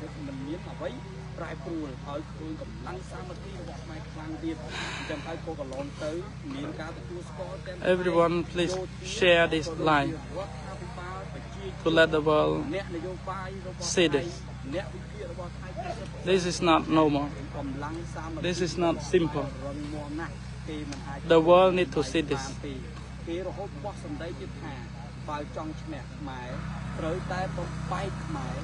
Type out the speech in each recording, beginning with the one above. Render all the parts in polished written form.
ភាពមិនមានអ្វីប្រែប្រួលឲ្យឃើញកម្លាំងសាមគ្គីរបស់ខ្មែរខ្លាំងទៀតអញ្ចឹងហើយក៏កន្លងទៅមានការទទួលស្គាល់ទាំង Everyone, please share this live រដ្ឋាភិបាលប្រជា to let the world អ្នកនយោបាយរបស់ see this. អ្នកវិភាគរបស់ថៃ This is not normal. កម្លាំងសាមគ្គី This is not simple. រឹងមាំណាស់គេមិនអាច The world need to see this. គេរហូតបោះសម្ដីទៀតថាបើចង់ឈ្នះខ្មែរត្រូវតែបំបែកខ្មែរ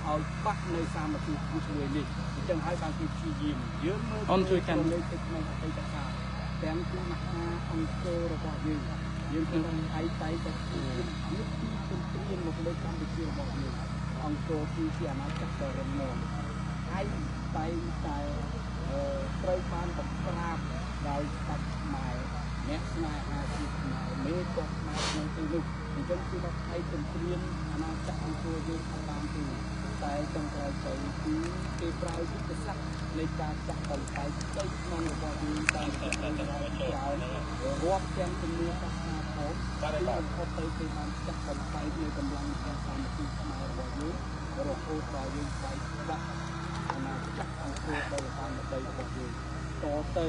ឲ្យបាក់នៅសាមគ្គីភាពមួយនេះអញ្ចឹងហើយបានគេព្យាយាមយើងមើល អូនជួយកាន់ លេខទៅក្នុងអតីតកាលទាំងពីមហាអង្គររបស់យើងយើងគឺថៃតែតែគឺយុទ្ធទីទន្ទ្រានមកលើកម្ពុជារបស់យើងអង្គរគឺជាអាណាចក្រដ៏រឹងមាំថៃតែងតែអឺត្រូវបានបង្ក្រាបដោយស្ដេចខ្មែរអ្នកស្នេហាជាតិខ្មែរមេកោះខ្មែរក្នុងទីនោះអញ្ចឹងគឺថាថៃទន្ទ្រានអាណាចក្រអង្គរយើងអត់បានទេតែចុងក្រោយទៅគឺគេប្រើយុទ្ធសាស្ត្រនៃការចាក់បំបែកផ្ទៃក្នុងរបស់យើងតាមរយៈរឿងរ៉ាវជាច្រើនរាប់ទាំងជំនឿសាសនាផងទីបំផុតទៅគេបានចាក់បំបែកនៅកម្លាំងទាំងសាមគ្គីខ្មែររបស់យើងរហូតដល់យើងបែកបាក់អាណាចក្រអង្គរដ៏ល្បាំល្បីរបស់យើងតទៅ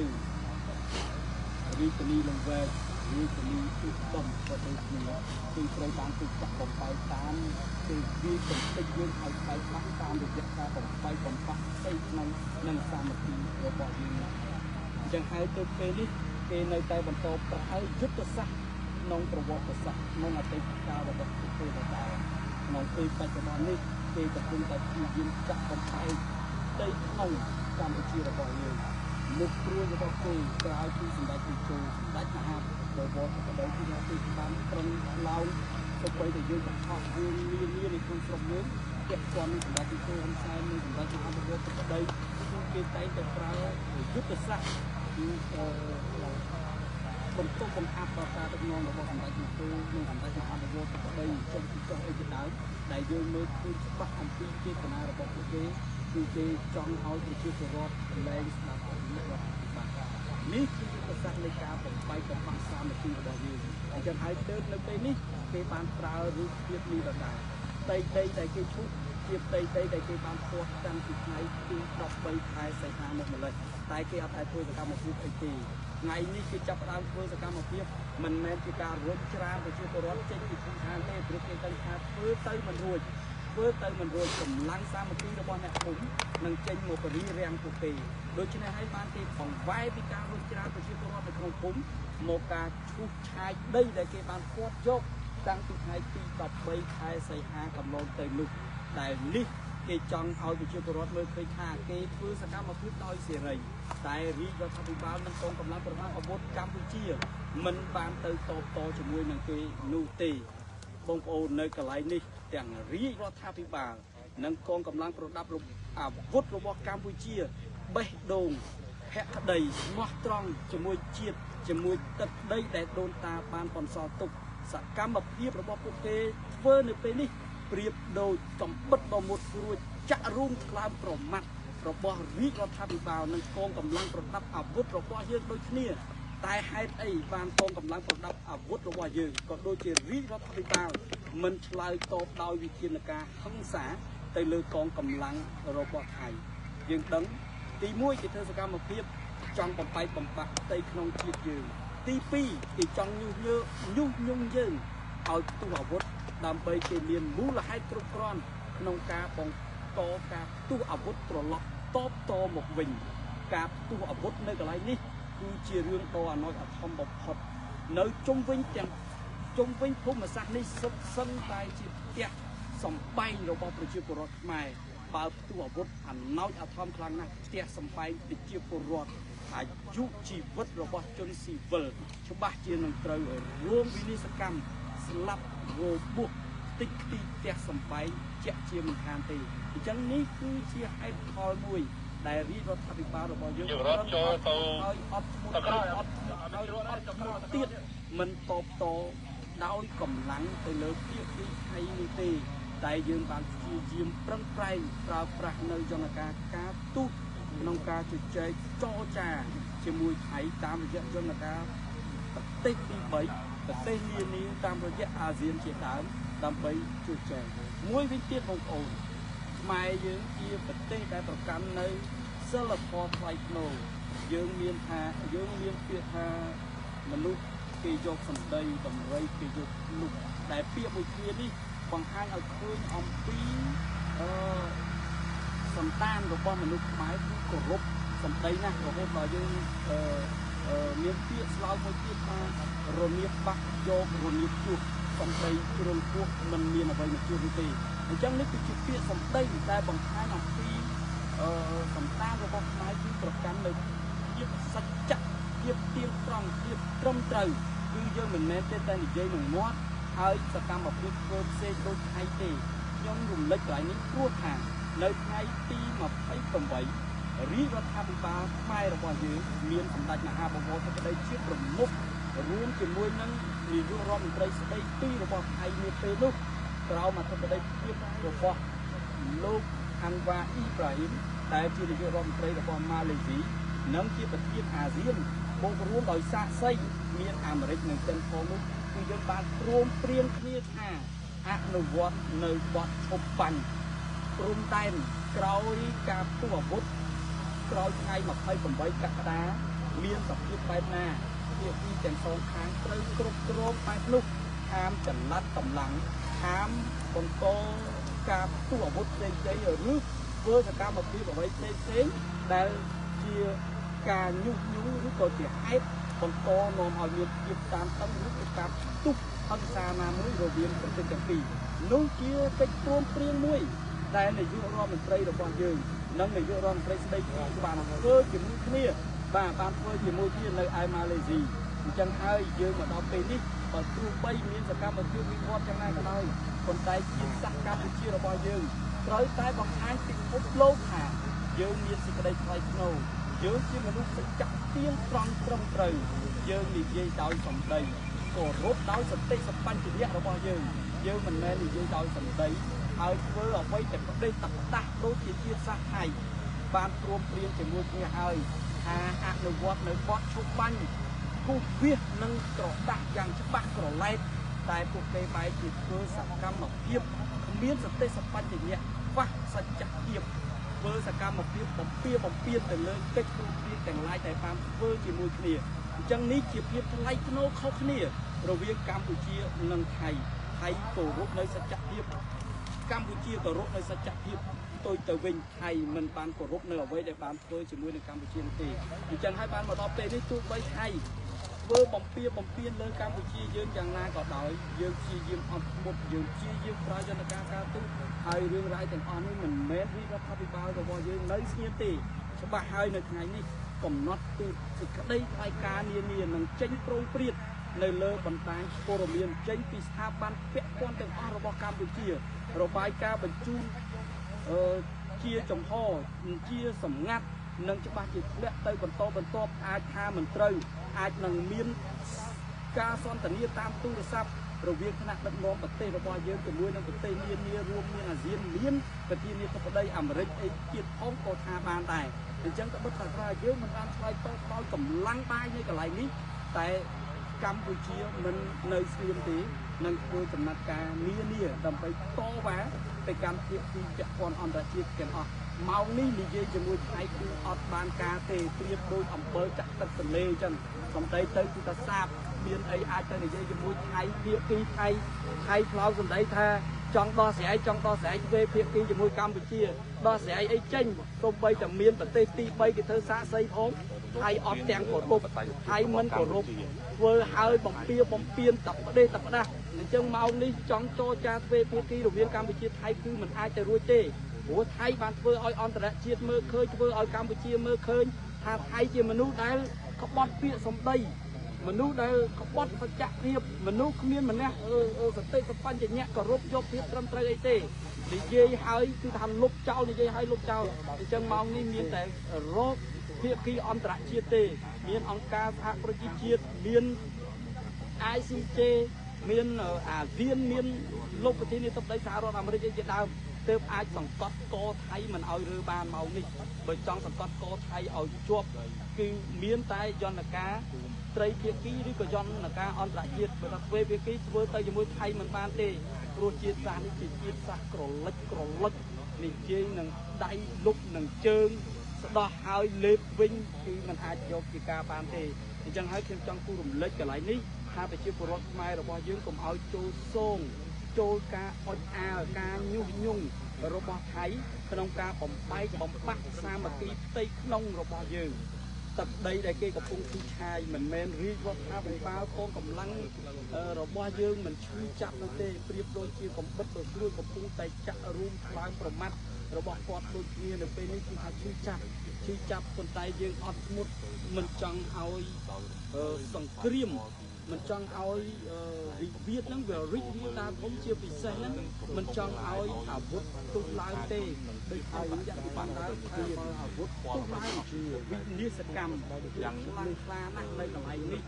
រាជធានីលង្វែករាជធានីឧត្តមក៏ដូចគ្នាគឺត្រូវបានគេចាក់បំបែកតាមគេវាយកំទេចយើងឲ្យបែកបាក់តាមរយៈការបំបែកបំបាក់ផ្ទៃក្នុងនិងសាមគ្គីរបស់យើងនេះអញ្ចឹងហើយទៅពេលនេះគេនៅតែបន្តប្រើយុទ្ធសាស្ត្រក្នុងប្រវត្តិសាស្ត្រក្នុងអតីតកាលរបស់ពួកគេដដែលក្នុងពេលបច្ចុប្បន្ននេះគេកំពុងតែព្យាយាមចាក់បំបែកផ្ទៃក្នុងកម្ពុជារបស់យើងមុខព្រួយរបស់គេក្រោយពីសម្ដេចតេជោសម្ដេចមហាបវរធិបតីគឺគេបានប្រឹងឡោងសូម្បីតែយើងបង្ខំរឿងនានានៅក្នុងស្រុកយើងពាក់ព័ន្ធនឹងសម្ដេចតេជោហ៊ុនសែននិងសម្ដេចមហាបវរធិបតីគឺគេតែងតែប្រើយុទ្ធសាស្ត្រគឺអឺបន្ទប់បង្អាប់ដល់ការដឹកនាំរបស់សម្ដេចតេជោនិងសម្ដេចមហាបវរធិបតីចុះចុះអីជាដើមដែលយើងមើលឃើញច្បាស់អំពីចេតនារបស់ពួកគេគឺគេចង់ឲ្យប្រជាពលរដ្ឋលែងស្ដាប់រដ្ឋាភិបាលនេះគឺយុទ្ធសាស្ត្រនៃការបំបែកបំបាក់សាមគ្គីរបស់យើងអញ្ចឹងហើយទើបនៅពេលនេះគេបានប្រើរូបភាពនេះដដែលផ្ទៃដីដែលគេឈូសជាផ្ទៃដីដែលគេបានពាត់តាំងពីថ្ងៃទី13ខែសីហាមកម្លេះតែគេអត់តែធ្វើសកម្មភាពអីទេថ្ងៃនេះគេចាប់ផ្ដើមធ្វើសកម្មភាពមិនមែនជាការរុញច្រានប្រជាពលរដ្ឋចេញពីភូមិឋានទេព្រោះគេដឹងថាធ្វើទៅមិនរួចធ្វើទៅមិនរួចកម្លាំងសាមគ្គីរបស់អ្នកភូមិនឹងចេញមកបរិរាំងពួកគេដូច្នេះហើយបានគេបង្វែរពីការរុញច្រានប្រជាពលរដ្ឋនៅក្នុងភូមិមកការឈូសឆាយដីដែលគេបានពាត់យកតាំងពីថ្ងៃទី13ខែសីហាកន្លងទៅនោះដែលនេះគេចង់ឲ្យប្រជាពលរដ្ឋមើលឃើញថាគេធ្វើសកម្មភាពដោយសេរីតែរាជរដ្ឋាភិបាលនិងកងកម្លាំងប្រដាប់អាវុធកម្ពុជាមិនបានទៅតបតជាមួយនឹងគេនោះទេបងប្អូននៅកន្លែងនេះទាំងរាជរដ្ឋាភិបាលនិងកងកម្លាំងប្រដាប់អាវុធរបស់កម្ពុជាបេះដូងភក្តីស្មោះត្រង់ជាមួយជាតិជាមួយទឹកដីដែលដូនតាបានបន្សល់ទុកសកម្មភាពរបស់ពួកគេធ្វើនៅពេលនេះប្រៀបដូចកំបិតដ៏មុតស្រួចចាក់រូងថ្លើមប្រមាត់របស់រាជរដ្ឋាភិបាលនិងកងកម្លាំងប្រដាប់អាវុធរបស់យើងដូចគ្នាតែហេតុអីបានកងកម្លាំងប្រដាប់អាវុធរបស់យើងក៏ដូចជារាជរដ្ឋាភិបាលមិនឆ្លើយតបដោយវិធានការហិង្សាទៅលើកងកម្លាំងរបស់ថៃយើងដឹងទី1គេធ្វើសកម្មភាពចង់បំបែកបំបាក់ផ្ទៃក្នុងជាតិយើងទី2គេចង់ញុះញង់យើងឲ្យផ្ទុះអាវុធដើម្បីគេមានមូលហេតុគ្រប់គ្រាន់ក្នុងការបង្កការផ្ទុះអាវុធត្រឡប់តបតមកវិញការផ្ទុះអាវុធនៅកន្លែងនេះគឺជារឿងដ៏អាណោចអាធំបំផុតនៅជុំវិញទាំងជុំវិញភូមិសាស្ត្រនេះសុទ្ធសឹងតែជាផ្ទះសម្បែងរបស់ប្រជាពលរដ្ឋខ្មែរបើផ្ទុះអាវុធអាណោចអាធំខ្លាំងណាស់ផ្ទះសម្បែងប្រជាពលរដ្ឋអាយុជីវិតរបស់ជនស៊ីវិលច្បាស់ជានឹងត្រូវរួមវិនិស្សកម្មស្លាប់របួសតិចខ្ទីផ្ទះសម្បែងជាក់ជាមិនខានទេអញ្ចឹងនេះគឺជាហេតុផលមួយដែលរាជរដ្ឋាភិបាលរបស់យើងរត់ចូលទៅឲ្យអត់ធ្មត់អត់ឲ្យអត់ធ្មត់ទៀតមិនតបតដោយកម្លាំងទៅលើភាគីថៃនេះទេតែយើងបានព្យាយាមប្រឹងប្រែងប្រើប្រាស់នៅយន្តការការទូតក្នុងការជជែកចរចាជាមួយថៃតាមរយៈយន្តការប្រទេសទី3ប្រទេសនានាតាមរយៈអាស៊ានជាដើមដើម្បីជជែកមួយវិញទៀតបងប្អូន ខ្មែរយើងជាប្រទេសដែលប្រកាន់នៅសិលធម៌ថ្លៃថ្នូរយើងមានថាយើងមានពាក្យថាមនុស្សគេយកសម្ដីដំរីគេយកភ្លុកដែលពាក្យមួយឃ្លានេះបង្ហាញឲ្យឃើញអំពីសន្តានរបស់មនុស្សខ្មែរគឺគោរពសម្ដីណាស់រហូតដល់យើងមានពាក្យស្លោកមួយទៀតថារមៀបបាក់យករមៀបជួសសម្ដីជ្រុលពោះមិនមានអ្វីមកជួសនោះទេអញ្ចឹងនេះគឺជាពាក្យសម្ដីដែលបង្ហាញអំពីសន្តានរបស់ខ្មែរគឺប្រកាន់នៅភាពសច្ចៈភាពទៀងត្រង់ភាពត្រឹមត្រូវគឺយើងមិនមែនទេតែនិយាយនឹងមាត់ហើយសកម្មភាពធ្វើផ្សេងដូចថៃទេខ្ញុំរំលេចកន្លែងនេះព្រោះថានៅថ្ងៃទី28រាជរដ្ឋាភិបាលខ្មែររបស់យើងមានសម្ដេចមហាបវរធិបតីជាប្រមុខរួមជាមួយនឹងនាយករដ្ឋមន្ត្រីស្ដីទីរបស់ថៃនាពេលនោះក្រោមអធិបតីភាពរបស់លោកអាន់វ៉ាអ៊ីប្រាហ៊ីមដែលជានាយករដ្ឋមន្ត្រីរបស់ម៉ាឡេស៊ីនិងជាប្រធានអាស៊ានបូករួមដោយសាក្សីមានអាមេរិកនិងចិនផងនោះគឺយើងបានព្រមព្រៀងគ្នាថាអនុវត្តនៅបទឈប់បាញ់ព្រំដែនក្រោយការផ្ទុះអាវុធក្រោយថ្ងៃ28កក្កដាមានសភាពបែបណាភាគីទាំងសងខាងត្រូវគ្រប់គ្រងបែបនោះហាមចល័តកម្លាំងហាមបន្តការផ្ទុះអាវុធផ្សេងៗឬធ្វើសកម្មភាពអ្វីផ្សេងៗដែលជាការញុះញង់ឬក៏ជាហេតុបន្តនាំឲ្យមានភាពតានតឹងឬក៏ការផ្ទុះហិង្សាណាមួយរវាងប្រទេសទាំងពីរនោះជាកិច្ចព្រមព្រៀងមួយដែលនាយករដ្ឋមន្ត្រីរបស់យើងនិងនាយករដ្ឋមន្ត្រីស្ដីទីបានធ្វើជាមួយគ្នាបាទបានធ្វើជាមួយគ្នានៅឯម៉ាឡេស៊ីអញ្ចឹងហើយយើងមកដល់ពេលនេះបើទោះបីមានសកម្មភាពវិវត្តយ៉ាងណាក៏ដោយប៉ុន្តែជាតិសាសន៍កម្ពុជារបស់យើងត្រូវតែបង្ហាញពិភពលោកថាយើងមានសេចក្តីថ្លៃថ្នូរយើងជាមនុស្សសច្ចៈទៀងត្រង់ត្រឹមត្រូវយើងនិយាយដោយសម្ដីគោរពដោយសតិសម្បញ្ញៈរបស់យើងយើងមិនមែននិយាយដោយសម្ដីហើយធ្វើអ្វីតែប្រទេសតផ្ដាស់ដូចជាជាតិសាសន៍ថៃបានព្រមព្រៀងជាមួយគ្នាហើយថាអនុវត្តនៅបទឈប់បាញ់គូសវាសនិងក្រដាស់យ៉ាងច្បាស់ក្រឡែតតែពួកគេបែរជាធ្វើសកម្មភាពគ្មានសតិសម្បញ្ញៈខ្វះសច្ចភាពធ្វើសកម្មភាពបំពៀបំពៀនទៅលើកិច្ចព្រមព្រៀងទាំងឡាយដែលបានធ្វើជាមួយគ្នាអញ្ចឹងនេះជាភាពថ្លៃថ្នូរខុសគ្នារវាងកម្ពុជានិងថៃថៃគោរពនៅសច្ចភាពកម្ពុជាគោរពនៅសច្ចភាពផ្ទុយទៅវិញថៃមិនបានគោរពនៅអ្វីដែលបានធ្វើជាមួយនឹងកម្ពុជានោះទេអញ្ចឹងហើយបានមកដល់ពេលនេះទោះបីថៃធ្វើបំពៀបំពៀនលើកម្ពុជាយើងយ៉ាងណាក៏ដោយយើងព្យាយាមអត់ធ្មត់យើងព្យាយាមប្រើយន្តការការទូតហើយរឿងរ៉ាវទាំងអស់នេះមិនមែនរាជរដ្ឋាភិបាលរបស់យើងនៅស្ងៀមទេច្បាស់ហើយនៅថ្ងៃនេះកំណត់ពីសេចក្តីថ្លែងការណ៍នានានឹងចេញប្រងព្រាតនៅលើបណ្ដាញព័ត៌មានចេញពីស្ថាប័នពាក់ព័ន្ធទាំងអស់របស់កម្ពុជារបាយការណ៍បញ្ជូនជាចំហជាសម្ងាត់និងច្បាស់ជាធ្លាក់ទៅបន្តបន្ទាប់អាចថាមិនត្រូវអាចនឹងមានការសន្ទនាតាមទូរស័ព្ទរវាងថ្នាក់ដឹកនាំប្រទេសរបស់យើងជាមួយនឹងប្រទេសនានារួមមានអាស៊ានមានប្រធានាធិបតីអាមេរិកអីទៀតផងក៏ថាបានដែរអញ្ចឹងក៏បិទថាយើងមិនបានឆ្លើយតបដោយកម្លាំងបាយនៅកន្លែងនេះតែកម្ពុជាមិននៅស្ងៀមទេនឹងធ្វើចំណាត់ការនានាដើម្បីតវ៉ាទៅកាន់ភាគីពាក់ព័ន្ធអន្តរជាតិទាំងអស់ម៉ោងនេះនិយាយជាមួយថៃគឺអត់បានការទេប្រៀបដូចអំពើចាក់ទឹកទន្លេអញ្ចឹងសំដីទៅគឺថាសាបមានអីអាចទៅនិយាយជាមួយថៃភាគីថៃថៃផ្លោសំដីថាចង់ដោះស្រាយចង់ដោះស្រាយទ្វេភាគីជាមួយកម្ពុជាដោះស្រាយអីចេញសូម្បីតែមានប្រទេសទី3គេធ្វើសាកសីផងថៃអត់ទាំងគោរពថៃមិនគោរពធ្វើឲ្យបំពៀបំពៀនតប្រទេសតផ្ដាស់អញ្ចឹងម៉ោងនេះចង់ចរចាទ្វេភាគីរវាងកម្ពុជាថៃគឺមិនអាចទៅរួចទេព្រោះថៃបានធ្វើឲ្យអន្តរជាតិមើលឃើញធ្វើឲ្យកម្ពុជាមើលឃើញថាថៃជាមនុស្សដែលក្បត់ពាក្យសម្ដីមនុស្សដែលក្បត់សច្ចភាពមនុស្សគ្មានម្នាក់សតិសម្បញ្ញៈគោរពយកភាពត្រឹមត្រូវអីទេនិយាយហើយគឺថាលុបចោលនិយាយហើយលុបចោលអញ្ចឹងម៉ោងនេះមានតែរកភាគីអន្តរជាតិទេមានអង្គការសហប្រជាជាតិមាន ICJ មានអាស៊ានមានលោកប្រធានាធិបតីសហរដ្ឋអាមេរិកអីជាដើមទើបអាចសង្កត់កថៃមិនឲ្យរើបានម៉ោងនេះបើចង់សង្កត់កថៃឲ្យជាប់គឺមានតែយន្តការត្រីភាគីឬក៏យន្តការអន្តរជាតិបើថាទ្វេភាគីធ្វើទៅជាមួយថៃមិនបានទេព្រោះជាតិសាសន៍នេះជាជាតិសាសន៍ក្រលិចក្រលុច និយាយនឹងដៃលុបនឹងជើងស្ដោះហើយលេបវិញគឺมันអាចយកជាការបានទេអញ្ចឹងហើយខ្ញុំចង់គូរំលេចកន្លែងនេះថាប្រជាពលរដ្ឋខ្មែររបស់យើងកុំឲ្យចូលសងចូលការអុចអាលការញុះញង់របស់ថៃក្នុងការបំបែកបំបាក់សាមគ្គីផ្ទៃក្នុងរបស់យើងទឹកដីដែលគេកំពុងឈូសឆាយមិនមែនរាជរដ្ឋាភិបាលកងកម្លាំងរបស់យើងមិនឈឺចាប់នោះទេប្រៀបដូចជាកំបិតដ៏ស្រួយកំពុងតែចាក់រួមថ្លើមប្រមាត់របស់គាត់ដូចគ្នានៅពេលនេះគឺថាឈឺចាប់ឈឺចាប់ប៉ុន្តែយើងអត់ធ្មត់មិនចង់ឲ្យសង្គ្រាមមិនចង់ឲ្យវិវាទហ្នឹងវារីករាលដាលធំជាពិសេសហ្នឹងមិនចង់ឲ្យអាវុធទុះឡើងទេដូចឲ្យបញ្ជាក់ពីបានដើមថាបើអាវុធទុះឡើងវិនាសកម្មយ៉ាងខ្លាំងក្លាណាស់នៅកន្លែងនេះ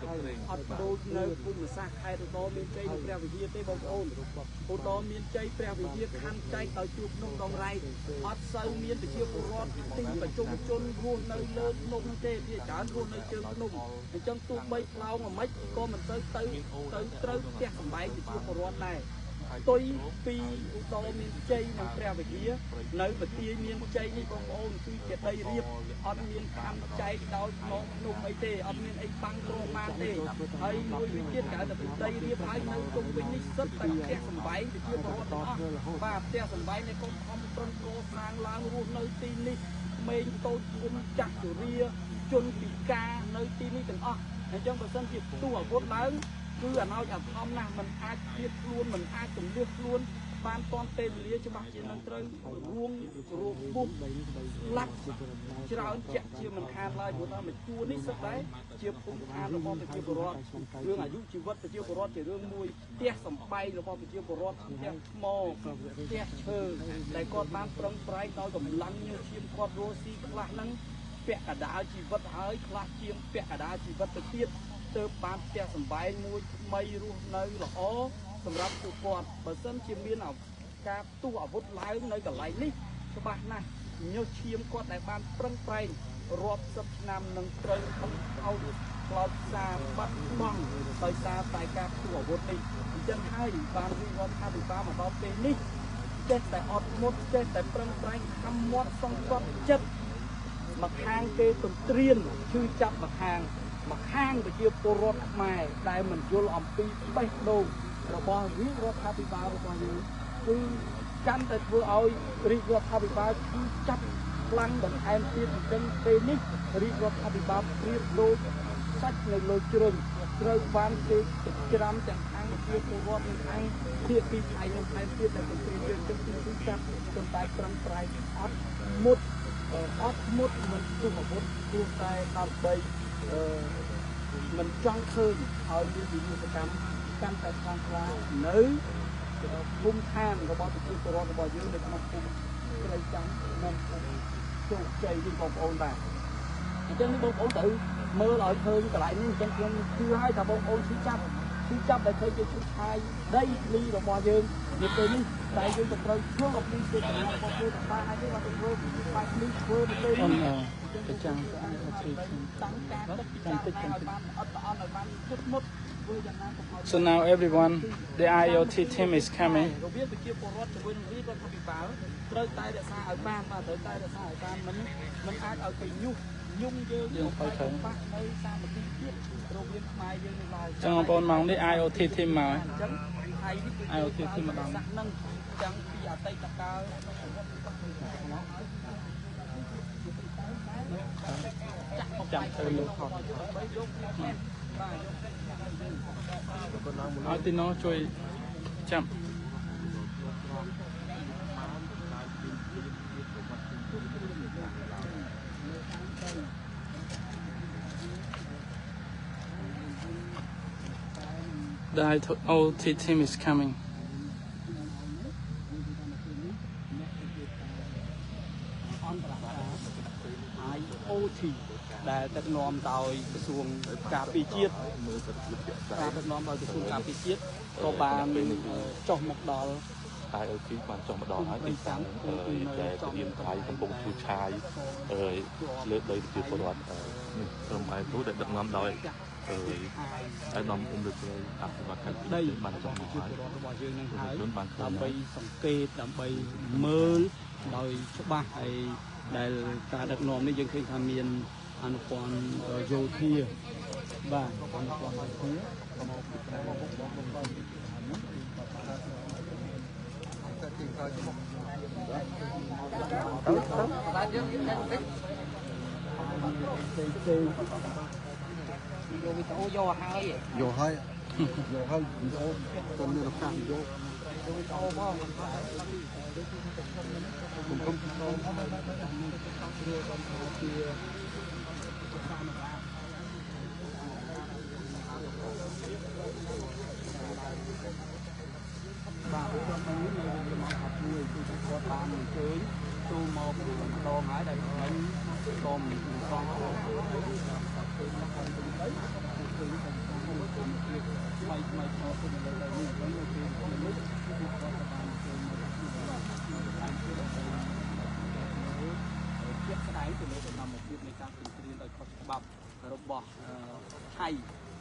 អត់ដូចនៅភូមិសាស្ត្រខេត្តឧត្តរមានជ័យនិងព្រះវិហារទេបងប្អូនឧត្តរមានជ័យព្រះវិហារខណ្ឌចែកដោយជួបភ្នំដងរែកអត់សូវមានប្រជាពលរដ្ឋទីប្រជុំជនរស់នៅលើភ្នំទេវាច្រើនរស់នៅជើងភ្នំអញ្ចឹងទោះបីផ្លោងអាម៉េចក៏មិនទៅទៅត្រូវផ្ទះសម្បែងប្រជាពលរដ្ឋដែរផ្ទុយពីឧត្តរមានជ័យនិងព្រះវិហារនៅប្រទាយមានជ័យនេះបងប្អូនគឺជាដីរាបអត់មានខណ្ឌចែកដោយខ្នងភ្នំអីទេអត់មានអីបាំងគ្រោះបានទេហើយមួយវិញទៀតគេហៅថាដីរាបហើយនៅជុំវិញនេះសុទ្ធតែផ្ទះសម្បែងប្រជាពលរដ្ឋទាំងអស់បាទផ្ទះសម្បែងនៃកូនខំប្រឹងកសាងឡើងរស់នៅទីនេះក្មេងតូចធំចាស់ជរាជនពិការនៅទីនេះទាំងអស់អញ្ចឹងបើសិនជាផ្ទុះអាវុធឡើងគឺអាណោចអាធំណាស់มันអាចឃ្លាតខ្លួនมันអាចទម្លៀសខ្លួនបានទាន់ពេលវេលាច្បាស់ជានឹងត្រូវរួមរបួសស្លាប់ច្រើនជាក់ជាមិនខានឡើយព្រោះថាមួយជួរនេះសុទ្ធតែជាភូមិឋានរបស់ប្រជាពលរដ្ឋរឿងអាយុជីវិតប្រជាពលរដ្ឋជារឿងមួយផ្ទះសម្បែងរបស់ប្រជាពលរដ្ឋផ្ទះថ្មផ្ទះឈើដែលគាត់បានប្រឹងប្រែងដោយកម្លាំងញើសឈាមគាត់រស់ស៊ីខ្លះហ្នឹងពាក់កណ្ដាលជីវិតហើយខ្លះជាងពាក់កណ្ដាលជីវិតទៅទៀតទើបបានផ្ទះសម្បែងមួយថ្មីរស់នៅល្អសម្រាប់ពួកគាត់បើសិនជាមានការផ្ទុះអាវុធឡើងនៅកន្លែងនេះច្បាស់ណាស់ញើសឈាមគាត់ដែលបានប្រឹងប្រែងរាប់សិបឆ្នាំនឹងត្រូវខំអោតខ្លោចផ្សារបាត់បង់ដោយសារតែការផ្ទុះអាវុធនេះអញ្ចឹងហើយបានរាជរដ្ឋាភិបាលមកដល់ពេលនេះចេះតែអត់មុតចេះតែប្រឹងប្រែងខំមាត់សង្កត់ចិត្តមកខាងគេទន្ទ្រានឈឺចាប់មកខាងប្រជាពលរដ្ឋខ្មែរដែលមិនយល់អំពីបេះដូងរបស់រាជរដ្ឋាភិបាលរបស់យើងគឺកាន់តែធ្វើឲ្យរាជរដ្ឋាភិបាលឈឺចាប់ខ្លាំងបន្ថែមទៀតអញ្ចឹងពេលនេះរាជរដ្ឋាភិបាលប្រៀបដូចសាច់នៅលើជ្រុញត្រូវបានគេច្រាំទាំងខាងប្រជាពលរដ្ឋនិងខាងភាគីថៃនិងថែមទៀតដែលទន្ទ្រានយើងចឹងគឺឈឺចាប់ប៉ុន្តែប្រឹងប្រែងអត់មុតមិនទុះអាវុធព្រោះតែដើម្បីមិនចង់ឃើញឲ្យមានវិនាសកម្មកាន់តែខ្លាំងក្លានៅភូមិឋានរបស់ប្រជាពលរដ្ឋរបស់យើងនៅក្នុងភូមិព្រៃចាំនិងភូមិជោគជ័យនេះបងប្អូនបាទអញ្ចឹងនេះបងប្អូនត្រូវមើលឲ្យឃើញកន្លែងនេះអញ្ចឹងខ្ញុំជឿហើយថាបងប្អូនឈឺចាប់ដែលឃើញគេឈូសឆាយដីធ្លីរបស់យើងនៅពេលនេះតែយើងក៏ត្រូវយល់អំពីសេចក្ដីរបស់គេទាំងបានហើយទេបាទធ្វើបែបនេះធ្វើនៅពេលនេះប្រចាំតាំងការគិតពិចារណាឲ្យបានអត់ល្អឲ្យបានជិតមុតធ្វើយ៉ាងណាកុំឲ្យ So now everyone, the IoT team is coming. របៀបប្រជាពលរដ្ឋជាមួយនឹងរាជរដ្ឋាភិបាលត្រូវតែរក្សាឲ្យបានបាទត្រូវតែរក្សាឲ្យបានមិនអាចឲ្យគេញុះញង់យើងទៅបាក់នៅសាមគ្គីភាពរវាងខ្មែរយើងនេះឡើយ ចឹងបងប្អូនម៉ោងនេះ IoT team មកអញ្ចឹងថៃនេះគឺ IoT team មកដល់ នឹងចឹងពីអតីតកាល ចាំទៅលោកថតឲ្យទីនោះជួយចាំ The IoT team is coming. IoT ដែលដឹកនាំដោយក្រសួងការពារជាតិការដឹកនាំដោយក្រសួងការពារជាតិក៏បានចុះមកដល់ IOC បានចុះមកដល់ហើយទីតាំងដែលទាហានថៃកំពុងឈូសឆាយលើដីប្រជាពលរដ្ឋនេះក្រុម IOC ដែលដឹកនាំដោយឯកឧត្តមអ៊ុំលើព្រៃអភិបាលខេត្ត ដី បានចុះមកហើយ ប្រជាពលរដ្ឋរបស់យើងនឹងហើយ ជនបានឃើញ ដើម្បីសង្កេតដើម្បីមើលដោយច្បាស់ហើយដែលការដឹកនាំនេះយើងឃើញថាមានអនុព័ន្ធយោធាបាទអនុព័ន្ធយោធាមកពីក្រៅ យកវីដេអូយកហើយ យកហើយយកហើយវីដេអូទៅមានឱកាសយក យកវីដេអូផង គុំគុំ បាទគាត់មកនេះនៅវេលាម៉ោង11គឺគាត់បានអញ្ជើញចូលមកម្ដងហើយដែលមិញក៏មិនសងឃើញទៅថ្មីថ្មីខុសទៅលើនេះអញ្ចឹងនៅពេលនេះគឺគាត់បានអញ្ជើញមកជាក់ស្ដែងទៅលើសកម្មភាពនៃការទន្ទ្រានដោយខុសច្បាប់របស់ថៃ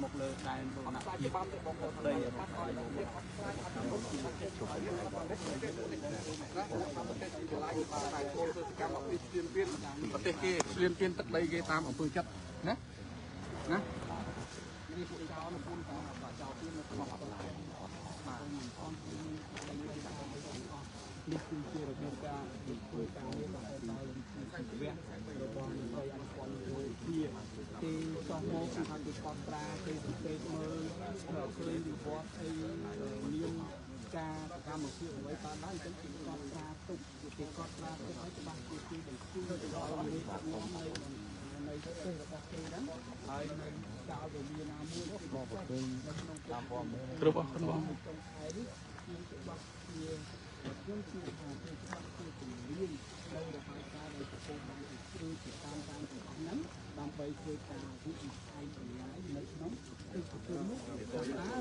មកលើដែនបូរណភាពដីរបស់ថៃ ប្រទេសគេឈ្លានពានទឹកដីគេតាមអំពើចិត្តណាណា នេះពួកចោលនៅពួនចោលទៀតនៅក្នុងបាទនេះគឺជារបៀបការធ្វើការងាររបស់ដោយវិជ្ជាជីវៈរបស់មន្ត្រីអនុព័ន្ធយោធាគេចោះមកគឺថាគេកត់ត្រាគេសង្កេតមើលឃើញវិវត្តអីមានការសកម្មភាពអ្វីបានដែរអញ្ចឹងគេកត់ត្រាទុកគេកត់ត្រាទុកឲ្យច្បាស់គឺគេបញ្ជូនទៅដល់មេដឹកនាំនៃប្រទេសរបស់គេហ្នឹងហើយនៅកាលវេលាណាមួយនោះគេមកប្រទេសនៅក្នុងតាមព័ត៌មាន គ្រប់អរគុណបង ក្នុងខែនេះគឺច្បាស់ជាខ្ញុំជឿថាគឺច្បាស់ជាជំនាញនៅរបាយការណ៍ដែលកំពុងបានធ្វើជាតាមតាមទាំងអស់ហ្នឹងដើម្បីធ្វើការវិនិច្ឆ័យចម្លើយនៅក្នុងកិច្ចប្រជុំនោះតើ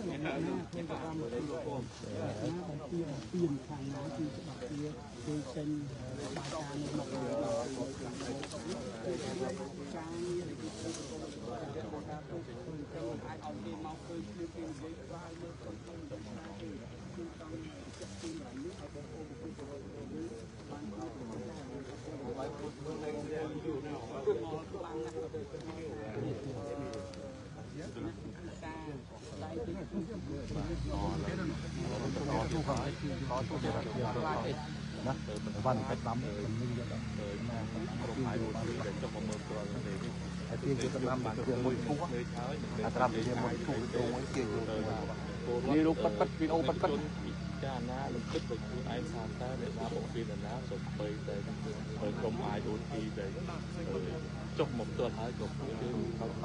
អ្នកណាធ្វើកម្មវិធីរបស់ណាបំពេញពៀនខាងណាគឺច្បាស់ជាគេចេញរបាយការណ៍នៅមកការងារដែលគេធ្វើការទៅធ្វើទៅអាចឲ្យគេមកឃើញភ្លាមគេនិយាយខ្លាយមើលក្នុងក្នុងណាគឺគឺចង់ចាក់ជូនឡើងនេះឲ្យបងប្អូនប្រជាពលរដ្ឋយើងបានเข้าទៅខ្លាំងណាស់ការតែទី ណាបានកិច្ចដាំនឹងយកដល់ ក្រុម IOC ដែលចុះមកមើលផ្ទាល់ទេ ហើយទាញយកដាំបានជាមួយធូអាត្រាំជាមួយធូទៅមួយទាញយកនេះរូបប៉ិតប៉ិតវីដេអូប៉ិតប៉ិត ចាណាលំគិតទៅខ្លួនឯងថាតើអ្នកណាបំពេញណាសូម្បីតែក្រុម IOT ដែលចុះមកផ្ទាល់ហើយក៏គេ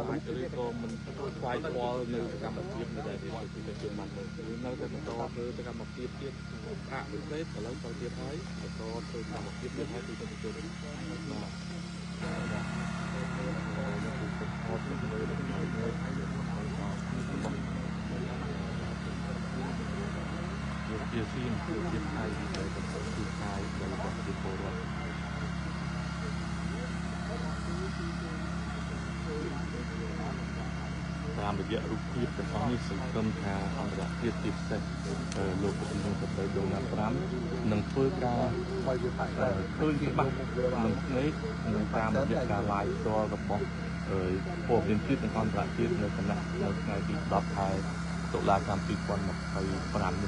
អាចឬក៏មិនខ្វាយខ្វល់នៅសកម្មភាពនៅដែលគេជឿបានមើលនៅតែបន្តធ្វើសកម្មភាពទៀតអវិសេសឥឡូវទៅទៀតហើយបន្តធ្វើសកម្មភាពទៀតហើយទីទៅជុំបាទជាសៀមជាថៃដែលកំពុងជាថៃដែលរបស់ជាពលរដ្ឋតាមរយៈរូបភាពទាំងអស់នេះសង្ឃឹមថាអន្តរជាតិជាពិសេសលោកប្រធានាធិបតីដូណាល់ត្រាំនឹងធ្វើការឃើញច្បាស់នឹងភ្នែកនិងតាមរយៈការ live ផ្ទាល់របស់ព័ត៌មានជាតិនិងអន្តរជាតិនៅគណៈនៅថ្ងៃទី10ខែតុលាឆ្នាំ2025នេះ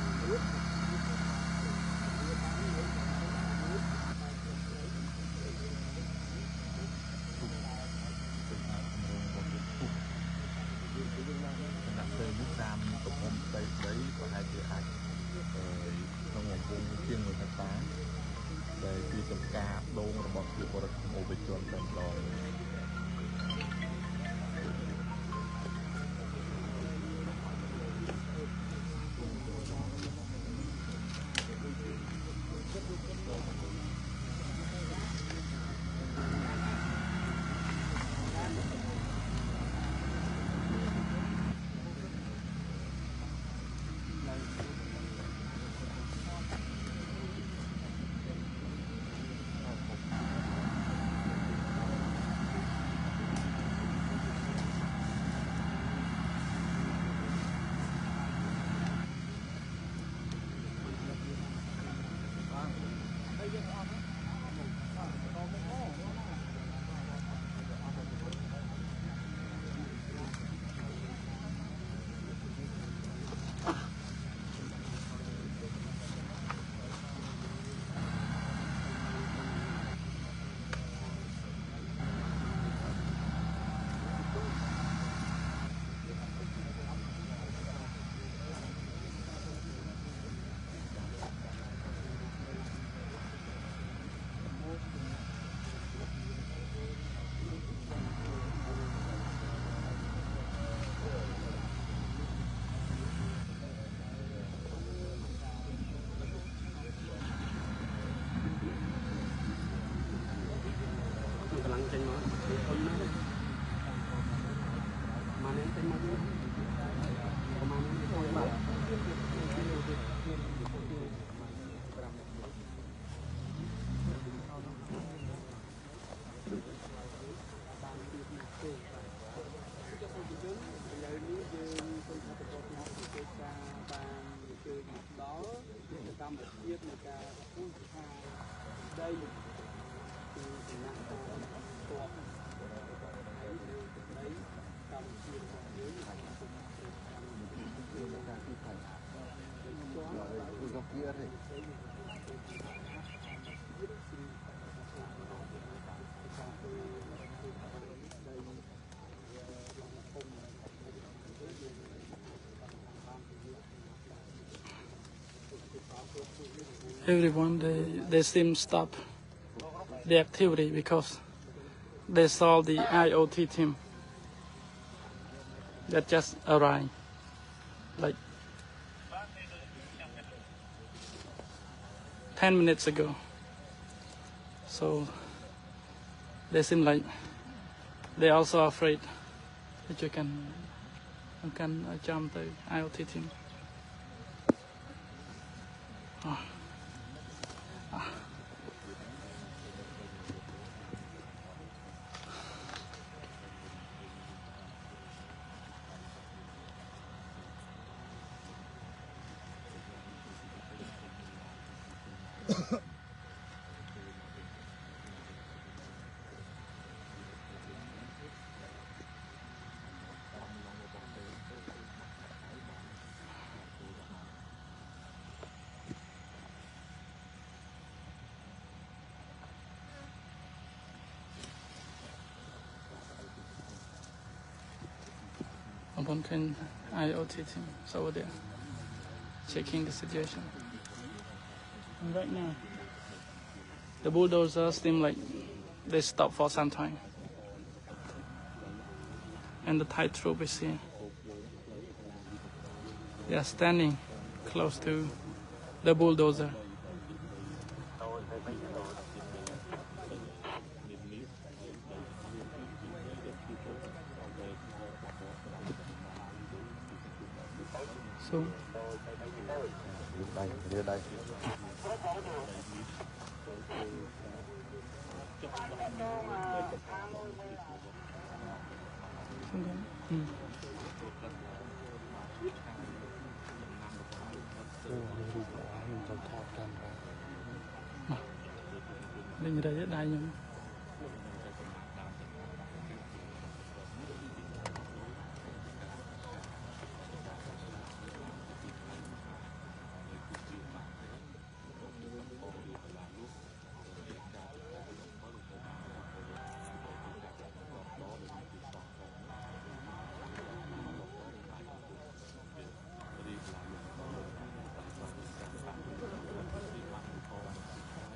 តាមទំហំដីដីប្រហែលជាអាចក្នុងរង្វង់ជាង1ហិកតាដែលជាចំការដូងរបស់ប្រជាពលរដ្ឋអូបជនតែម្ដង Everyone, they seem stop the activity because they saw the IOT team that just arrived like 10 minutes ago. So they seem like they also afraid that you can jump the IOT team. Oh. One can IoT team is over there checking the situation. And right now, the bulldozers seem like they stopped for some time, and the Thai troop is here. They are standing close to the bulldozer. So đây. Lên đây rất đai nhưng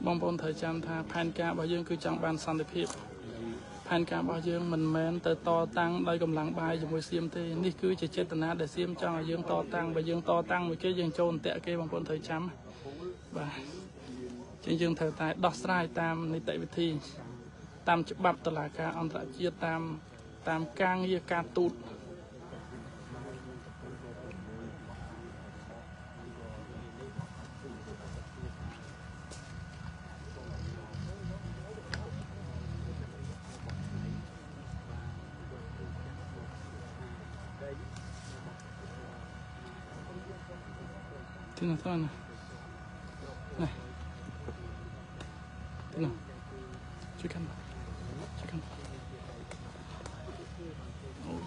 បងប្អូនត្រូវចាំថាផែនការរបស់យើងគឺចង់បានសន្តិភាពផែនការរបស់យើងមិនមែនទៅតតាំងដោយកម្លាំងបាយជាមួយសៀមទេនេះគឺជាចេតនាដែលសៀមចង់ឲ្យយើងតតាំងបើយើងតតាំងមួយគេយើងចូលអន្ទាក់គេបងប្អូនត្រូវចាំបាទជាងយើងត្រូវតែដោះស្រាយតាមនីតិវិធីតាមច្បាប់តុលាការអន្តរជាតិតាមការងារការទូត Tina, này. Này. Tina. Chicken. Chicken. Oh.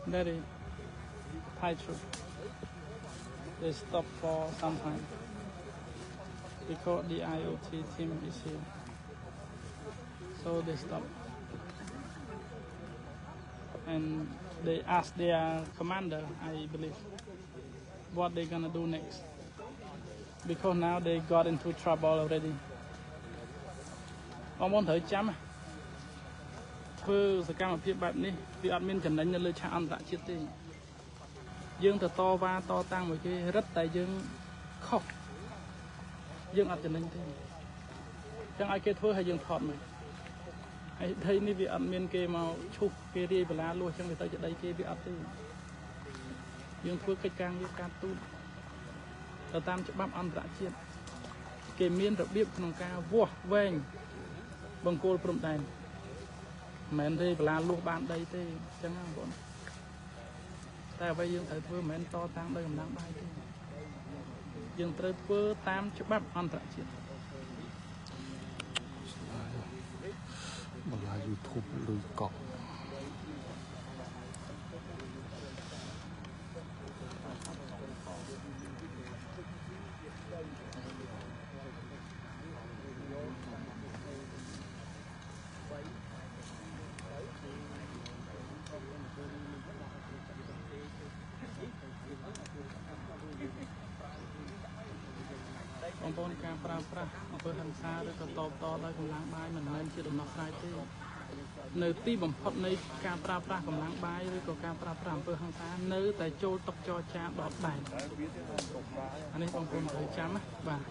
Very tight. They stop for some time because the IoT team is here. So they stop. And they ask their commander, I believe, what they're gonna do next. Because now they got into trouble already. បងប្អូនត្រូវចាំធ្វើសកម្មភាពបែបនេះវាអត់មានចំណេញនៅលើឆាកអន្តរជាតិទេយើងទៅតវ៉ាតតាំងមួយគេរឹតតែយើង ខុសយើងអត់ចំណេញទេចឹងឲ្យគេធ្វើឲ្យយើងថតមើលហើយដីនេះវាអត់មានគេមកឈូសគេរាយបន្លាលួសចឹងវាទៅជាដីគេវាអត់ទេយើងធ្វើកិច្ចការងារការទូតទៅតាមច្បាប់អន្តរជាតិគេមានរបៀបក្នុងការវាស់វែងបង្គោលព្រំដែនមិនមែនទេបន្លាលួសបានដីទេចឹងណាបងប្អូនតែអ្វីយើងត្រូវធ្វើមិនមែនតតាំងដោយកម្លាំងបាយទេយើងត្រូវធ្វើតាមច្បាប់អន្តរជាតិបន្លា YouTube លុយកក់ បងប្អូនការប្រើប្រាស់អំពើហិង្សាឬក៏តបតដោយកម្លាំងបាយមិនមែនជាដំណោះស្រាយទេនៅទីបំផុតនៃការប្រើប្រាស់កម្លាំងបាយឬក៏ការប្រើប្រាស់អំពើហិង្សានៅតែចូលតុចរចាដដែលអានេះបងប្អូនត្រូវចាំណាបាទ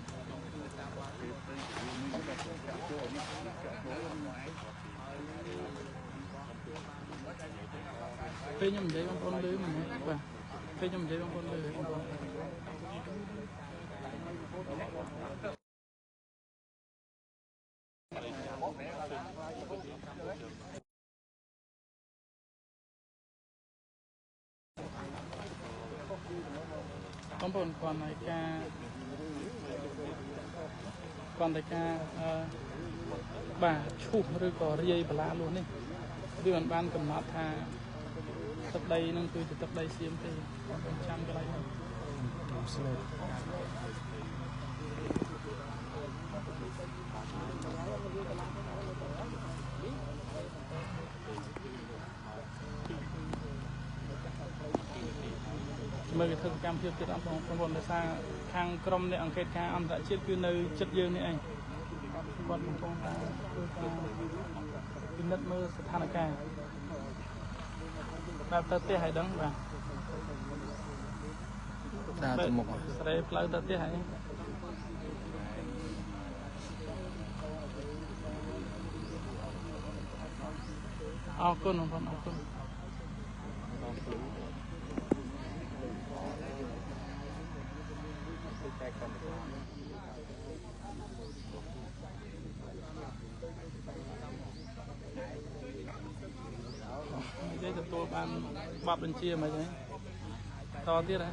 ពេលខ្ញុំនិយាយបងប្អូនលឺមែនទេបាទពេលខ្ញុំនិយាយបងប្អូនលឺបងប្អូនបងប្អូនគាត់ในការគាត់តែការបាទឈូសឬក៏រាយបន្លាលួសនេះវាមិនបានកំណត់ថាទឹកដីនឹងគឺជាទឹកដីសៀមទេបងប្អូនចាំកន្លែងនេះមើលគេធ្វើសកម្មភាពទៀតអត់បងប្អូនដោយសារខាងក្រុមអ្នកអង្កេតការអន្តរជាតិគឺនៅចិត្តយើងនេះឯងគាត់កំពុងតែធ្វើការពិនិត្យមើលស្ថានភាពបែបទៅផ្ទះឲ្យដឹងបាទដើរទៅមុខស្រែផ្លូវទៅផ្ទះហើយអរគុណបងប្អូនអរគុណនិយាយទទួលបានបទបញ្ជាមិនហីតទៀតហ៎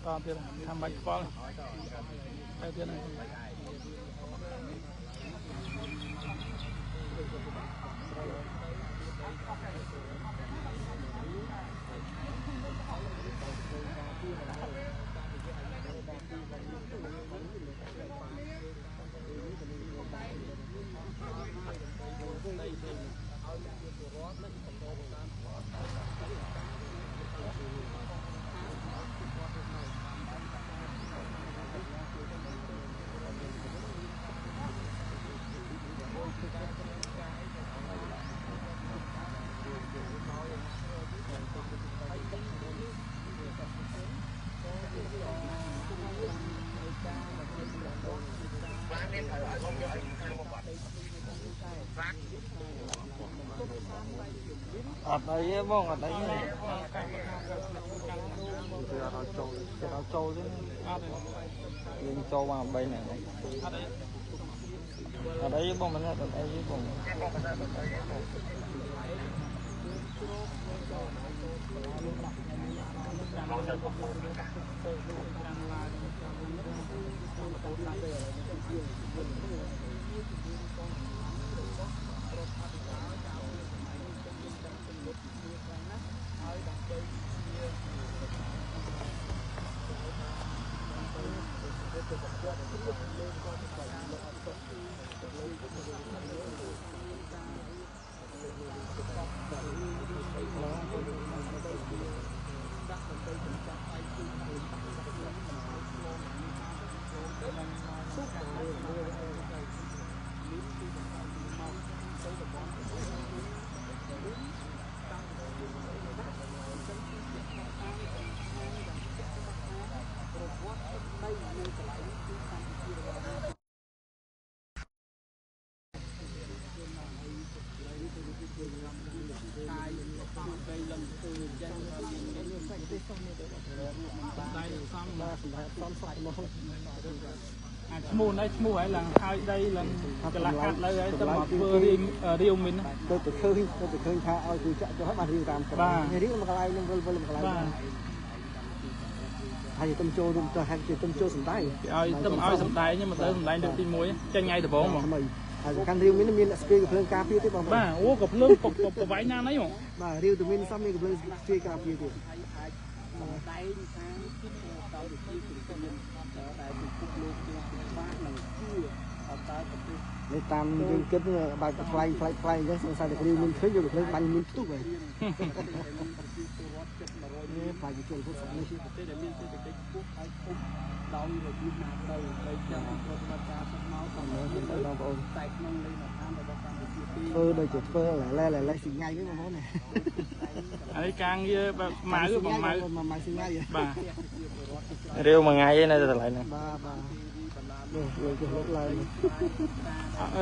តទៀតថាបាច់ខ្វល់ទៅទៀតហើយ អត់អីទេបងអត់អីទេគេអត់ចូលគេអត់ចូលទេអត់ទេយើងចូលបាន3នាក់អត់អីអត់អីបងមិនអត់អីទេបង Hãy subscribe ដៃសំបាទសម្រាប់សំសាច់មកអាឈ្មោះនេះឈ្មោះហើយឡើងហើយដីឡើងកន្លះកាត់លើហើយទៅមកធ្វើរាវមីនទៅទៅឃើញទៅទៅឃើញថាឲ្យគឺចាក់ចុះហើយបានរាវតាមក្រោយរាវមកកន្លែងនឹងវិលវិលមកកន្លែងហើយទំចូលរួមទៅហើយជាទំចូលសំដែងឲ្យទំឲ្យសំដែងមកទៅសំដែងលើកទី1ចេញថ្ងៃដំបូងហ្មង ហើយសំខាន់រាវមានមានស្ពាយកំភ្លើងការពារទៀតបង បាទអូកំភ្លើងប្រវែងណាស់នេះហ្មង បាទរាវទៅមានសំមានកំភ្លើងស្ពាយការពារទៀត សំដែងថាកម្ពុជាគឺមានដែលពិភពលោកគឺពិបាកនឹងជឿអត់តើប្រទេស នេះតាមយើងគិតបើថ្លៃថ្លៃថ្លៃអញ្ចឹងសង្ស័យតែរាវមានឃើញយកកំភ្លើងបាញ់មានផ្ទុះហើយនេះបាញ់ជនពុទ្ធនេះ ប្រទេសដែលមានសេដ្ឋកិច្ចខ្ពស់ហើយធំដោយរបៀបណាទៅហើយចាំប្រតិបត្តិការសឹកមក តាមបងប្អូន តែក្នុងលេខឋានរបស់កម្ពុជាពី ធ្វើដូចជាធ្វើឡែឡែឡែស៊ីថ្ងៃវិញបងប្អូន ហើយការងារបែបម៉ៅបងម៉ៅ ម៉ៅស៊ីថ្ងៃ បាទ រាវមួយថ្ងៃឯនៅកន្លែងហ្នឹង បាទបាទនេះលោកគេលើកឡើង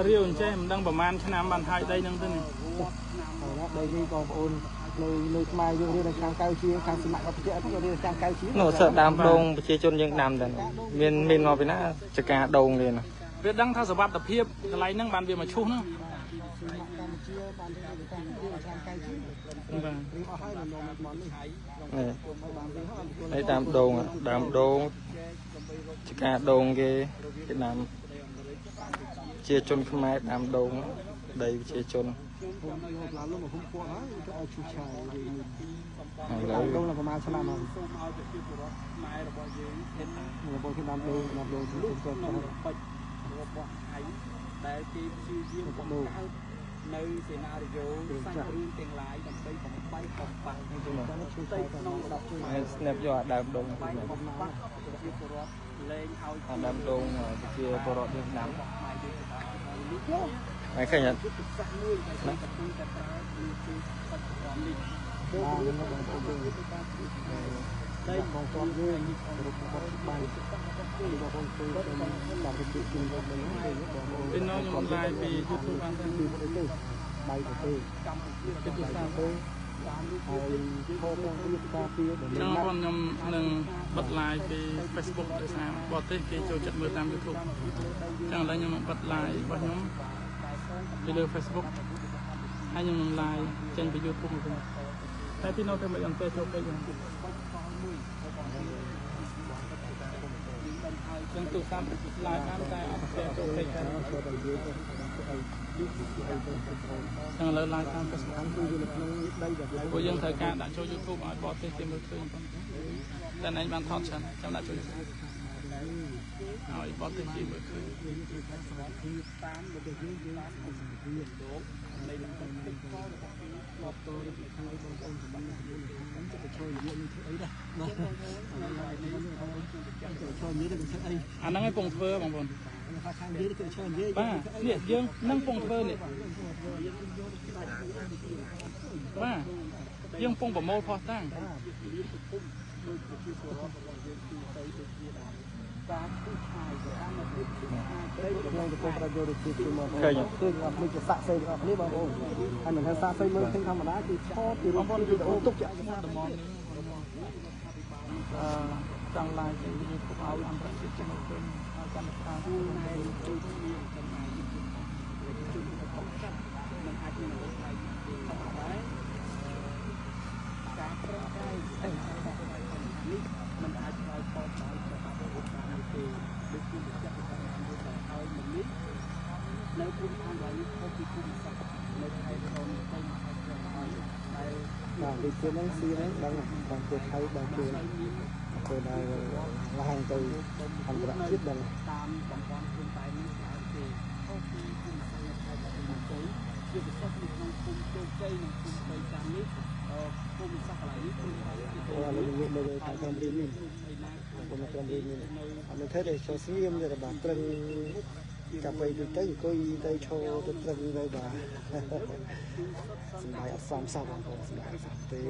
រាវអញ្ចេះមិនដឹងប្រហែលឆ្នាំបានហើយដីហ្នឹងទៅនេះ ហើយដីនេះបងប្អូននៅនៅខ្មែរយើងរៀននៅខាងកៅជាខាងសមត្ថភាពអត់រៀនខាងកៅជា នោះសើដើមដូងប្រជាជនយើងដាំតែមានមានមកពីណាចកាដូងរៀន វាដឹងថាសវត្ថភាពកន្លែងហ្នឹងបានវាមកឈូសហ្នឹង កម្ពុជាបានរៀនខាងខាងកៅជា បាទ រៀនអស់ហើយនៅមកនេះ នេះតាមដូងដើមដូងចកាដូងគេគេដាំជាជនខ្មែរដាំដូងដីប្រជាជន ខ្ញុំឡើងមកហ៊ុំពួកហើយទៅឲ្យឈូសឆាយឥឡូវដូងប្រហែលឆ្នាំហើយ សូមឲ្យប្រជាពលរដ្ឋខ្មែររបស់យើងហ៊ាន របស់គេដាំដូងដាំដូង ទៅទៅពេជ្ររបស់ថៃដែលគេព្យាយាមបង្កើតនៅសេណារីយ៉ូសាច់រឿងទាំងឡាយដើម្បីបំបែកបំបាក់ផ្ទៃក្នុងរបស់ជួយ ហើយ snap យកអាដើមដូង បំបាក់ប្រជាពលរដ្ឋលែងឲ្យ អាដើមដូងប្រជាពលរដ្ឋយើងដាំហើយឃើញអត់ សាសមួយដែលគេកំពុងតែប្រើគឺបច្ចុប្បន្ននេះបាទបងប្អូនដីបងប្អូនយើងគ្រប់របស់បានបងប្អូនធ្វើតាមវិធីជុំវិញបងប្អូន ពីនោះខ្ញុំ live ពី YouTube បានទេ ពីទៅបាយទៅ កម្ពុជា ពីទូរស័ព្ទ ទៅហើយខកការរៀបការពារ ចឹងបងខ្ញុំនឹងបិទ live ពី Facebook ដោយសារបរទេសគេចូលចិត្តមើលតាម YouTube ចឹងឥឡូវខ្ញុំនឹងបិទ live របស់ខ្ញុំពីលើ Facebook ហើយខ្ញុំនឹង live ចេញពី YouTube មកវិញតែពីនោះទៅមិនអន្តេចូលពេកហ្នឹងចឹងទូរស័ព្ទ live បានតែអត់ផ្ទះចូលពេកចឹងឥឡូវ live តាម Facebook ព្រោះយើងត្រូវការដាក់ចូល YouTube ឲ្យបរទេសគេមើលឃើញផងតែឯងបានថតច្រើនចាំដាក់ចូល YouTube ឲ្យបរទេសគេមើលឃើញ តាមរបស់យើងយើងសង្គមលោកនៃលំពេចករបស់គេធ្លាប់ទៅរៀបខាងបងប្អូនសម្បត្តិយើងខ្ញុំจะទៅជួយនិយាយធ្វើអីដែរបាទទៅជួយនិយាយទៅធ្វើអី អាហ្នឹងឯងពងធ្វើបងប្អូន ខាងនិយាយទៅជួយនិយាយ បាទនេះយើងនឹងពងធ្វើនេះបាទយើងពងប្រមូលផុសតាំង ការឈូសឆាយសកម្មភាពឈូសឆាយ ក្នុងទៅប្រយោជន៍ជាមកឃើញឃើញអត់ដូចជាសាក់សីទាំងអស់គ្នាបងប្អូនហើយមិនថាសាក់សីមើលឃើញធម្មតាគឺថតពីរូបវីដេអូទុកជាឯកសារ តំងនេះអឺចង់ live ចេញពី YouTube ឲ្យអន្តរជាតិចេញមកឃើញឲ្យកាន់តែច្រើន ណែដូចគ្នាចំណាយប្រជាជនរបស់ចិត្តមិនអាចមានអ្វីថ្លៃទេតែការប្រឹងប្រែងនេះមិនអាចឆ្លើយតបដោយប្រតិបត្តិបានទេដូចជាបញ្ជាក់ពីការមួយទៅហើយមិននេះនៅភូមិឋានឡើយនេះខុសពីភូមិសាស្ត្រនៅខេត្តក្រុងទៅខេត្តក្រុងហើយដែល បាទដូចជាហ្នឹងស៊ីហ្នឹងដឹងតាមគេថៃដល់ជួយទៅដល់ឡើងទៅអន្តរជាតិដឹង តាមតំបន់ព្រំដែននេះច្រើនទេខុសពីភូមិសាស្ត្រនៅខេត្តបន្ទាយមានជ័យជាពិសេសនៅក្នុងភូមិជោគជ័យនិងភូមិបីចាំនេះភូមិសាស្ត្រកន្លែងនេះគឺ អូឥឡូវងាកមើលខាងក្រុមរៀននេះខ្ញុំក្រុមរៀននេះអត់មានធ្វើទេចូលស្ងៀមទេបាទត្រឹងកាប់អីទៅទៅអង្គុយទៅឈរទៅត្រឹងទៅបាទសំបាយអត់សមសោះបងប្អូនសំបាយអត់សមទេ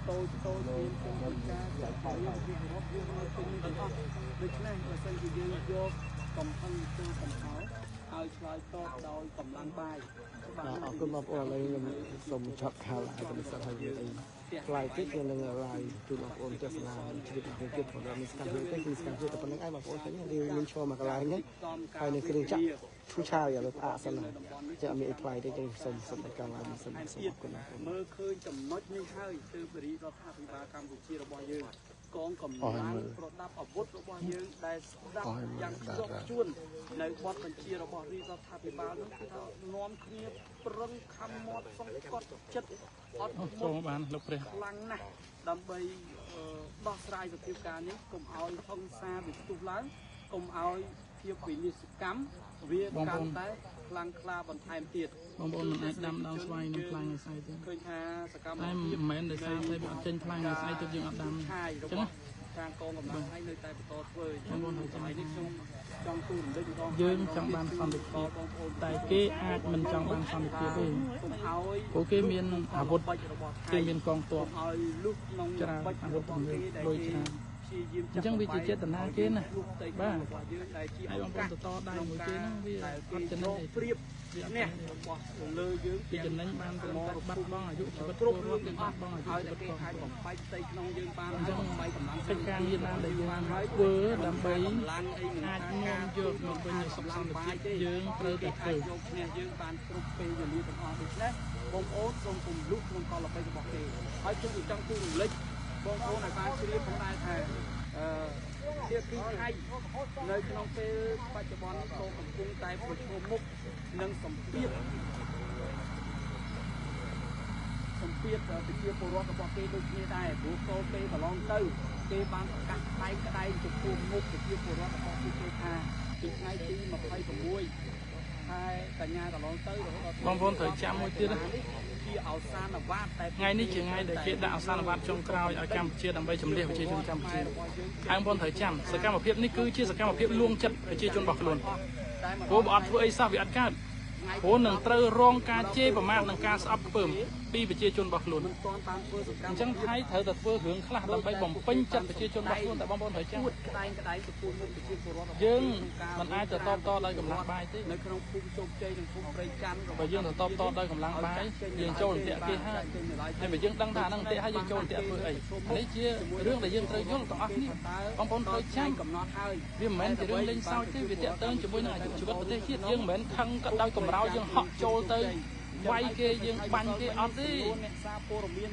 តូចតូចមានជំការចាក់បាយរាប់យើងនៅពេញទាំងអស់ដូច្នេះបើសិនជាយើងយកកំហឹងចូលកំហល់ហើយឆ្លើយតបដោយកម្លាំងបាយ អរគុណបងប្អូនឥឡូវខ្ញុំសូមឆាប់ខាលហើយទៅសិនហើយវាអីផ្លាយទៀតខ្ញុំនឹង live ជូនបងប្អូនទស្សនាជ្រាបពីទៀតព្រោះមានសកម្មភាពទេគឺសកម្មភាពតែប៉ុណ្្នឹងឯងបងប្អូនឃើញយើងមានឈរមកកន្លែងហ្នឹងហើយនៅគ្រឿងចាក់ឈូឆាយឥឡូវផ្អាកសិនណាចាអត់មានអីថ្លៃទេចឹងសូមសូមដល់ការ live សូមសូមអរគុណបងប្អូន មើលឃើញចំណុចនេះហើយទើបរាជរដ្ឋាភិបាលកម្ពុជារបស់យើងកងកម្លាំងប្រដាប់អាវុធរបស់យើងដែលស្ដាប់យ៉ាងខ្ជាប់ខ្ជួននៅបទបញ្ជារបស់រាជរដ្ឋាភិបាលនោះគឺថានាំគ្នាប្រឹងខំមាត់សង្កត់ចិត្តអត់ ចូលមកបានលោកព្រះ ខ្លាំងណាស់ដើម្បីដោះស្រាយសភាពការនេះកុំឲ្យហិង្សាវាផ្ទុះឡើងកុំឲ្យភាពវិនិស្សកម្មវាកាន់តែខ្លាំងក្លាបន្ថែមទៀត បងប្អូនមិនអាចដាំដើមស្វាយនឹងផ្លែថ្ងៃស្អែកទេ ឃើញថាសកម្ម តែមិនមែនដោយសារតែវាអត់ចេញផ្លែថ្ងៃស្អែកទើបយើងអត់ដាំ ឆាយរបស់ខាងកងកម្លាំងហើយនៅតែបន្តធ្វើ បងប្អូនត្រូវចាំ ហើយនេះខ្ញុំចង់ទូរំលឹកម្ដង យើងចង់បានសន្តិភាព បងប្អូន តែគេអាចមិនចង់បានសន្តិភាពទេ កុំឲ្យ ព្រោះគេមានអាវុធ បាច់របស់ថៃ គេមានកងទ័ព កុំឲ្យលុះក្នុង ច្រើន បាច់ អាវុធ របស់គេដែល លុយ គេ ច្រើន ព្យាយាម អញ្ចឹងវាជាចេតនាគេណា លុះផ្ទៃ បាទ របស់យើងដែលជា ហើយបងប្អូនទៅតដៃមួយគេហ្នឹងវា ដែល អត់ គេ ចំណេញអី យកប្រៀប វាអត់ អ្នក ចំណេញ របស់លើយើង គេចំណេញបានត្រឹមតែបាត់បង់អាយុជីវិត គ្រប់ ពល រឿង រដ្ឋ ទាំង និងបាត់បង់អាយុ អស់ឲ្យ ជីវិតកង តែគេអាចបំបែកផ្ទៃក្នុងយើងបាន អញ្ចឹង បំបែកកម្លាំង កិច្ចការងារណាដែលយើងធ្វើដើម្បី កម្លាំងអីនឹង អាចនាំយកមកវិញនូវសុខសន្តិភាពយើងត្រូវតែធ្វើ គេអាចយកឈ្នះយើងបានគ្រប់ពេលវេលាទាំងអស់ដូច្នេះបងប្អូនសូមកុំលុះក្នុងកលល្បិចរបស់គេហើយខ្ញុំក៏ចង់ទូរំលឹកបងប្អូនឲ្យបានជ្រាបផងដែរថាអឺភាគីថៃនៅក្នុងពេលបច្ចុប្បន្ននេះក៏កំពុងតែប្រឈមមុខនឹងសម្ពាធសម្ពាធប្រជាពលរដ្ឋរបស់គេដូចគ្នាដែរព្រោះកូនពេលកន្លងទៅគេបានប្រកាសក្តែងក្តែងចំពោះមុខប្រជាពលរដ្ឋរបស់ពួកគេថាពីថ្ងៃទី26ខែកញ្ញាកន្លងទៅរហូតដល់ បងប្អូនត្រូវចាំមួយទៀតណា នេះជាឱសានវាទតែ ថ្ងៃនេះជាថ្ងៃដែលគេដាក់ឱសានវាទចុងក្រោយឲ្យកម្ពុជាដើម្បីជំនះប្រជាជនកម្ពុជាហើយបងប្អូនត្រូវចាំសកម្មភាពនេះគឺជាសកម្មភាពលួងចិត្តប្រជាជនរបស់ខ្លួនព្រោះបើអត់ធ្វើអីសោះវាអត់កើតព្រោះនឹងត្រូវរងការជេរប្រមាថនិងការស្អប់ខ្ពើមពីប្រជាជនរបស់ខ្លួន មិនទាន់បានធ្វើសកម្ម អញ្ចឹងថៃត្រូវតែធ្វើរឿងខ្លះដើម្បីបំពេញចិត្តប្រជាជនរបស់ខ្លួនតែបងប្អូនត្រូវចាំ ពួតក្តែងក្តែងចំពោះមុខប្រជាពលរដ្ឋរបស់ យើងមិនអាចទៅតបតដោយកម្លាំងបាយទេ នៅក្នុងភូមិជោគជ័យនិងភូមិព្រៃច័ន្ទ បើយើងទៅតបតដោយកម្លាំងបាយយើងចូលអន្ទាក់គេហើយហើយបើយើងដឹងថាអាហ្នឹងអន្ទាក់ហើយយើងចូលអន្ទាក់ធ្វើអីអានេះជារឿងដែលយើងត្រូវយល់ទាំងអស់គ្នាបងប្អូនត្រូវចាំ កំណត់ហើយ វាមិនមែនជារឿងលេងសើចទេវាតាក់ទងជាមួយនឹងអាយុជីវិតប្រទេសជាតិយើងមិនមែនខឹងក៏ដោយកម្រោយយើងហក់ចូលទៅវាយគេយើងបាញ់គេអត់ទេ អ្នកសារព័ត៌មាន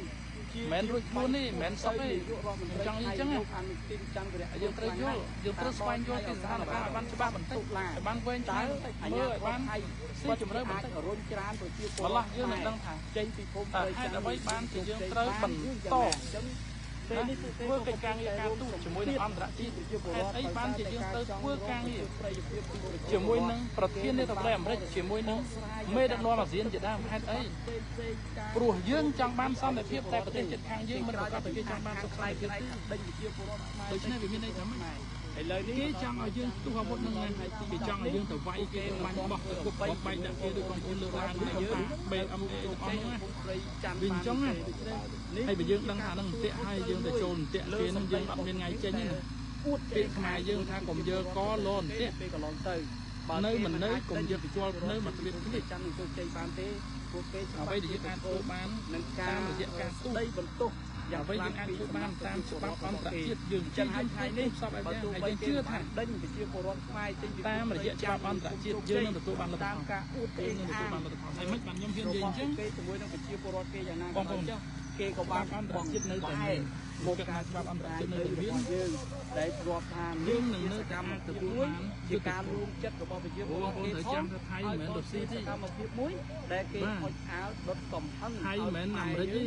ជា មិនមែនរួចខ្លួនទេមិនមែនសុខទេ នាយករដ្ឋមន្ត្រី ចង់និយាយអញ្ចឹងណា លោកអនុទិនចន្ទរៈ យើងត្រូវយល់យើងត្រូវស្វែងយល់ពីស្ថានភាពឲ្យបានច្បាស់បន្តិចឲ្យបានវែងឆ្ តើ ងាយបន្តិច អាជ្ញា មើលឲ្យបាន ធរថៃ ស៊ីជម្រៅបន្តិច រុញច្រានប្រជាពល ម្ល៉េះ រដ្ឋ យើងនឹងដឹងថា ចេញពីភូមិ តើហេតុអ្វីបានជាយើងត្រូវបន្ត ពេលនេះពួកគេ ធ្វើកិច្ចការងារការទូតជាមួយនឹងអន្តរជាតិហេតុអីបានជាយើងត្រូវធ្វើការងារ ប្រយោជន៍ពីប្រជា ជាមួយនឹងប្រធានាធិបតីអាមេរិកជាមួយនឹងមេដឹកនាំអាស៊ានជាដើមហេតុអី ផ្សេងៗការ ព្រោះយើងចង់បានសន្តិភាពតែប្រទេសជិតខាងយើងមិនប្រកាសតែគេចង់បានសុខសន្តិភាពទេ ដេញប្រជាពលរដ្ឋខ្មែរ ដូច្នេះវាមានន័យថាម៉េច ឥឡូវនេះ គេចង់ឲ្យយើងផ្ទុះអាវុធនឹងណាគេចង់ឲ្យយើងទៅវាយគេទៅបាញ់បោះទៅគប់បបែកដាក់គេដូចបងប្អូនលើកឡើងនេះយើង BMA ទាំងអស់ហ្នឹងណា ព្រៃច័ន្ទ វាអញ្ចឹងណាហើយបើយើងដឹងថានឹងអន្ទាក់ហើយយើងទៅចូលអន្ទាក់គេនឹងយើងអត់មានថ្ងៃចេញទេណា អួត ពាក្យខ្មែរយើងថាកុំយកកលអន្ទាក់ ពេលកន្លងទៅ នៅមិននៅកុំយកជ័លនៅមកត្រៀមគ្នា ច័ន្ទនឹងជោគជ័យបានទេពួកគេ អ្វីដែលយើងអាចធ្វើបាន នឹងការ តាមរយៈការទូត ដីបន្ទោសយ៉ាង អ្វីយើងអាចធ្វើបានតាមច្បាប់អន្តរជាតិយើង ចឹងហើយថ្ងៃនេះ សពបែប បើ យ៉ាងហើយ ទោះបី យើងជឿថា ដេញប្រជាពលរដ្ឋខ្មែរចេញពី តាមរយៈច្បាប់អន្តរជាតិយើងនឹងទទួលបានលទ្ធ តាម ផល ការអួត យើងនឹងទទួលបានលទ្ធផលហើយមិនបានខ្ញុំហ៊ាននិយាយអញ្ចឹង គេជាមួយនឹងប្រជាពលរដ្ឋគេយ៉ាងណា បងប្អូន ក៏ដោយចុះគេក៏បាន ច្បាប់អន្តរជាតិនៅតែមាន មក ការ ការ ច្បាប់អន្តរជាតិនៅតែមាន យើងដែលរាប់ថា យើងនឹងនៅតែអាចទទួលបាន ជាការលួងចិត្តរបស់ប្រជាពល បងប្អូ រដ្ឋគេ នត្រូវចាំថាថៃមិនមែនរុស្ស៊ីទេ សកម្មភាពមួយដែលគេ បាទ អុចអាលដុតកំហឹង ថៃមិនមែនអាមេរិកទេ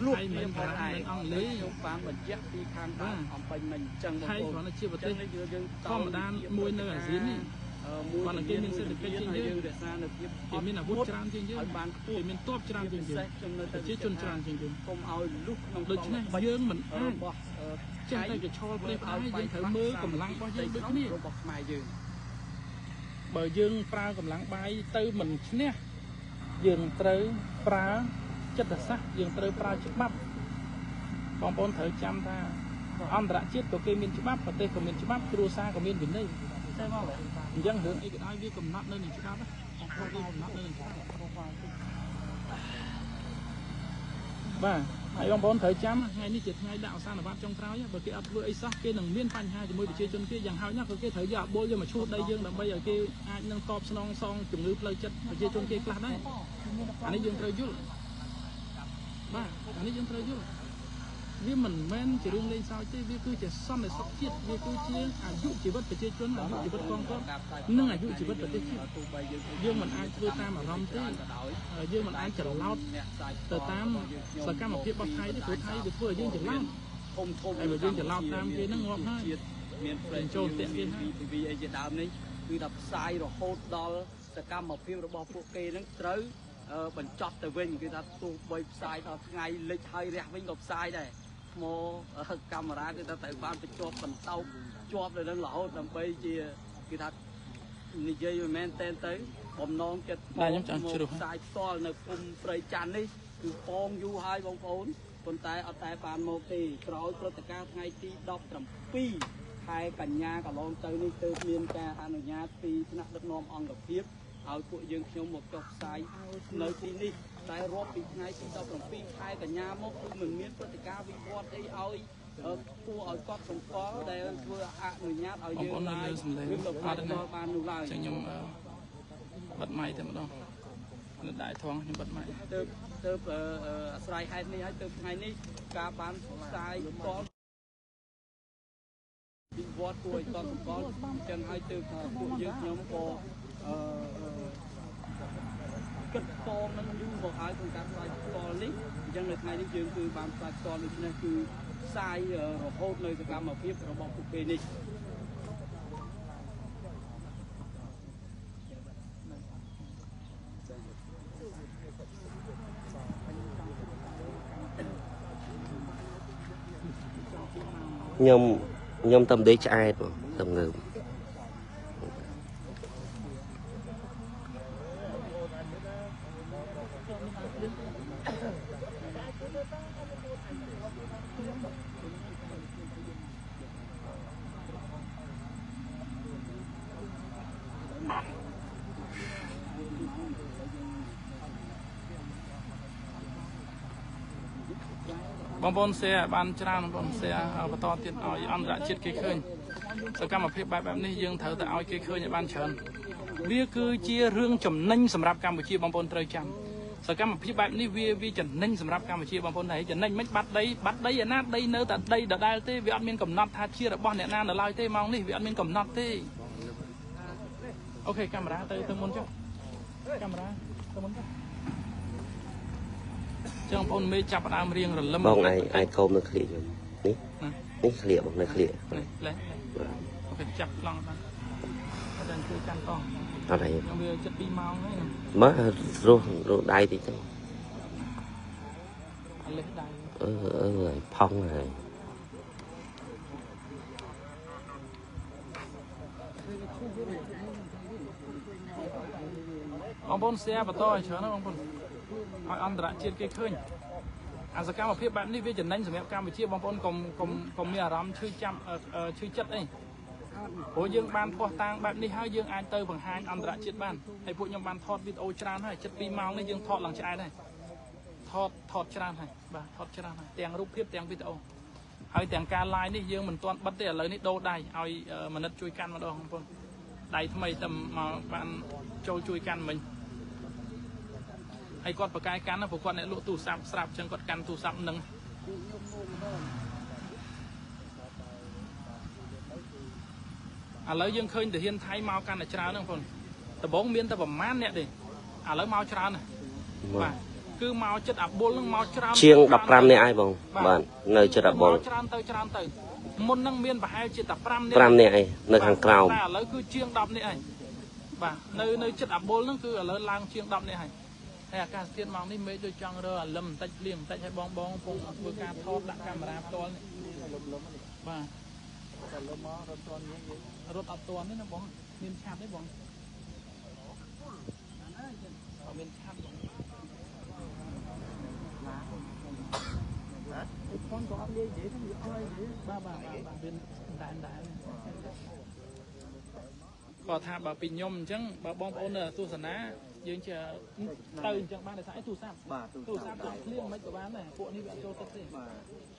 លួច ថៃមិនមែនបារាំងមិនអង់គ្លេស ខ្ញុំបានបញ្ជាក់ពីខាងដើមអំបញ្ញមិញអញ្ចឹងបង ថៃ ប្អូន គ្រាន់តែជាប្រទេស អញ្ចឹងយើង ធម្មតាមួយនៅអាស៊ាននេះ មួយ គាត់នឹងគេមានសេដ្ឋកិច្ចជាងយើង យើងរក្សានៅភាព គេមានអាវុធច្រើនជាងយើង ឲ្យបានខ្ពស់ គេមានទ័ពច្រើនជាងយើង ពិសេសខ្ញុំនៅតែ ប្រជាជនច្រើនជាងយើង កុំឲ្យលុះក្នុង ដូច្នេះយើងមិនអាច របស់ ចេះតែកឆោលប្រេះផ្ដាយយើងត្រូវមើលកម្លាំងរបស់យើងដូចគ្នា របស់ខ្មែរយើង បើយើងប្រើកម្លាំងបាយទៅមិនឈ្នះយើងត្រូវប្រើចិត្តសាស្ត្រយើងត្រូវប្រើច្បាប់បងប្អូនត្រូវចាំថាអន្តរជាតិក៏គេមានច្បាប់ប្រទេសក៏មានច្បាប់គ្រួសារក៏មានវិន័យ តែមក អញ្ចឹងរឿងអីក៏ដោយវាកំណត់នៅក្នុងច្បាប់ណាបង បាទហើយបងប្អូនត្រូវចាំថ្ងៃនេះជាថ្ងៃដាក់អសានវត្តចុងក្រោយបើគេអត់ធ្វើអីសោះគេនឹងមានបញ្ហាជាមួយប្រជាជនគេយ៉ាងហោចណាស់ក៏គេត្រូវយកអាបុលយកមកឈូសដីយើងដើម្បីឲ្យគេអាចនឹងតបស្នងសងជំងឺផ្លូវចិត្តប្រជាជនគេខ្លះដែរអានេះយើងត្រូវយល់បាទអានេះយើងត្រូវយល់វាមិនមែនជារឿងលេងសើចទេវាគឺជាសន្តិសុខជាតិវាគឺជាអាយុជីវិតប្រជាជនអាយុជីវិតកងទ័ពនិងអាយុជីវិតប្រទេសជាតិយើងមិនអាចធ្វើតាមអារម្មណ៍ទេយើងមិនអាចច្រឡោតទៅតាមសកម្មភាពរបស់ថៃទេព្រោះថៃវាធ្វើឲ្យយើងច្រឡំ ធំ ហើយបើយើងច្រឡោតតាមគេហ្នឹងងាប់ហើយ មានប្រេង ចូលតាក់គេ មាន VTV អីជាដើមនេះគឺថាផ្សាយរហូតដល់សកម្មភាពរបស់ពួកគេហ្នឹងត្រូវបញ្ចប់ទៅវិញគឺថាទោះបីផ្សាយដល់ថ្ងៃលិចហើយរះវិញក៏ផ្សាយដែរថ្មកាមេរ៉ាគឺថាត្រូវបានបញ្ជាប់បន្តោបជាប់នៅនឹងរហូតដើម្បីជាគឺថានិយាយមិនមែនតែនទៅបំណងចិត្ត បាទខ្ញុំចង់ជ្រុះ ផ្សាយផ្ទាល់នៅភូមិព្រៃច័ន្ទនេះគឺពងយូរហើយបងប្អូនប៉ុន្តែអត់តែបានមកទេក្រោយព្រឹត្តិការណ៍ថ្ងៃទី17ខែកញ្ញាកន្លងទៅនេះទើបមានការអនុញ្ញាតពីថ្នាក់ដឹកនាំអង្គភាពឲ្យពួកយើងខ្ញុំមកចុះផ្សាយនៅទីនេះតែរាប់ពីថ្ងៃទី17ខែកញ្ញាមកគឺមិនមានព្រឹត្តិការណ៍វិវត្តអីឲ្យគួរឲ្យកត់សម្គាល់ដែលធ្វើអនុញ្ញាតឲ្យ បង យើង ប្អូននៅលើសំឡេង ឬក៏ អត់ទេណា បាននោះឡើយ ចឹងខ្ញុំបិទម៉ៃតែម្ដងនៅដៃថងខ្ញុំបិទម៉ៃ ទើបអាស្រ័យហេតុនេះហើយទើបថ្ងៃនេះការបានផ្សាយផ្ទាល់វិវត្តគួរឲ្យកត់សម្គាល់អញ្ចឹងហើយទើបថាពួកយើងខ្ញុំក៏គិតតងនឹងយូរមកហើយក្នុងការផ្សាយផ្ទាល់នេះអញ្ចឹងនៅថ្ងៃនេះយើងគឺបានផ្សាយផ្ទាល់ដូច្នេះគឺផ្សាយរហូតនៅសកម្មភាពរបស់ពួកគេនេះ ខ្ញុំតំដេកឆ្អែតបងតំងើប បងប្អូន share បានច្រើនបងប្អូន share បន្តទៀតឲ្យអន្តរជាតិគេឃើញសកម្មភាពបែបនេះយើងត្រូវតែឲ្យគេឃើញឲ្យបានច្រើនវាគឺជារឿងចំណេញសម្រាប់កម្ពុជាបងប្អូនត្រូវចាំសកម្មភាពបែបនេះវាចំណេញសម្រាប់កម្ពុជាបងប្អូនហើយចំណេញមិនបាត់ដីបាត់ដីឯណាដីនៅតែដីដដែលទេវាអត់មានកំណត់ថាជារបស់អ្នកណានៅឡើយទេម៉ោងនេះវាអត់មានកំណត់ទេអូខេកាមេរ៉ាទៅមុនចុះកាមេរ៉ាទៅមុនចុះចឹងបងប្អូនមេចាប់ដើមរៀងរលឹម បងឯងកោមនៅក្លៀកខ្ញុំនេះនេះក្លៀកបងនៅក្លៀក លេអូខេចាប់ឡងបានអត់ដឹងជួយកាន់តោះ អត់អី ខ្ញុំវាចិត្ត2ម៉ោងហើយ មើលរស់ដៃតិចទៅ លេះដៃ អឺផុងហើយ បងប្អូន share បន្តឲ្យច្រើនណាបងប្អូនឲ្យអន្តរជាតិគេឃើញអាសកម្មភាពបែបនេះវាចំណេញសម្រាប់កម្ពុជាបងប្អូនកុំមានអារម្មណ៍ឈឺចាំឈឺចិត្តអីព្រោះយើងបានភ័ស្តុតាងបែបនេះហើយយើងអាចទៅបង្ហាញអន្តរជាតិបានហើយពួកខ្ញុំបានថតវីដេអូច្រើនហើយចិត្ត2ម៉ោងនេះយើងថតឡើងឆ្អែតហើយថតច្រើនហើយបាទថតច្រើនហើយទាំងរូបភាពទាំងវីដេអូហើយទាំងការ live នេះយើងមិនទាន់បិទទេឥឡូវនេះដូរដៃឲ្យមនិតជួយកាន់ម្ដងបងប្អូនដៃថ្មីតែមកបានចូលជួយកាន់មិញហើយគាត់ប្រកែកាន់ណាព្រោះគាត់អ្នកលក់ទូរស័ព្ទស្រាប់អញ្ចឹងគាត់កាន់ទូរស័ព្ទនឹងឥឡូវយើងឃើញទាហានថៃមកកាន់តែច្រើនហ្នឹងបងប្អូនដំបូងមានតែប្រមាណអ្នកទេឥឡូវមកច្រើនណាស់បាទគឺមកចិត្តអាបុលហ្នឹងមកច្រើន ជាង15នាក់ហើយបងបាទនៅចិត្តអាបុល ច្រើនទៅច្រើនទៅមុនហ្នឹងមានប្រហែលជាតែ5នាក់ 5នាក់ឯងនៅខាងក្រោម តែឥឡូវគឺជាង10នាក់ហើយបាទនៅចិត្តអាបុលហ្នឹងគឺឥឡូវឡើងជាង10នាក់ហើយហើយអាកាសធាតុម៉ោងនេះមេឃដូចចង់រើអាលឹមបន្តិចភ្លៀងបន្តិចឲ្យបងបងកំពុងធ្វើការថតដាក់កាមេរ៉ាផ្ទាល់នេះបាទរត់អត់ទាន់ទេណាបងមានឆាប់ទេបងអត់មានឆាប់បង con có ăn đi dễ không ơi ba bà bà bên đại đại គាត់ថាបើពីខ្ញុំអញ្ចឹងបើបងប្អូននៅទស្សនា យើងជាទៅអញ្ចឹងបានដោយសារអីទូរស័ព្ទ បាទ ទូរស័ព្ទចង់ភ្លៀងមិនក៏បានដែរពួកនេះវាអត់ចូលទឹកទេ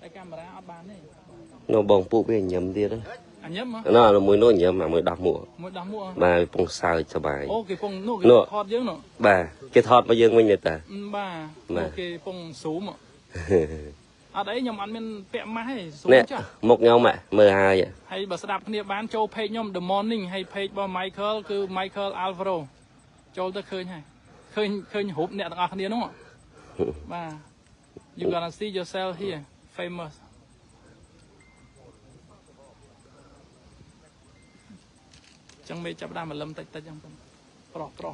តែកាមេរ៉ាអត់បានទេ នៅបងពួកវាញឹមទៀត អញញឹម ណ៎មួយនោះញឹមអាមួយដោះមួក មួយដោះមួក បាទពងសើចសប្បាយ អូគេពងនោះគេថតយើងនោះ បាទគេថតមកយើងវិញទេតា បាទគេពងស៊ូមអត់អីខ្ញុំអត់មានពាក់ម៉ាស់ទេស៊ូមចាស់ មុខខ្ញុំមើលហើយ ហើយបើស្ដាប់គ្នាបានចូល page ខ្ញុំ The Morning ហើយ page របស់ Michael គឺ Michael Alvaro ចូលទៅឃើញហើយឃើញរូបអ្នកទាំងអស់គ្នានោះបាទ You gonna see yourself here famous ចឹងមេចាប់ដើមរលឹមតិចតិចចឹងប្រុសប្រុស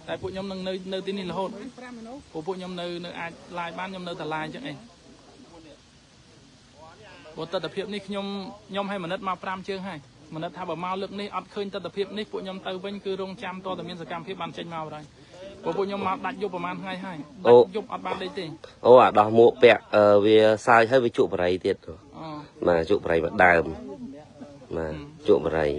តែពួកខ្ញុំនឹងនៅទីនេះរហូតពួកខ្ញុំនៅអាច live បានខ្ញុំនៅតែ live ចឹងឯងព្រោះទស្សនភាពនេះខ្ញុំឲ្យមនិតមក5ជើងហើយមនិតថាបើមកលើកនេះអត់ឃើញទស្សនភាពនេះពួកខ្ញុំទៅវិញគឺរងចាំតតែមានសកម្មភាពបានចេញមកហើយពួកខ្ញុំមកដាច់យប់ប្រហែលថ្ងៃហើយដាច់យប់អត់បានដេកទេ អូអាដោះមួកពាក់វាសើចហើយវាជក់បរិយទៀតបាទជក់បរិយមកដើមបាទជក់បរិយ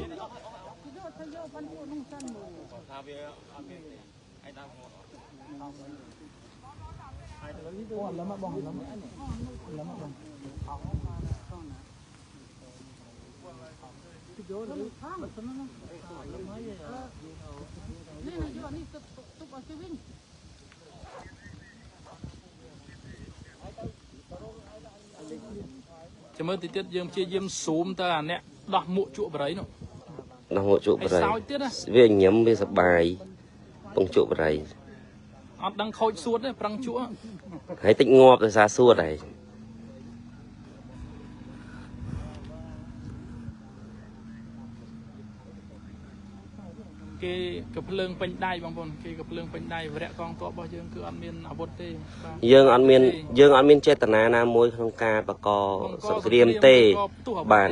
ចាំមើលតិចទៀតយើងព្យាយាមស៊ូមទៅអាអ្នកដោះមួកជក់បរិយនោះ ដោះមួកជក់បរិយវាញឹមវាសបាយពងជក់បរិយ អត់ដឹងខូចសួតទេប្រឹងជក់ ហើយតិចងាប់ដោយសារសួតហើយ គេកភ្លើងពេញដៃបងប្អូនគេកភ្លើងពេញដៃវរៈកងទ័ពរបស់យើងគឺអត់មានអាវុធទេ បាទយើងអត់មានចេតនាណាមួយក្នុងការបកសង្គ្រាមទេបាទ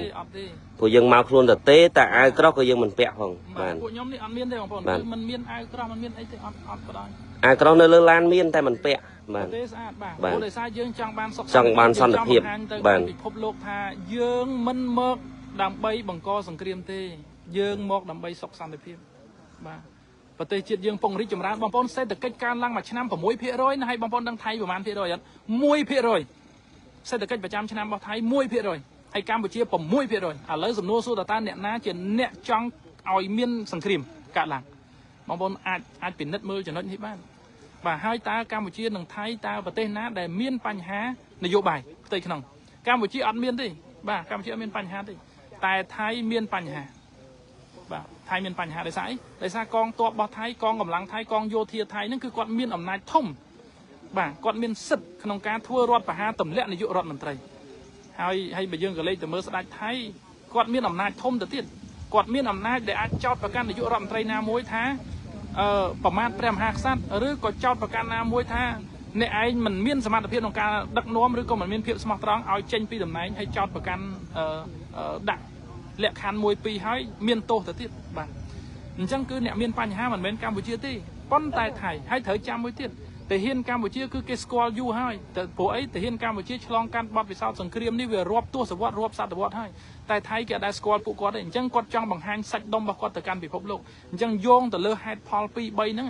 ព្រោះយើងមកខ្លួនទៅទេតែអាវក្រោះក៏យើងមិនពាក់ផងបាទ ពួកខ្ញុំនេះអត់មានទេបងប្អូនគឺមិនមានអាវក្រោះមិនមានអីទេអត់បដ ாய் អាវក្រោះនៅលើឡានមានតែមិនពាក់បាទ ទេស្អាតបាទព្រោះដោយសារយើងចង់បានសុខ ចង់បានសន្តិភាព បាទពិភពលោកថាយើងមិនមកដើម្បីបង្កសង្គ្រាមទេយើងមកដើម្បីសុខសន្តិភាពបាទប្រទេសជាតិយើងពង្រីកចម្រើនបងប្អូនសេដ្ឋកិច្ចកើនឡើងមួយឆ្នាំ 6% ណាហើយបងប្អូនដឹងថៃប្រហែលភាគរយអត់ 1% សេដ្ឋកិច្ចប្រចាំឆ្នាំរបស់ថៃ 1% ហើយកម្ពុជា 6% ឥឡូវសំណួរសួរតើអ្នកណាជាអ្នកចង់ឲ្យមានសង្គ្រាមកើតឡើងបងប្អូនអាចពិនិត្យមើលចំណុចនេះបានបាទហើយតើកម្ពុជានិងថៃតើប្រទេសណាដែលមានបញ្ហានយោបាយផ្ទៃក្នុងកម្ពុជាអត់មានទេបាទកម្ពុជាអត់មានបញ្ហាទេតែថៃមានបញ្ហាបាទថៃមានបញ្ហាដោយសារអីដោយសារកងទ័ពរបស់ថៃកងកម្លាំងថៃកងយោធាថៃហ្នឹងគឺគាត់មានអំណាចធំបាទគាត់មានសិទ្ធិក្នុងការធ្វើរដ្ឋប្រហារទម្លាក់នាយករដ្ឋមន្ត្រីហើយបើយើងក៏លេចទៅមើលស្ដេចថៃគាត់មានអំណាចធំទៅទៀតគាត់មានអំណាចដែលអាចចោទប្រកាន់នាយករដ្ឋមន្ត្រីណាមួយថាប្រមាថព្រះមហាក្សត្រឬក៏ចោទប្រកាន់ណាមួយថាអ្នកឯងមិនមានសមត្ថភាពក្នុងការដឹកនាំឬក៏មិនមានភាពស្មោះត្រង់ឲ្យចេញពីតំណែងហើយចោទប្រកាន់ដាក់លក្ខខណ្ឌ1 2ហើយមានទោសទៅទៀតបាទអញ្ចឹងគឺអ្នកមានបញ្ហាមិនមែនកម្ពុជាទេប៉ុន្តែថៃហើយត្រូវចាំមួយទៀតទាហានកម្ពុជាគឺគេស្គាល់យូរហើយតែព្រោះអីទាហានកម្ពុជាឆ្លងកាត់បទពិសោធន៍សង្គ្រាមនេះវារាប់ទសវត្សរាប់សតវត្សហើយតែថៃគេអត់ដែលស្គាល់ពួកគាត់ទេអញ្ចឹងគាត់ចង់បង្ហាញសាច់ដុំរបស់គាត់ទៅកាន់ពិភពលោកអញ្ចឹងយោងទៅលើហេតុផល2 3ហ្នឹង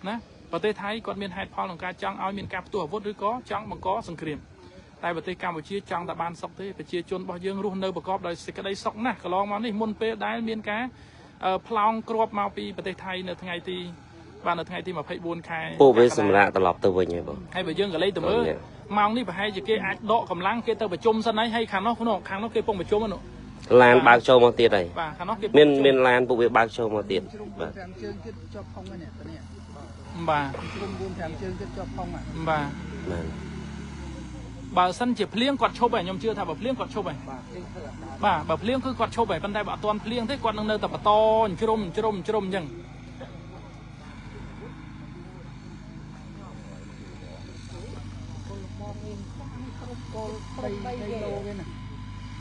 ណាប្រទេសថៃគាត់មានហេតុផលក្នុងការចង់ឲ្យមានការផ្ទុះអាវុធឬក៏ចង់បង្កសង្គ្រាមតែប្រទេសកម្ពុជាចង់តែបានសុខទេប្រជាជនរបស់យើងរស់នៅប្រកបដោយសេចក្តីសុខណាស់កន្លងមកនេះមុនពេលដែលមានការផ្លោងគ្រាប់មកពីប្រទេសថៃនៅថ្ងៃទីបាទនៅថ្ងៃទី24ខែ ពួកវាសម្រាប់ត្រឡប់ទៅវិញហើយបង ហើយបើយើងក៏លេចទៅមើលម៉ោងនេះប្រហែលជាគេអាចដកកម្លាំងគេទៅប្រជុំសិនហើយហើយខាងនោះខាងនោះគេពងប្រជុំហ្នឹង ឡានបើកចូលមកទៀតហើយ បាទខាងនោះគេ មានឡានពួកវាបើកចូលមកទៀតបាទ 5ជើងទៀតជាប់ផុងហ្នឹងនេះ បាទ ជ្រុំ4 5ជើងទៀតជាប់ផុង បាទបើសិនជាភ្លៀងគាត់ឈប់ហើយខ្ញុំជឿថាបើភ្លៀងគាត់ឈប់ហើយបាទបើភ្លៀងគឺគាត់ឈប់ហើយប៉ុន្តែបើអត់ទាន់ភ្លៀងទេគាត់នឹងនៅតែបន្តជ្រុំជ្រុំជ្រុំអញ្ចឹង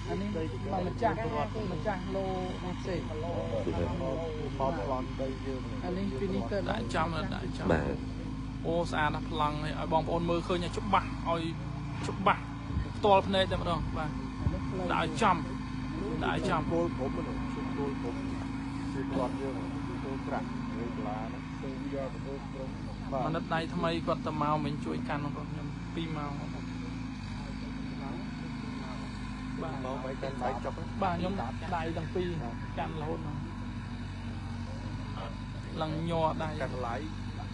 អានេះម្ចាស់លោផ្សេងអានេះពីនេះទៅ ដាក់ចំដាក់ចំបាទអូស្អាតណាស់ប្លង់នេះឲ្យបងប្អូនមើលឃើញច្បាស់ឲ្យច្បាស់ផ្ទាល់ភ្នែកតែម្ដងបាទដាក់ឲ្យចំដាក់ឲ្យចំ គោលព្រំគោលព្រំ ពលរដ្ឋយើងចូលប្រាក់1ដុល្លារហ្នឹងសូមយកទៅក្រុម មនិតដៃថ្មីគាត់ទៅមកមិញជួយកាន់បងប្អូនខ្ញុំ2ម៉ោងបងប្អូនបាទ មកបីកាន់ដៃចុក បាទខ្ញុំដៃទាំងពីរកាន់រហូតមកឡើងញ័រដៃ កាន់ឡៃ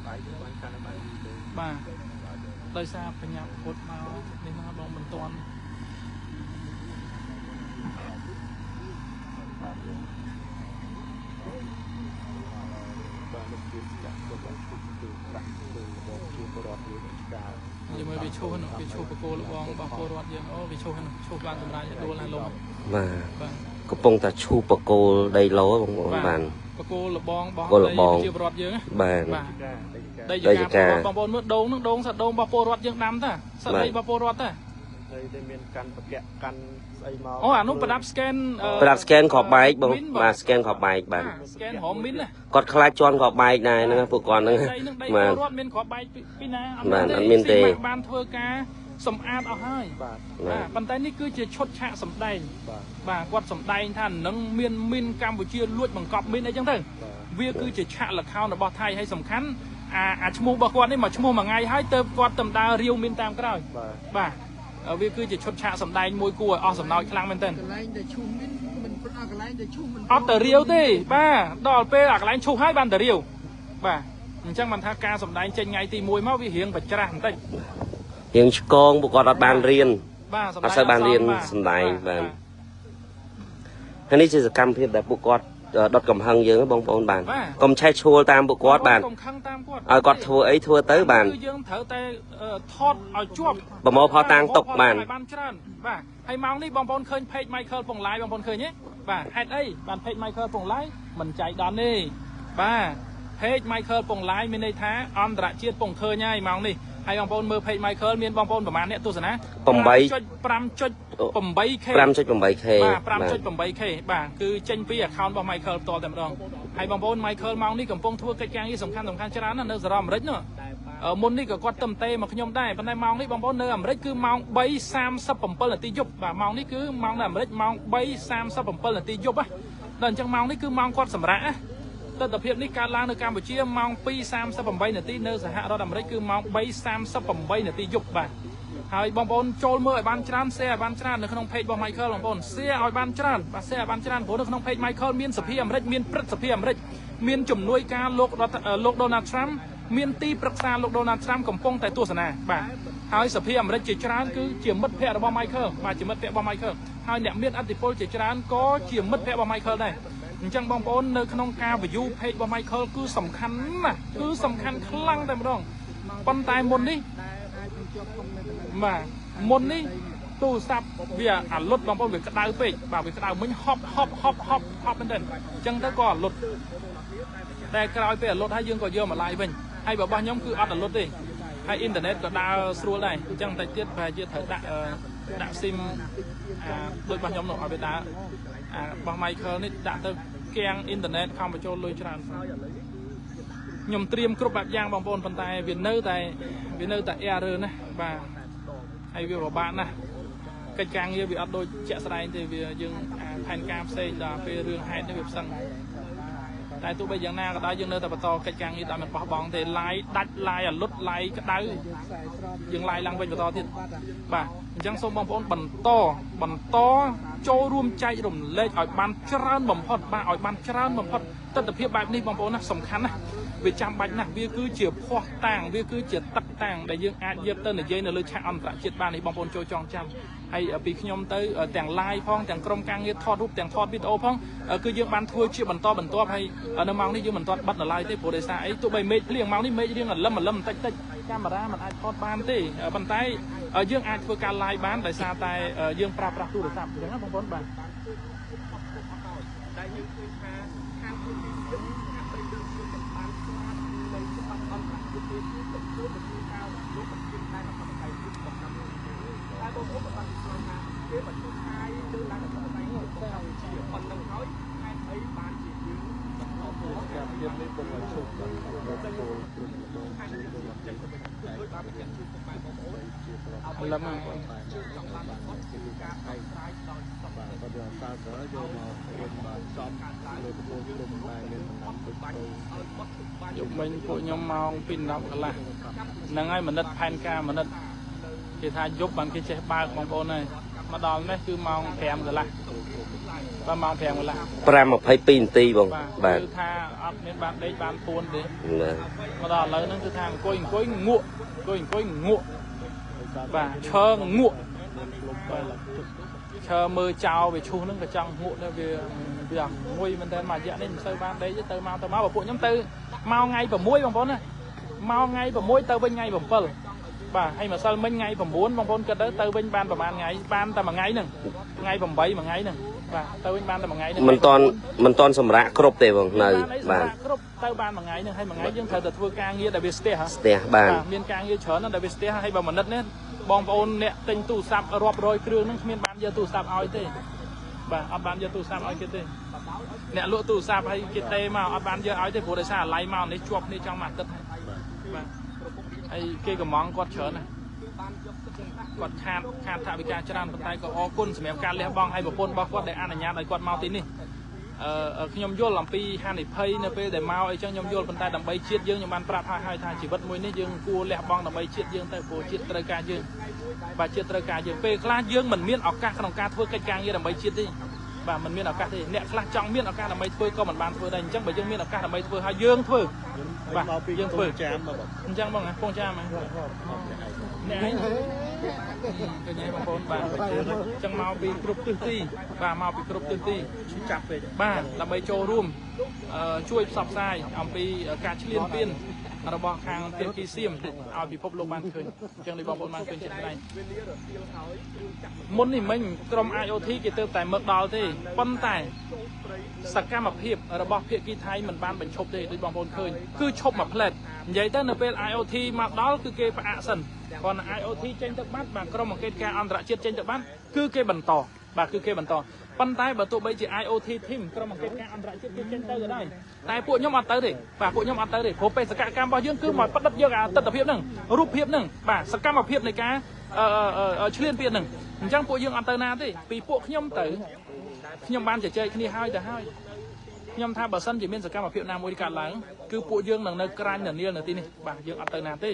ដៃទៅបានកាន់ដៃទៅ បាទដោយសារបញ្ញាពុទ្ធមកនេះមកបងមិនទាន់ បាទលោកជាចាក់ទៅបានឈប់គឺប្រាក់គឺរបស់ជាពលរដ្ឋយើងការ យមើលវាឈុះនោះវាឈុះបកគោលបងរបស់ពលរដ្ឋយើងអូវាឈុះនោះឈុះបានសម្រាប់ដួលណាលំ បាទ បាទ កំពុងតែឈូបកគោលដីឡូបងប្អូនបាទ បកគោលបងរបស់ បកគោលបង ជាពលរដ្ឋយើងណា បាទ បាទ ដី ដីចកាបងប្អូនមើលដូងនឹងដូងសាដូងរបស់ពលរដ្ឋយើងដាំតាសាដីរបស់ពលរដ្ឋតា ហើយតែមានកាន់បកៈកាន់ស្អីមក អូអានោះប្រដាប់ scan ប្រាប់ scan គ្រាប់បែកបងបាទ scan គ្រាប់បែកបាទ scan រមមីនណា គាត់ខ្លាចជន់គ្រាប់បែកដែរហ្នឹងពួកគាត់ហ្នឹង ដីនឹងដី បាទ ពលរដ្ឋមានគ្រាប់បែកពីណា បាទអត់មានទេ ស៊ីម៉ាក់បានធ្វើការសម្អាតអស់ហើយ បាទ បាទ ប៉ុន្តែនេះគឺជាឈុតឆាកសម្ដែង បាទ បាទគាត់សម្ដែងថានឹងមានមីនកម្ពុជាលួចបង្កប់មីនអីចឹងទៅ បាទ វាគឺជាឆាកល្ខោនរបស់ថៃហើយសំខាន់អាឈ្មោះរបស់គាត់នេះមកឈ្មោះមួយថ្ងៃហើយទៅគាត់តំដើរាវមីនតាមក្រោយ បាទ បាទវាគឺជាឈុតឆាកសម្ដែងមួយគួរឲ្យអស់សំណោចខ្លាំងមែនទែនក ន្លែងដែលឈូសមានមិនប្រកន្លែងដែលឈូសមិន អត់ទៅរាវទេបាទដល់ពេលអាកន្លែងឈូសហើយបានទៅរាវបាទអញ្ចឹងបានថាការសម្ដែងចេញថ្ងៃទី1មកវារៀងបច្រាស់បន្តិច រៀងឆ្កងពួកគាត់អត់បានរៀន បាទ អត់សូវបានរៀនសម្ដែងបាទ ហើយនេះជាសកម្មភាពដែលពួកគាត់ដុតកំហឹងយើងបងប្អូនបាទកុំឆេះឈួលតាមពួកគាត់បាទ កុំខឹងតាមគាត់ ឲ្យគាត់ធ្វើអីធ្វើទៅបាទ គឺយើងត្រូវតែថតឲ្យជាប់ ប្រមូលផលតាំងទុកបាទ ឲ្យបានច្រើនបាទហើយម៉ោងនេះបងប្អូនឃើញ page Michael ពងឡាយបងប្អូនឃើញទេបាទហេតុអីបាន page Michael ពងឡាយមិនចៃដន្យទេបាទ page Michael ពងឡាយមានន័យថាអន្តរជាតិពងឃើញហើយម៉ោងនេះហើយបងប្អូនមើល page Michael មានបងប្អូនប្រហែលអ្នកទស្សនា 5.8K 5.8K បាទ 5.8K បាទគឺចេញពី account របស់ Michael ផ្ទាល់តែម្ដងហើយបងប្អូន Michael ម៉ោងនេះកំពុងធ្វើកិច្ចការងារសំខាន់សំខាន់ច្រើនណាស់នៅសហរដ្ឋអាមេរិកនោះមុននេះក៏គាត់ទឹមទេមកខ្ញុំដែរប៉ុន្តែម៉ោងនេះបងប្អូននៅអាមេរិកគឺម៉ោង3:37នាទីយប់បាទម៉ោងនេះគឺម៉ោងនៅអាមេរិកម៉ោង3:37នាទីយប់ណាដល់អញ្ចឹងម៉ោងនេះគឺម៉ោងគាត់សម្រាកណាទស្សនភាពនេះកើតឡើងនៅកម្ពុជាម៉ោង2:38នាទីនៅសហរដ្ឋអាមេរិកគឺម៉ោង3:38នាទីយប់បាទហើយបងប្អូនចូលមើលឲ្យបានច្រើន share ឲ្យបានច្រើននៅក្នុង page របស់ Michael បងប្អូន share ឲ្យបានច្រើនបាទ share ឲ្យបានច្រើនព្រោះនៅក្នុង page Michael មានសភាអាមេរិកមានព្រឹទ្ធសភាអាមេរិកមានជំនួយការលោក Donald Trump មានទីប្រឹក្សាលោក Donald Trump កំពុងតែទស្សនាបាទហើយសភាអាមេរិកជាច្រើនគឺជាមិត្តភ័ក្តិរបស់ Michael បាទជាមិត្តភ័ក្តិរបស់ Michael ហើយអ្នកមានឥទ្ធិពលជាច្រើនក៏ជាមិត្តភ័ក្តិរបស់ Michael ដែរអញ្ចឹងបងប្អូននៅក្នុងការ view page របស់ Michael គឺសំខាន់ណាស់គឺសំខាន់ខ្លាំងតែម្ដងប៉ុន្តែមុននេះបាទមុននេះទូរស័ព្ទវាអាលុតបងប្អូនវាក្តៅពេកបាទវាក្តៅមិញហប់ហប់ហប់ហប់ហប់មែនទែនអញ្ចឹងទៅក៏អាលុតតែក្រោយពេលអាលុតហើយយើងក៏យកមកឡាយវិញហើយបើរបស់ខ្ញុំគឺអត់អាលុតទេហើយអ៊ីនធឺណិតក៏ដើរស្រួលដែរអញ្ចឹងតែទៀតប្រហែលជាត្រូវដាក់ដាក់ស៊ីមអាដូចរបស់ខ្ញុំនោះឲ្យវាដើរអារបស់ Michael នេះដាក់ទៅកៀងអ៊ីនធឺណិតខំបញ្ចូលលុយច្រើនខ្ញុំត្រៀមគ្រប់បែបយ៉ាងបងប្អូនប៉ុន្តែវានៅតែ error ណាបាទហើយវាពិបាកណាស់កិច្ចការងារវាអត់ដូចជាក់ស្ដែងទេវាយើងផែនការផ្សេងដល់ពេលរឿងហេតុនេះវាផ្សឹងតែទោះបីយ៉ាងណាក៏ដោយយើងនៅតែបន្តកិច្ចការងារដោយមិនបោះបង់ទេឡាយដាច់ឡាយអាលុតឡាយក្តៅយើងឡាយឡើងវិញបន្តទៀតបាទអញ្ចឹងសូមបងប្អូនបន្តចូលរួមចែករំលែកឲ្យបានច្រើនបំផុតបាទឲ្យបានច្រើនបំផុតទស្សនភាពបែបនេះបងប្អូនណាសំខាន់ណាស់វាចាំបាច់ណាស់វាគឺជាភ័ស្តុតាងវាគឺជាទឹកតាំងដែលយើងអាចយកទៅនិយាយនៅលើឆាកអន្តរជាតិបាននេះបងប្អូនចូលចងចាំហើយពីខ្ញុំទៅទាំង live ផងទាំងក្រុមការងារថតរូបទាំងថតវីដេអូផងគឺយើងបានធ្វើជាបន្តបន្ទាប់ហើយនៅម៉ោងនេះយើងមិនទាន់បិទនៅ live ទេព្រោះដោយសារអីទោះបីមេឃភ្លៀងម៉ោងនេះមេឃរៀងអលឹមអលឹមបន្តិចតិចកាមេរ៉ាមិនអាចថតបានទេប៉ុន្តែយើងអាចធ្វើការ live បានដោយសារតែយើងប្រើប្រាស់ទូរស័ព្ទអញ្ចឹងណាបងប្អូនបាទ តែយើងឃើញថាខាងប្រទេសយើងហាក់បីដូចជាមិនបានស្មាតនៃច្បាប់អន្តរជាតិទេគឺទទួលវិធានការលោកប្រធានដែនអធិបតេយ្យជាតិរបស់កម្ពុជាតែបងប្អូនបានស្គាល់ថាគេបញ្ជូនឆាយលើដែនអធិបតេយ្យជាតិរបស់កម្ពុជាប៉ុណ្ណឹងហើយហេតុអីបានជាយើងបន្តធ្វើ ការភាពនេះពុំឲ្យឈប់ដល់ពលព្រឹកដងជាពលរដ្ឋ ដូចបានបញ្ជាក់ជូនពុកម៉ែបងប្អូន លឹមបងប្អូន បាទគាត់យកសាសយកមករៀនបាទចំលើកំពូលព្រំដែលមានដំណាំដូចទៅ យប់មិញពួកខ្ញុំម៉ោង2:10កន្លះហ្នឹងហើយមនិតផែនការមនិតគេថាយប់បានគេចេះបើកបងប្អូនហើយមកដល់នេះគឺម៉ោង5កន្លះបាទម៉ោង5កន្លះ 5:22នាទីបងបាទ គឺថាអត់មានបានដេកបានពួនទេ បាទ មកដល់ឥឡូវហ្នឹងគឺថាអង្គុយអង្គុយងក់អង្គុយអង្គុយងក់បាទឈើងក់បាទឈើមើលចោលវាឈុះហ្នឹងក៏ចង់ងក់ដែរវាវាងុយមែនតើមួយរយៈនេះមិនសូវបានដេកទេទៅមកទៅមកបើពួកខ្ញុំទៅមកថ្ងៃ6បងប្អូនណាមកថ្ងៃ6ទៅវិញថ្ងៃ7បាទហើយម្សិលមិញថ្ងៃ9បងប្អូនគិតទៅទៅវិញបានប្រហែលថ្ងៃបានតែមួយថ្ងៃហ្នឹងថ្ងៃ8មួយថ្ងៃហ្នឹងបាទទៅវិញបានតែមួយថ្ងៃហ្នឹង មិនតន់មិនតន់សម្រាប់គ្រប់ទេបងនៅបាទ គ្រប់ទៅបានមួយថ្ងៃហ្នឹងហើយមួយថ្ងៃយើងត្រូវតែធ្វើការងារដែលវាស្ទះហ៎ ស្ទះបាទ មានការងារច្រើនណាស់ដែលវាស្ទះហើយបើមនិតនេះបងប្អូនអ្នកទិញទូរស័ព្ទរាប់រយគ្រឿងហ្នឹងគ្មានបានយកទូរស័ព្ទឲ្យទេបាទអត់បានយកទូរស័ព្ទឲ្យគេទេអ្នកលក់ទូរស័ព្ទឲ្យគេទេមកអត់បានយកឲ្យទេព្រោះដោយសារអាឡ័យមកនេះជាប់គ្នាចង់មួយអាទិត្យហើយបាទហើយគេកំងគាត់ច្រើនណាស់គាត់ខាតខាតថវិកាច្រើនប៉ុន្តែក៏អរគុណសម្រាប់ការលះបង់ឲ្យប្រពន្ធរបស់គាត់ដែលអនុញ្ញាតឲ្យគាត់មកទីនេះអឺខ្ញុំយល់អំពីហានិភ័យនៅពេលដែលមកអីចឹងខ្ញុំយល់ប៉ុន្តែដើម្បីជាតិយើងខ្ញុំបានប្រាប់ហើយហើយថាជីវិតមួយនេះយើងគួរលះបង់ដើម្បីជាតិយើងទៅព្រោះជាតិត្រូវការយើងបាទជាតិត្រូវការយើងពេលខ្លះយើងមិនមានឱកាសក្នុងការធ្វើកិច្ចការងារដើម្បីជាតិទេបាទមិនមានឱកាសទេអ្នកខ្លះចង់មានឱកាសដើម្បីធ្វើក៏មិនបានធ្វើដែរអញ្ចឹងបើយើងមានឱកាសដើម្បីធ្វើហើយយើងធ្វើបាទ មកពី យើងធ្វើ ចាមមកបង អញ្ចឹងបងពងចាមហ៎អ្នកឯងឃើញហើយបងប្អូនបាទអញ្ចឹងមកពីគ្រប់ទិសទីបាទមកពីគ្រប់ទិសទី ចាប់ពេក បាទដើម្បីចូលរួមជួយផ្សព្វផ្សាយអំពីការឈ្លានពានរបស់ខាងភាគីសៀមឲ្យពិភពលោកបានឃើញអញ្ចឹងនេះបងប្អូនបានឃើញជាក់ស្ដែងមុននេះមិញក្រុម IoT គេទៅតែមកដល់ទេប៉ុន្តែសកម្មភាពរបស់ភាគីថៃមិនបានបញ្ឈប់ទេដូចបងប្អូនឃើញគឺឈប់មួយផ្លែតនិយាយទៅនៅពេល IoT មកដល់គឺគេផ្អាកសិនគ្រាន់តែ IoT ចេញទៅបាត់បាទក្រុមអង្កេតការអន្តរជាតិចេញទៅបាត់គឺគេបន្តបាទគឺគេបន្តប៉ុន្តែបើទោះបីជា IoT team ក្រុមអង្កេតការអន្តរជាតិគេចេញទៅក៏ដោយតែពួកខ្ញុំអត់ទៅទេបាទពួកខ្ញុំអត់ទៅទេព្រោះបេសកកម្មរបស់យើងគឺមកផ្ដិតយកអាទិដ្ឋភាពហ្នឹងរូបភាពហ្នឹងបាទសកម្មភាពនៃការឈ្លានពានហ្នឹងអញ្ចឹងពួកយើងអត់ទៅណាទេពីពួកខ្ញុំទៅខ្ញុំបានជជែកគ្នាហើយទៅហើយខ្ញុំថាបើសិនជាមានសកម្មភាពណាមួយកើតឡើងគឺពួកយើងនឹងនៅក្រាញ់ននាលនៅទីនេះបាទយើងអត់ទៅណាទេ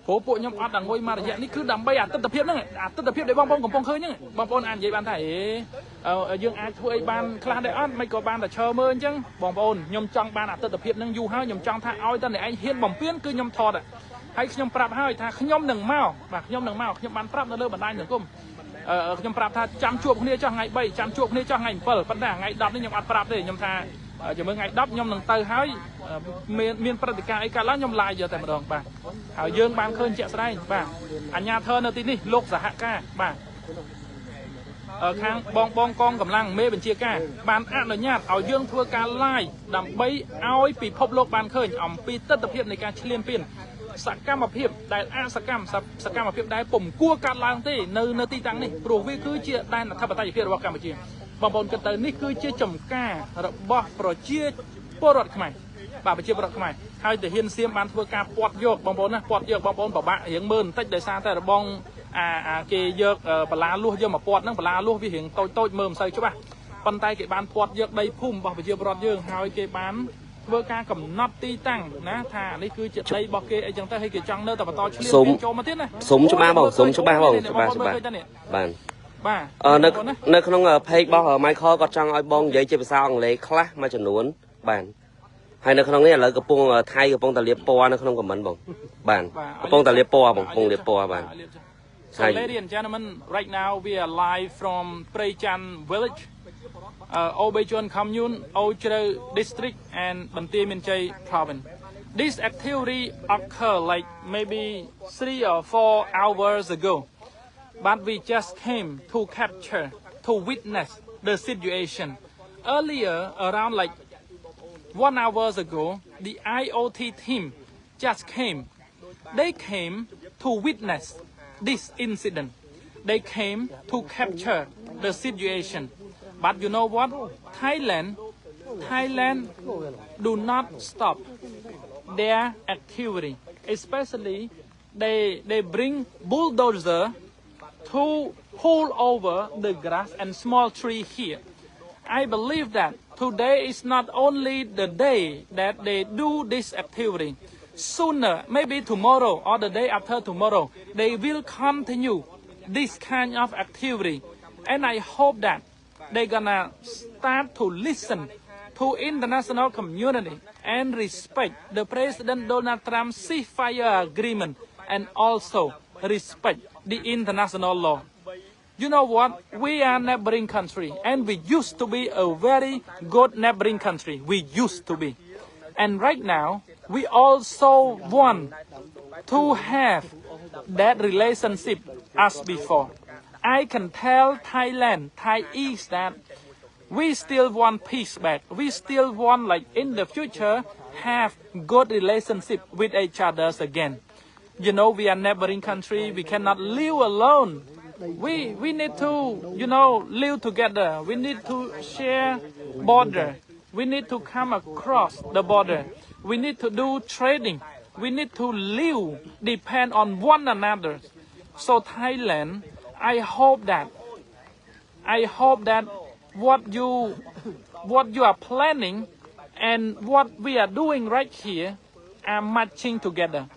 ព្រោះពួកខ្ញុំអត់ដល់ងុយមករយៈនេះគឺដើម្បីអាទិដ្ឋភាពហ្នឹងអាទិដ្ឋភាពដែលបងប្អូនកំពុងឃើញហ្នឹងបងប្អូនអាចនិយាយបានថាអេយើងអាចធ្វើអីបានខ្លះដែរអត់មិនក៏បានតែឈើមើលអញ្ចឹងបងប្អូនខ្ញុំចង់បានអាទិដ្ឋភាពហ្នឹងយូរហើយខ្ញុំចង់ថាឲ្យតែអ្នកឯងហ៊ានបំពេញគឺខ្ញុំថតហើយខ្ញុំប្រាប់ហើយថាខ្ញុំនឹងមកបាទខ្ញុំនឹងមកខ្ញុំបានប្រាប់នៅលើបណ្ដាញសង្គមខ្ញុំប្រាប់ថាចាំជួបគ្នាចោះថ្ងៃ3ចាំជួបគ្នាចោះថ្ងៃ7ប៉ុន្តែថ្ងៃ10នេះខ្ញុំអត់ប្រាប់ទេខ្ញុំថាជាមួយថ្ងៃ10ខ្ញុំនឹងទៅហើយមានមានព្រឹត្តិការណ៍អីកើតឡើងខ្ញុំ live យកតែម្ដងបាទហើយយើងបានឃើញជាក់ស្ដែងបាទអាជ្ញាធរនៅទីនេះលោកសហការបាទខាងបងបងកងកម្លាំងមេបញ្ជាការបានអនុញ្ញាតឲ្យយើងធ្វើការ live ដើម្បីឲ្យពិភពលោកបានឃើញអំពីទិដ្ឋភាពនៃការឈ្លានពានសកម្មភាពដែលអសកម្មសកម្មភាពដែលពុំគួរកើតឡើងទេនៅនៅទីតាំងនេះព្រោះវាគឺជាដែនអធិបតេយ្យភាពរបស់កម្ពុជាបងប្អូនគិតទៅនេះគឺជាចំការរបស់ប្រជាពលរដ្ឋខ្មែរបាទប្រជាពលរដ្ឋខ្មែរហើយទាហានសៀមបានធ្វើការពាត់យកបងប្អូនណាពាត់យកបងប្អូនពិបាករៀងមើលបន្តិចដោយសារតែរបងអាអាគេយកបន្លាលួសយកមកពាត់ហ្នឹងបន្លាលួសវារៀងតូចតូចមើលមិនសូវច្បាស់ប៉ុន្តែគេបានពាត់យកដីភូមិរបស់ប្រជាពលរដ្ឋយើងហើយគេបានធ្វើការកំណត់ទីតាំងណាថានេះគឺជាដីរបស់គេអីចឹងទៅហើយគេចង់នៅតែបន្តឆ្លៀនចូលមកទៀតណា សុំច្បាស់បងសុំច្បាស់បងច្បាស់ច្បាស់បាទ បាទ នៅនៅក្នុង page របស់ Michael គាត់ចង់ឲ្យបងនិយាយជាភាសាអង់គ្លេសខ្លះមួយចំនួនបាទហើយនៅក្នុងនេះឥឡូវកំពុងថៃកំពុងតែលាបពណ៌នៅក្នុង comment បងបាទកំពុងតែលាបពណ៌បងកំពុងលាបពណ៌បាទ So ladies and gentlemen, right now we are live from Prey Chan village, Obeichun commune, Ou Chrau district and Banteay Meanchey province. This activity occurred like maybe 3 or 4 hours ago, but we just came to capture, to witness the situation. Earlier, around like 1 hours ago, the IOT team just came. They came to witness this incident. They came to capture the situation. But you know what? Thailand do not stop their activity, especially They bring bulldozer to pull over the grass and small tree here. I believe that today is not only the day that they do this activity. Sooner, maybe tomorrow or the day after tomorrow, they will continue this kind of activity. And I hope that they gonna start to listen to international community and respect the President Donald Trump ceasefire agreement and also respect the international law. You know what? We are neighboring country and we used to be a very good neighboring country. We used to be. And right now, we also want to have that relationship as before. I can tell Thailand, Thai East, that we still want peace back. We still want, like in the future, have good relationship with each others again. We are neighboring country. We cannot live alone. We need to live together. We need to share border. We need to come across the border. We need to do trading. We need to live depend on one another. So Thailand, I hope that what you are planning and what we are doing right here are matching together.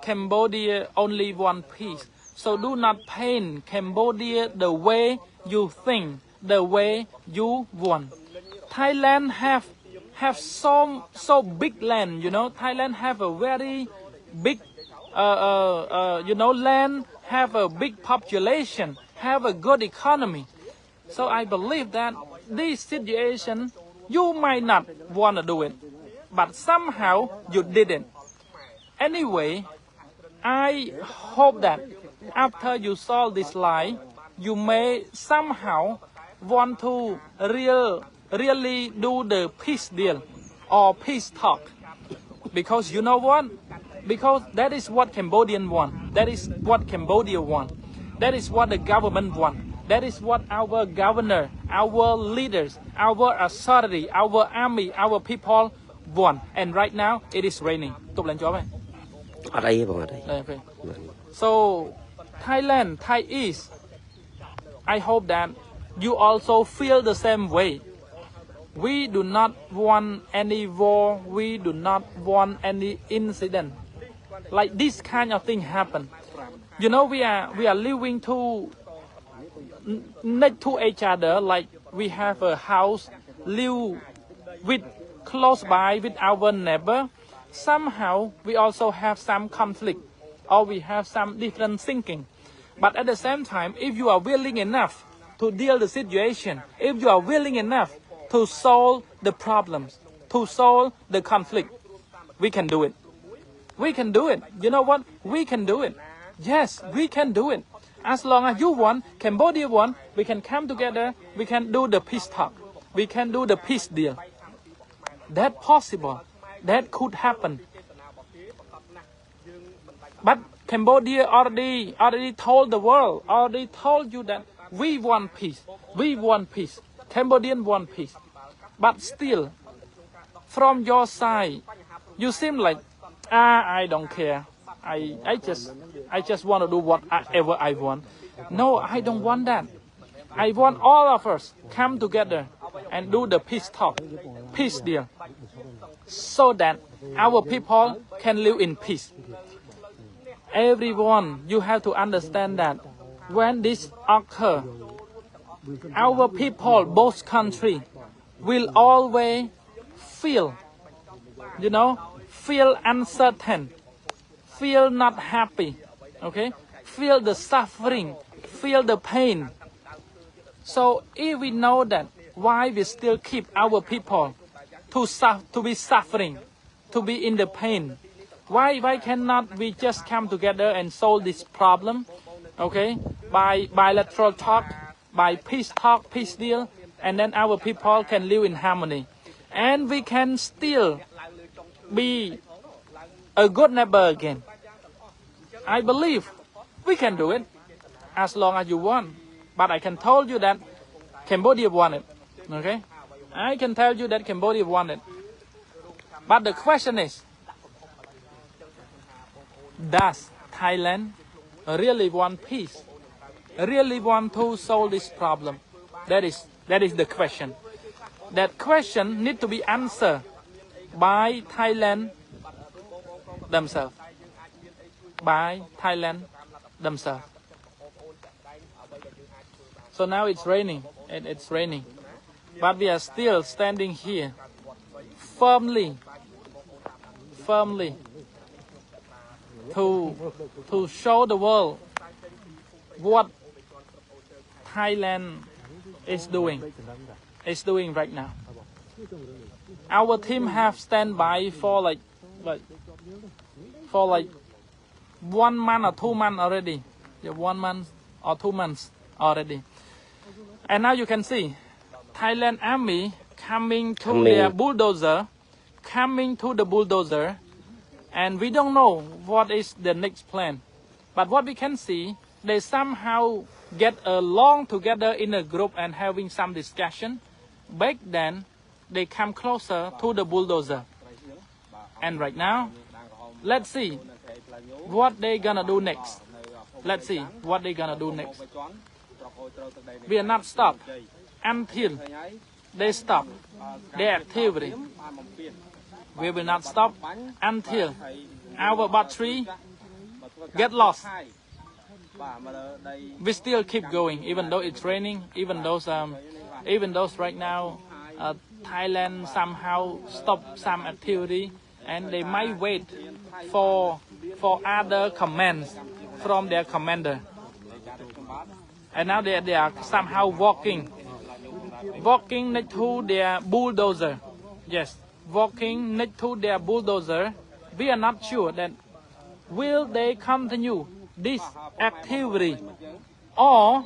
Cambodia only want peace. So do not paint Cambodia the way you think, the way you want. Thailand have so big land. Thailand have a very big land, have a big population, have a good economy. So I believe that this situation, you might not want to do it, but somehow you did it. Anyway, I hope that after you solve this lie, you may somehow want to really do the peace deal or peace talk. Because you know what? Because that is what Cambodian want. That is what Cambodia want. That is what the government want. That is what our governor, our leaders, our authority, our army, our people want. And right now it is raining. ទប់ឡើងជាប់ហើយ អត់អីទេបងអត់អី Okay. So Thailand, Thai East, I hope that you also feel the same way. We do not want any war. We do not want any incident like this kind of thing happen. We are living to next to each other, like we have a house, live with close by with our neighbor. Somehow we also have some conflict or we have some different thinking. But at the same time, if you are willing enough to deal the situation, if you are willing enough to solve the problems, to solve the conflict, we can do it. We can do it. You know what? We can do it. Yes, we can do it. As long as you want, Cambodia want, we can come together. We can do the peace talk. We can do the peace deal. That possible. That could happen. But Cambodia already told the world, already told you that we want peace. We want peace. Cambodian want peace. But still, from your side, you seem like, "Ah, I don't care. I just want to do whatever I want." No, I don't want that. I want all of us come together and do the peace talk, peace deal, so that our people can live in peace. Everyone, you have to understand that when this occur, our people, both country, will always feel uncertain, feel not happy, okay? Feel the suffering, feel the pain. So if we know that, why we still keep our people to be suffering, to be in the pain? Why cannot we just come together and solve this problem, okay? By bilateral talk, by peace talk, peace deal, and then our people can live in harmony, and we can still be a good neighbor again. I believe we can do it as long as you want. But I can tell you that Cambodia want it. Okay? I can tell you that Cambodia want it. But the question is, Does Thailand really want peace? Really want to solve this problem? That is the question. That question need to be answered by Thailand themselves. By Thailand themselves. So now it's raining, and it's raining. But we are still standing here firmly, firmly to show the world what Thailand is doing right now. Our team have stand by for like one month or 2 months already. Yeah, one month or 2 months already. And now you can see Thailand army coming to Coming. Their bulldozer, coming to the bulldozer, and we don't know what is the next plan. But what we can see, they somehow get along together in a group and having some discussion. Back then, they come closer to the bulldozer. And right now, let's see what they gonna do next. Let's see what they gonna do next. We are not stop until they stop their activity. We will not stop until our battery get lost. We still keep going, even though it's raining, even though right now Thailand somehow stop some activity and they might wait for other commands from their commander. And now they are somehow walking next to their bulldozer. Yes, walking next to their bulldozer. We are not sure that will they continue this activity or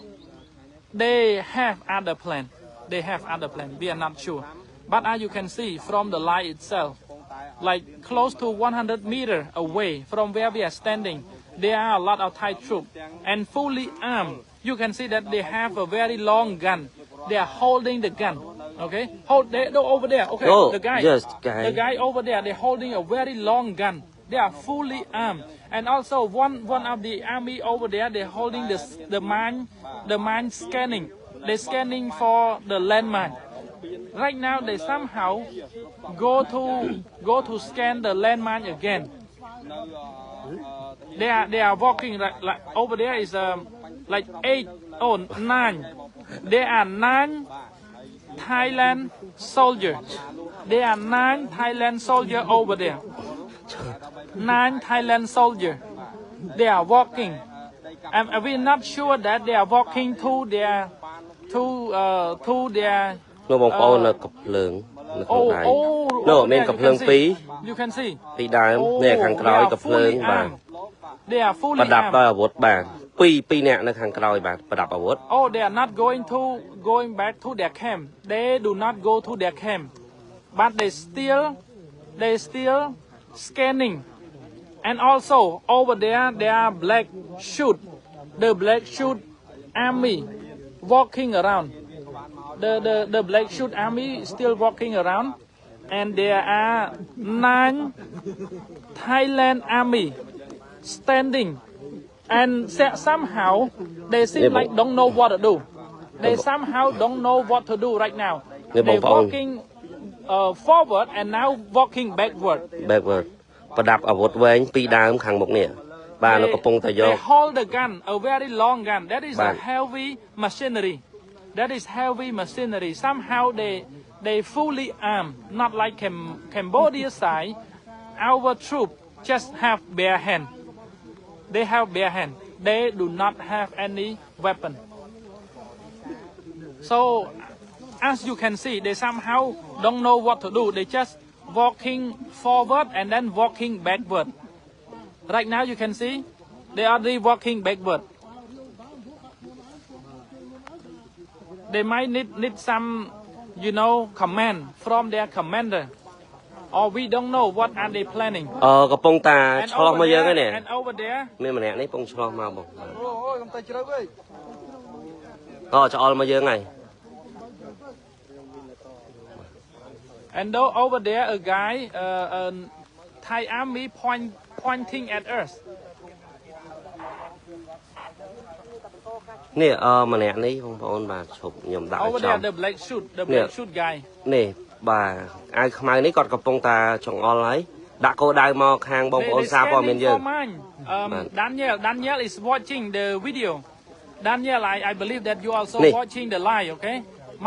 they have other plan. They have other plan. We are not sure. But as you can see from the light itself, like close to 100 meter away from where we are standing, there are a lot of Thai troops and fully armed. You can see that they have a very long gun. They are holding the gun. Okay, hold they no, over there. Okay, Oh, the guy, yes, guy. The guy over there, they're holding a very long gun. They are fully armed, and also one of the army over there, they're holding the mine scanning. They're scanning for the landmine. Right now, they somehow go to scan the landmine again. They are walking like over there is like eight, oh, nine. There are nine Thailand soldiers. There are nine Thailand soldier over there. Nine Thailand soldier. They are walking. And we're not sure that they are walking to their នោះបងប្អូននៅកំភ្លើងនៅក្នុងដៃ Oh, នោះមានកំភ្លើងពីរ You can see. ពីរដើមនេះខាងក្រោយកំភ្លើងបាទ They are fully ប្រដាប់ដោយ armed. អាវុធបាទពីរពីរនាក់នៅខាងក្រោយបាទប្រដាប់អាវុធ Oh, they are not going back to their camp. They do not go to their camp, but they still scanning. And also over there, there are black suit, the black suit army walking around. The black suit army still walking around, and there are nine Thailand army standing, and somehow they seem like don't know what to do. They somehow don't know what to do right now. នេះបង They ប្អូន walking forward and now walking backward. Backward ប្រដាប់អាវុធវែងពីរដើមខាងមុខនេះបាទនៅកំពុងតែយក They hold the gun, a very long gun. That is a បាទ heavy machinery. That is heavy machinery. Somehow they fully armed, not like Cambodia side. Our troop just have bare hand. They have bare hand. They do not have any weapon. So as you can see, they somehow don't know what to do. They just walking forward and then walking backward. Right now you can see they are really walking backward. They might need some command from their commander. Or we don't know what are they planning. អឺកំពុងតា And ឆ្លោះ over មកយើងហ្នឹង there, នេះ and over there, មានម្នាក់នេះកំពុងឆ្លោះមកបងបាទ អូយកុំទៅជ្រៅពេក អូឆ្អល់មកយើងហើយ And though over there a guy, Thai army pointing at us. នេះអឺម្នាក់នេះបងប្អូនបាទឈប់ខ្ញុំដាក់ឲ្យ Over ចំ there, the black suit, the black suit guy. នេះបាទអាវខ្មៅនេះគាត់កំពុងតាចង្អុលហើយដាក់គោលដៅមកខាងបងប្អូន They សារព័ត៌មាន scanning យើង for mine. បាទ Daniel, Daniel is watching the video. Daniel, I believe that you also នេះ watching the live, okay?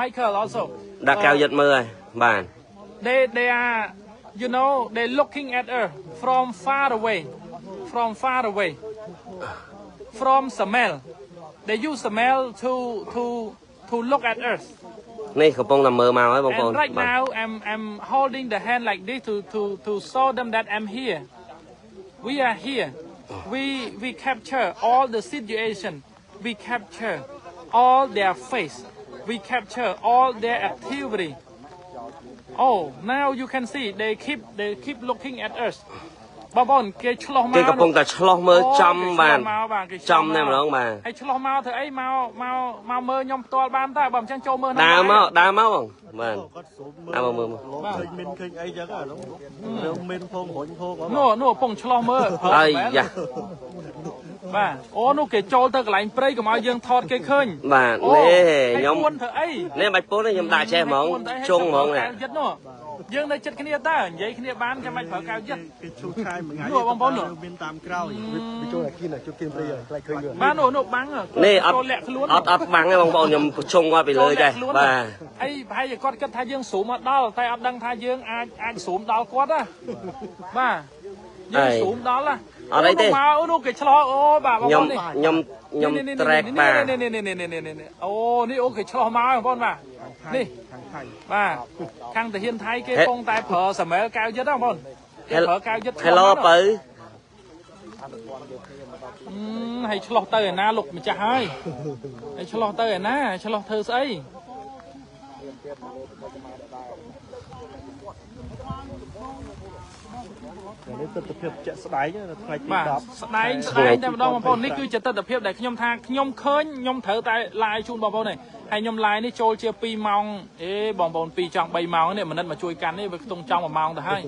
Michael also. ដាក់កៅយិតមើលហើយបាទ They are, they looking at her from far away, from far away, from Samel. They use Samel to look at us. នេះកំពុងតែមើលមកហើយបងប្អូន And right បាទ now I'm holding the hand like this to show them that I'm here. We are here. We capture all the situation. We capture all their face. We capture all their activity. Oh, now you can see they keep looking at us. បងប្អូនគេឆ្លោះមក គេកំពុងតែឆ្លោះមើលចំបាទ អូគេឆ្លោះមកបាទគេឆ្លោះ ចំតែម្ដងបាទ ហើយឆ្លោះមកធ្វើអីមកមកមកមើលខ្ញុំផ្ទាល់បានតើបើមិនចឹងចូលមើលក្នុង ដើរមកដើរមកបងបាទ គាត់ស្រូបមើល ដើរមកមើលមក លោកឃើញមានឃើញអីចឹងអានោះរឿងមានផងរុញផងអត់ នោះនោះកំពុងឆ្លោះមើល អីយ៉ា បាទអូនោះគេចូលទៅកន្លែងព្រៃកុំឲ្យយើងថតគេឃើញ បាទ អូ នេះ ហើយ ខ្ញុំ ពួនធ្វើអី នេះបាច់ពូននេះខ្ញុំដាក់ចេះហ្មង ពួនធ្វើអី ជុងហ្មងនេះ កៅយិតនោះយើងនៅចិត្តគ្នាតើនិយាយគ្នាបានចាំបាច់ប្រើកៅយិត គេឈូសឆាយមួយថ្ងៃ នោះបងប្អូននោះ មានតាមក្រោយ វាចូលអាគៀនជួបគៀនព្រៃខ្លាចឃើញវា បាទនោះនោះបាំង នេះអត់ ចូលលាក់ខ្លួន អត់អត់បាំងទេបងប្អូនខ្ញុំជុងគាត់ពីលើចេះបាទ អីប្រហែលជាគាត់គិតថាយើងស្រូមមកដល់តែអត់ដឹងថាយើងអាចអាចស្រូមដល់គាត់ណាបាទយើងស្រូមដល់ណា អត់អីទេ មកអូនោះគេឆ្លោះអូបាទបង ខ្ញុំ ប្អូននេះ ខ្ញុំខ្ញុំត្រែកបាទ នេះនេះនេះនេះនេះនេះអូនេះអូគេឆ្លោះមកបងប្អូនបាទនេះ ខាងថៃ បាទខាងទាហានថៃគេពងតែប្រើសមែលកៅយិតហ្នឹងបងប្អូនគេប្រើកៅយិត Hello បើ ហើយឆ្លោះទៅឯណាលោកម្ចាស់ហើយហើយឆ្លោះទៅឯណាឆ្លោះធ្វើស្អី នេះទស្សនភាពជាក់ស្ដែងនៅថ្ងៃទី បាទ 10 ស្ដែងស្ដែងតែម្ដងបងប្អូននេះគឺជាទស្សនភាពដែលខ្ញុំថាខ្ញុំឃើញខ្ញុំត្រូវតែ live ជូនបងប្អូននេះហើយខ្ញុំ live នេះចូលជា2ម៉ោងអេបងប្អូន2ចង់3ម៉ោងនេះមនិតមកជួយកាន់នេះវាខ្ទង់ចង់1ម៉ោងទៅហើយ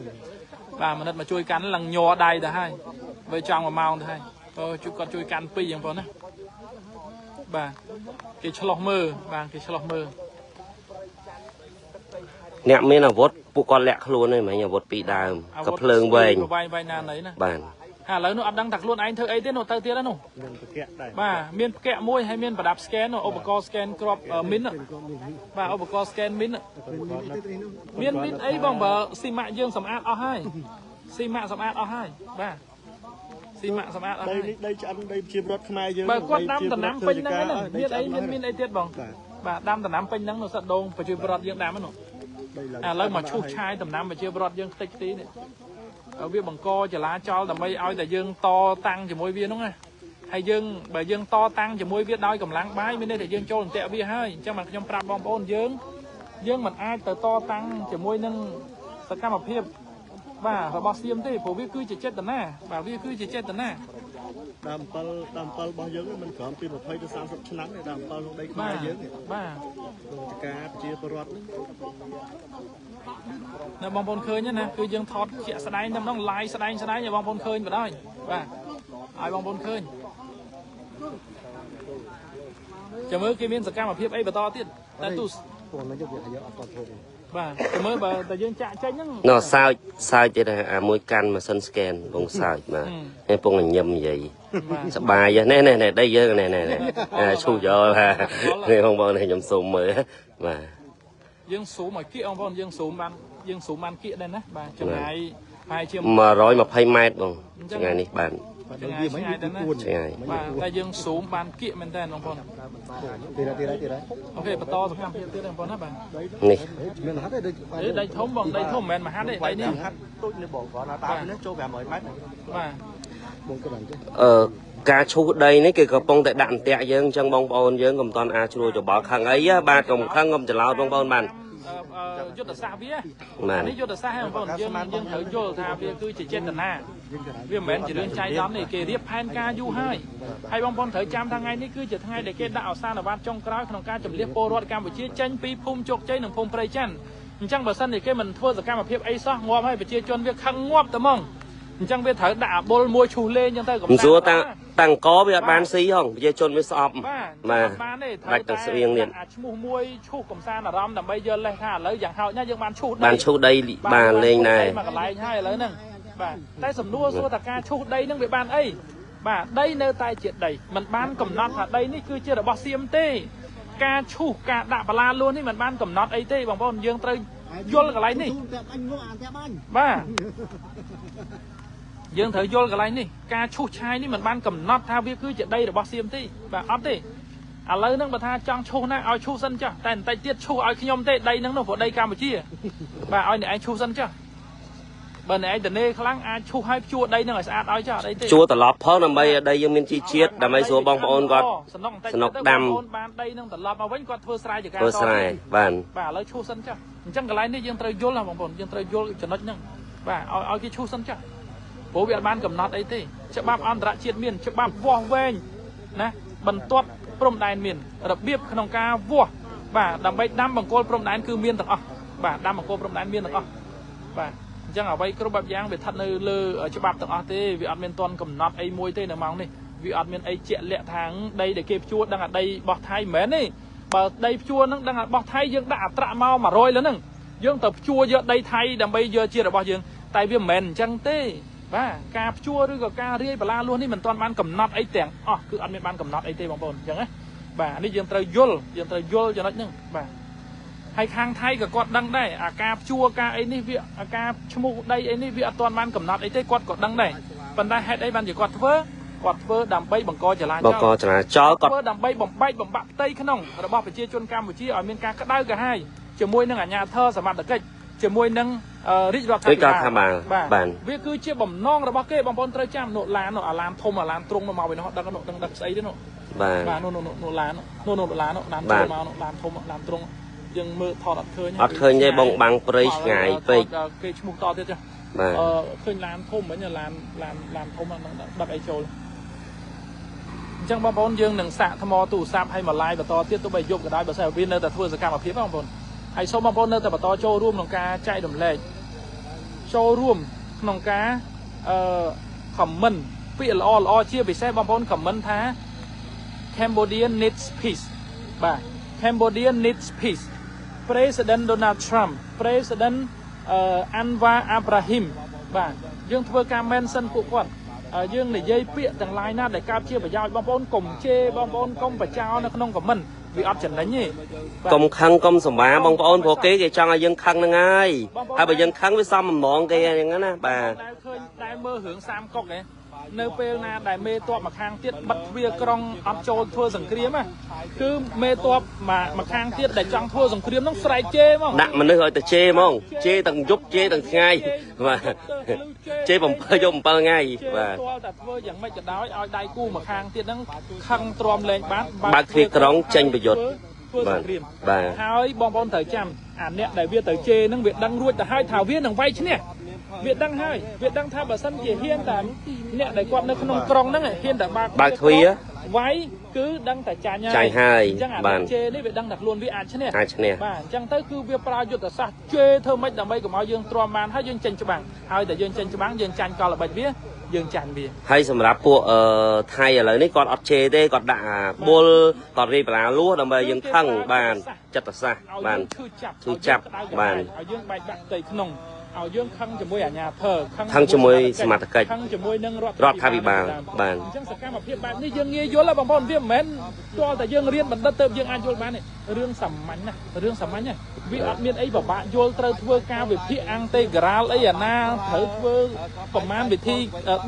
បាទមនិតមកជួយកាន់ឡើងញ័រដៃទៅហើយវាចង់1ម៉ោងទៅហើយអូជួយគាត់ជួយកាន់2បងប្អូនណាបាទគេឆ្លោះមើលបាទគេឆ្លោះមើល អ្នកមានអាវុធពួកគាត់លាក់ខ្លួនហ្នឹងមិនអាវុធពីរដើមក៏ភ្លើងវែង វែងវែងណាណីណា បាទ ហើយឥឡូវនោះអត់ដឹងថាខ្លួនឯងធ្វើអីទេនោះទៅទៀតហើយនោះ មានប្រកាសដែរ បាទមានផ្កាក់មួយហើយមានប្រដាប់ scan នោះឧបករណ៍ scan គ្រាប់មីនបាទឧបករណ៍ scan មីនមានមីនអីបងបើស៊ីម៉ាក់យើងសម្អាតអស់ហើយស៊ីម៉ាក់សម្អាតអស់ហើយបាទស៊ីម៉ាក់សម្អាតអស់ ដី ហើយ នេះដីឆ្អិនដីជារដ្ឋខ្មែរយើង បើគាត់ដាំដំណាំពេញហ្នឹងណាមានអីមានមានអីទៀតបងបាទដាំដំណាំពេញហ្នឹងនោះសិតដូងប្រជាពលរដ្ឋយើងដាំហ្នឹង ដីឡើង ឥឡូវមកឈូសឆាយដំណាំប្រជាពលរដ្ឋយើងខ្ទេចខ្ទីនេះវាបង្កចលាចលដើម្បីឲ្យតែយើងតតាំងជាមួយវាហ្នឹងណាហើយយើងបើយើងតតាំងជាមួយវាដោយកម្លាំងបាយមានន័យថាយើងចូលអន្ទាក់វាហើយអញ្ចឹងបានខ្ញុំប្រាប់បងប្អូនយើងយើងមិនអាចទៅតតាំងជាមួយនឹងសកម្មភាពបាទរបស់សៀមទេព្រោះវាគឺជាចេតនាបាទវាគឺជាចេតនា ដើម7ដើម7របស់យើងមិនក្រោមពី20ទៅ30ឆ្នាំទេដើម7ក្នុងដីខ្មែរ បាទ យើងនេះ បាទ ក្នុងចការប្រជាពលរដ្ឋហ្នឹង នៅបងប្អូនឃើញណាគឺយើងថតជាក់ស្ដែងតែម្ដង live ស្ដែងស្ដែងឲ្យបងប្អូនឃើញបណ្ដោយបាទឲ្យបងប្អូនឃើញចាំមើលគេមានសកម្មភាពអីបន្តទៀតតែទូ ពួកនេះវាយើងអត់តធ្វើទេ បាទចាំមើលបើតែយើងចាក់ចេញហ្នឹង ណោះសើចសើចទៀតអាមួយកាន់ម៉ាស៊ីន scan បងសើចបាទហើយពងញញឹមនិយាយ បាទ សបាយនេះនេះនេះដីយើងនេះនេះនេះឈូសយកបាទនេះបងប្អូននេះខ្ញុំសូមមើលបាទ យើងស៊ូមឲ្យគៀកបងប្អូនយើងស៊ូមបានយើងស៊ូមបានគៀកដែរណាបាទចម្ងាយប្រហែលជា 120ម៉ែត្របងឆ្ងាយនេះបាទ ចម្ងាយឆ្ងាយដែរណា ឆ្ងាយ បាទតែយើងស៊ូមបានគៀកមែនតើបងប្អូន ទៀតទៀតទៀត OK បន្តសកម្មភាពទៀតបងប្អូនណាបាទ នេះ មានហាត់ទេដូច អេដីធំបងដីធំមិនមែនមហាត់ទេដីនេះ ហាត់ទូចនេះបងគ្រាន់តែតាមនេះចូល500ម៉ែត្រ បាទ បងក៏បានចេះ អឺការឈូសដីនេះគេកំពុងតែដាក់អន្ទាក់យើងអញ្ចឹងបងប្អូនយើងកុំតន់អាចជ្រួលច្បល់ខឹងអីបាទកុំខឹងកុំច្រឡោតបងប្អូនបាទ យុទ្ធសាស្ត្រវា បាទ នេះយុទ្ធសាស្ត្រហ្នឹងបងប្អូនយើងយើងត្រូវយល់ថាវាគឺជាចេតនាវាមិនមែនជារឿងចៃដន្យទេគេរៀបផែនការយូរហើយហើយបងប្អូនត្រូវចាំថាថ្ងៃនេះគឺជាថ្ងៃដែលគេដាក់ឱសានវាទចុងក្រោយក្នុងការជំលះពលរដ្ឋកម្ពុជាចេញពីភូមិជោគជ័យនិងភូមិព្រៃច័ន្ទអញ្ចឹងបើសិនជាគេមិនធ្វើសកម្មភាពអីសោះងាប់ហើយប្រជាជនវាខឹងងាប់តែហ្មង អញ្ចឹងវាត្រូវដាក់អាបុលមួយឈូសលេងអញ្ចឹងទៅកំ មិនសួរតាំងតាំងកវាអត់បានស៊ីហងប្រជាជនវាស្អប់ បាទបានទេ ដាច់ទាំងស្វៀងនេះ អាឈ្មោះមួយឈូសកំសាន្តអារម្មណ៍ដើម្បីយកលេសថាឥឡូវយ៉ាងហោចណាស់យើងបានឈូសដី បានឈូសដីបានលេងដែរ មួយកន្លែងហើយឥឡូវហ្នឹងបាទតែសំណួរសួរថាការឈូសដីហ្នឹងវាបានអីបាទដីនៅតែជាដីมันបានកំណត់ថាដីនេះគឺជារបស់សៀមទេការឈូសការដាក់បលាលួសនេះมันបានកំណត់អីទេបងប្អូនយើងត្រូវយល់កន្លែងនេះបាទយើងត្រូវយល់កន្លែងនេះការឈូសឆាយនេះมันបានកំណត់ថាវាគឺជាដីរបស់សៀមទេបាទអត់ទេឥឡូវហ្នឹងបើថាចង់ឈូសណាឲ្យឈូសសិនចាស់តែបន្តិចទៀតឈូសឲ្យខ្ញុំទេដីហ្នឹងនោះព្រោះដីកម្ពុជាបាទឲ្យអ្នកឯងឈូសសិនចាស់បើអ្នកឯងតនេខ្លាំងអាចឈូសឲ្យជួដីហ្នឹងឲ្យស្អាតឲ្យចាស់អត់អីទេ ជួត្រឡប់ផងដើម្បីដីយើងមានជីជាតិដើម្បីស្រួលបងប្អូនគាត់ សនុកដាំបងប្អូនបានដីហ្នឹងត្រឡប់មកវិញគាត់ធ្វើស្រែចការ ធ្វើស្រែបាទ បាទឥឡូវឈូសសិនចាស់អញ្ចឹងកន្លែងនេះយើងត្រូវយល់ណាបងប្អូនយើងត្រូវយល់ចំណុចហ្នឹងបាទឲ្យគេឈូសសិនចាស់ព្រោះវាអត់បានកំណត់អីទេច្បាប់អន្តរជាតិមានច្បាប់វាស់វែងណាបន្ទាត់ព្រំដែនមានរបៀបក្នុងការវាស់បាទដើម្បីដាំបង្គោលព្រំដែនគឺមានទាំងអស់បាទដាំបង្គោលព្រំដែនមានទាំងអស់បាទអញ្ចឹងអ្វីគ្រប់បែបយ៉ាងវាស្ថិតនៅលើច្បាប់ទាំងអស់ទេវាអត់មានទាន់កំណត់អីមួយទេនៅម៉ោងនេះវាអត់មានអីជាក់លាក់ថាដីដែលគេភ្ជួរដឹងអាដីរបស់ថៃមិនមែនទេបើដីភ្ជួរហ្នឹងដឹងអារបស់ថៃយើងដាក់អត្រាមក100លើហ្នឹងយើងទៅភ្ជួរយកដីថៃដើម្បីយកជារបស់យើងតែវាមិនមែនអញ្ចឹងទេបាទការភ្ជួរឬក៏ការរាយបលាលួសនេះមិនទាន់បានកំណត់អីទាំងអស់គឺអត់មានបានកំណត់អីទេបងប្អូនអញ្ចឹងណាបាទនេះយើងត្រូវយល់យើងត្រូវយល់ចំណុចហ្នឹងបាទហើយខាងថៃក៏គាត់ដឹងដែរអាការភ្ជួរការអីនេះវាអាការឈ្មោះដីអីនេះវាអត់ទាន់បានកំណត់អីទេគាត់ក៏ដឹងដែរប៉ុន្តែហេតុអីបានជាគាត់ធ្វើគាត់ធ្វើដើម្បីបង្កចលាចល បង្កចលាចលគាត់ ធ្វើដើម្បីបំបែកបំបាក់ផ្ទៃក្នុងរបស់ប្រជាជនកម្ពុជាឲ្យមានការក្តៅក្រហាយជាមួយនឹងអាជ្ញាធរសមត្ថកិច្ចជាមួយនឹងរាជរដ្ឋាភិបាលបាទ វាគឺជាបំណងរបស់គេបងប្អូនត្រូវចាំនោះឡាននោះអាឡានធំអាឡានទ្រង់នោះមកវិញនោះដឹងនោះដឹងដឹងស្អីទេនោះ បាទ បាទនោះនោះនោះឡាននោះនោះឡាននោះឡានចូលមកនោះឡានធំឡានទ្រង់យើងមើលថតអត់ឃើញ អត់ឃើញទេបងបាំងព្រៃឆ្ងាយពេក គេឈ្មោះតទៀតចា បាទ ឃើញឡានធំវិញឡានឡានឡានធំហ្នឹងដឹកអីចូលអញ្ចឹងបងប្អូនយើងនឹងសាកថ្មទូរស័ព្ទឲ្យមក live បន្តទៀតទោះបីយប់ក៏ដោយបើសិនវានៅតែធ្វើសកម្មភាពបងប្អូនហើយសូមបងប្អូននៅតែបន្តចូលរួមក្នុងការចែករំលែកចូលរួមក្នុងការcomment ពាក្យល្អល្អជាពិសេសបងប្អូន comment ថា Cambodia needs peace បាទ Cambodia needs peace President Donald Trump President Anwar Ibrahim បាទយើងធ្វើការ mention ពួកគាត់យើងនិយាយពាក្យទាំងឡាយណាដែលកើតជាប្រយោជន៍បងប្អូនកុំជេរបងប្អូនកុំបញ្ចោលនៅក្នុង comment វាអត់ចំណេញទេ កុំខឹងកុំសម្បាបងប្អូនព្រោះគេគេចង់ឲ្យយើងខឹងហ្នឹងហើយហើយបើយើងខឹងវាសមបំណងគេហ្នឹងណាបាទ ដែលឃើញដែលមើលរឿងសាមកុកឯងនៅពេលណាដែលមេតបមកខាងទៀតបិទទ្វារក្រុងអត់ចូលធ្វើសង្គ្រាមណាគឺមេតបមកខាងទៀតដែលចង់ធ្វើសង្គ្រាមហ្នឹងស្រែកជេរហ្មង ដាក់មនុស្សឲ្យទៅជេរហ្មងជេរទាំងយប់ជេរទាំងថ្ងៃបាទជេរ7យប់7ថ្ងៃបាទ ទាល់តែធ្វើយ៉ាងម៉េចក៏ដោយឲ្យដៃគូមកខាងទៀតហ្នឹងខឹងទ្រាំលែងបាន បើកទ្វារក្រុងចេញប្រយុទ្ធ ធ្វើសង្គ្រាម បាទ ហើយបងប្អូនត្រូវចាំអាអ្នកដែលវាទៅជេរហ្នឹងវាដឹងរួចទៅហើយថាវានឹងវាយឈ្នះវាដឹងហើយវាដឹងថាបើសិនជាហ៊ានតែអ្នកដែលគាត់នៅក្នុងក្រុងហ្នឹងហ៊ានតែបើក បើកទ្វារ វាយគឺដឹងតែចាញ់ហើយ ចាញ់ហើយ អញ្ចឹងអា បាទ ជេរនេះវាដឹងតែខ្លួនវាអាចឈ្នះ អាចឈ្នះ បាទអញ្ចឹងទៅគឺវាប្រើយុទ្ធសាស្ត្រជេរធ្វើម៉េចដើម្បីកុំឲ្យយើងទ្រាំបានហើយយើងចេញច្បាំងហើយតែយើងចេញច្បាំងយើងចាញ់កលល្បិចវាយើងចាញ់វា ហើយសម្រាប់ពួកថៃឥឡូវនេះគាត់អត់ជេរទេគាត់ដាក់អាបុលគាត់រាយបលាលួសដើម្បីឲ្យយើងខឹងបានចិត្តសាស្ត្រ ឲ្យ បាន យើងឈឺចាប់ ឈឺចាប់ ឲ្យយើងក្តៅក្រ បាទ ហាយឲ្យយើងបែកបាក់ផ្ទៃក្នុងឲ្យយើងខឹងជាមួយអាជ្ញាធរ ខឹងជាមួយសមត្ថកិច្ច ខឹងជាមួយនឹងរដ្ឋ រដ្ឋាភិបាលបាទ អញ្ចឹងសកម្មភាពបែបនេះយើងងាយយល់ហ៎បងប្អូនវាមិនមែនទាល់តែយើងរៀនបណ្ឌិតទៅយើងអាចយល់បានទេរឿងសាមញ្ញណាស់រឿងសាមញ្ញណាស់វាអត់មានអីពិបាកយល់ត្រូវធ្វើការវិភាគអង់តេក្រាលអីអាណាត្រូវធ្វើប្រមាណវិធី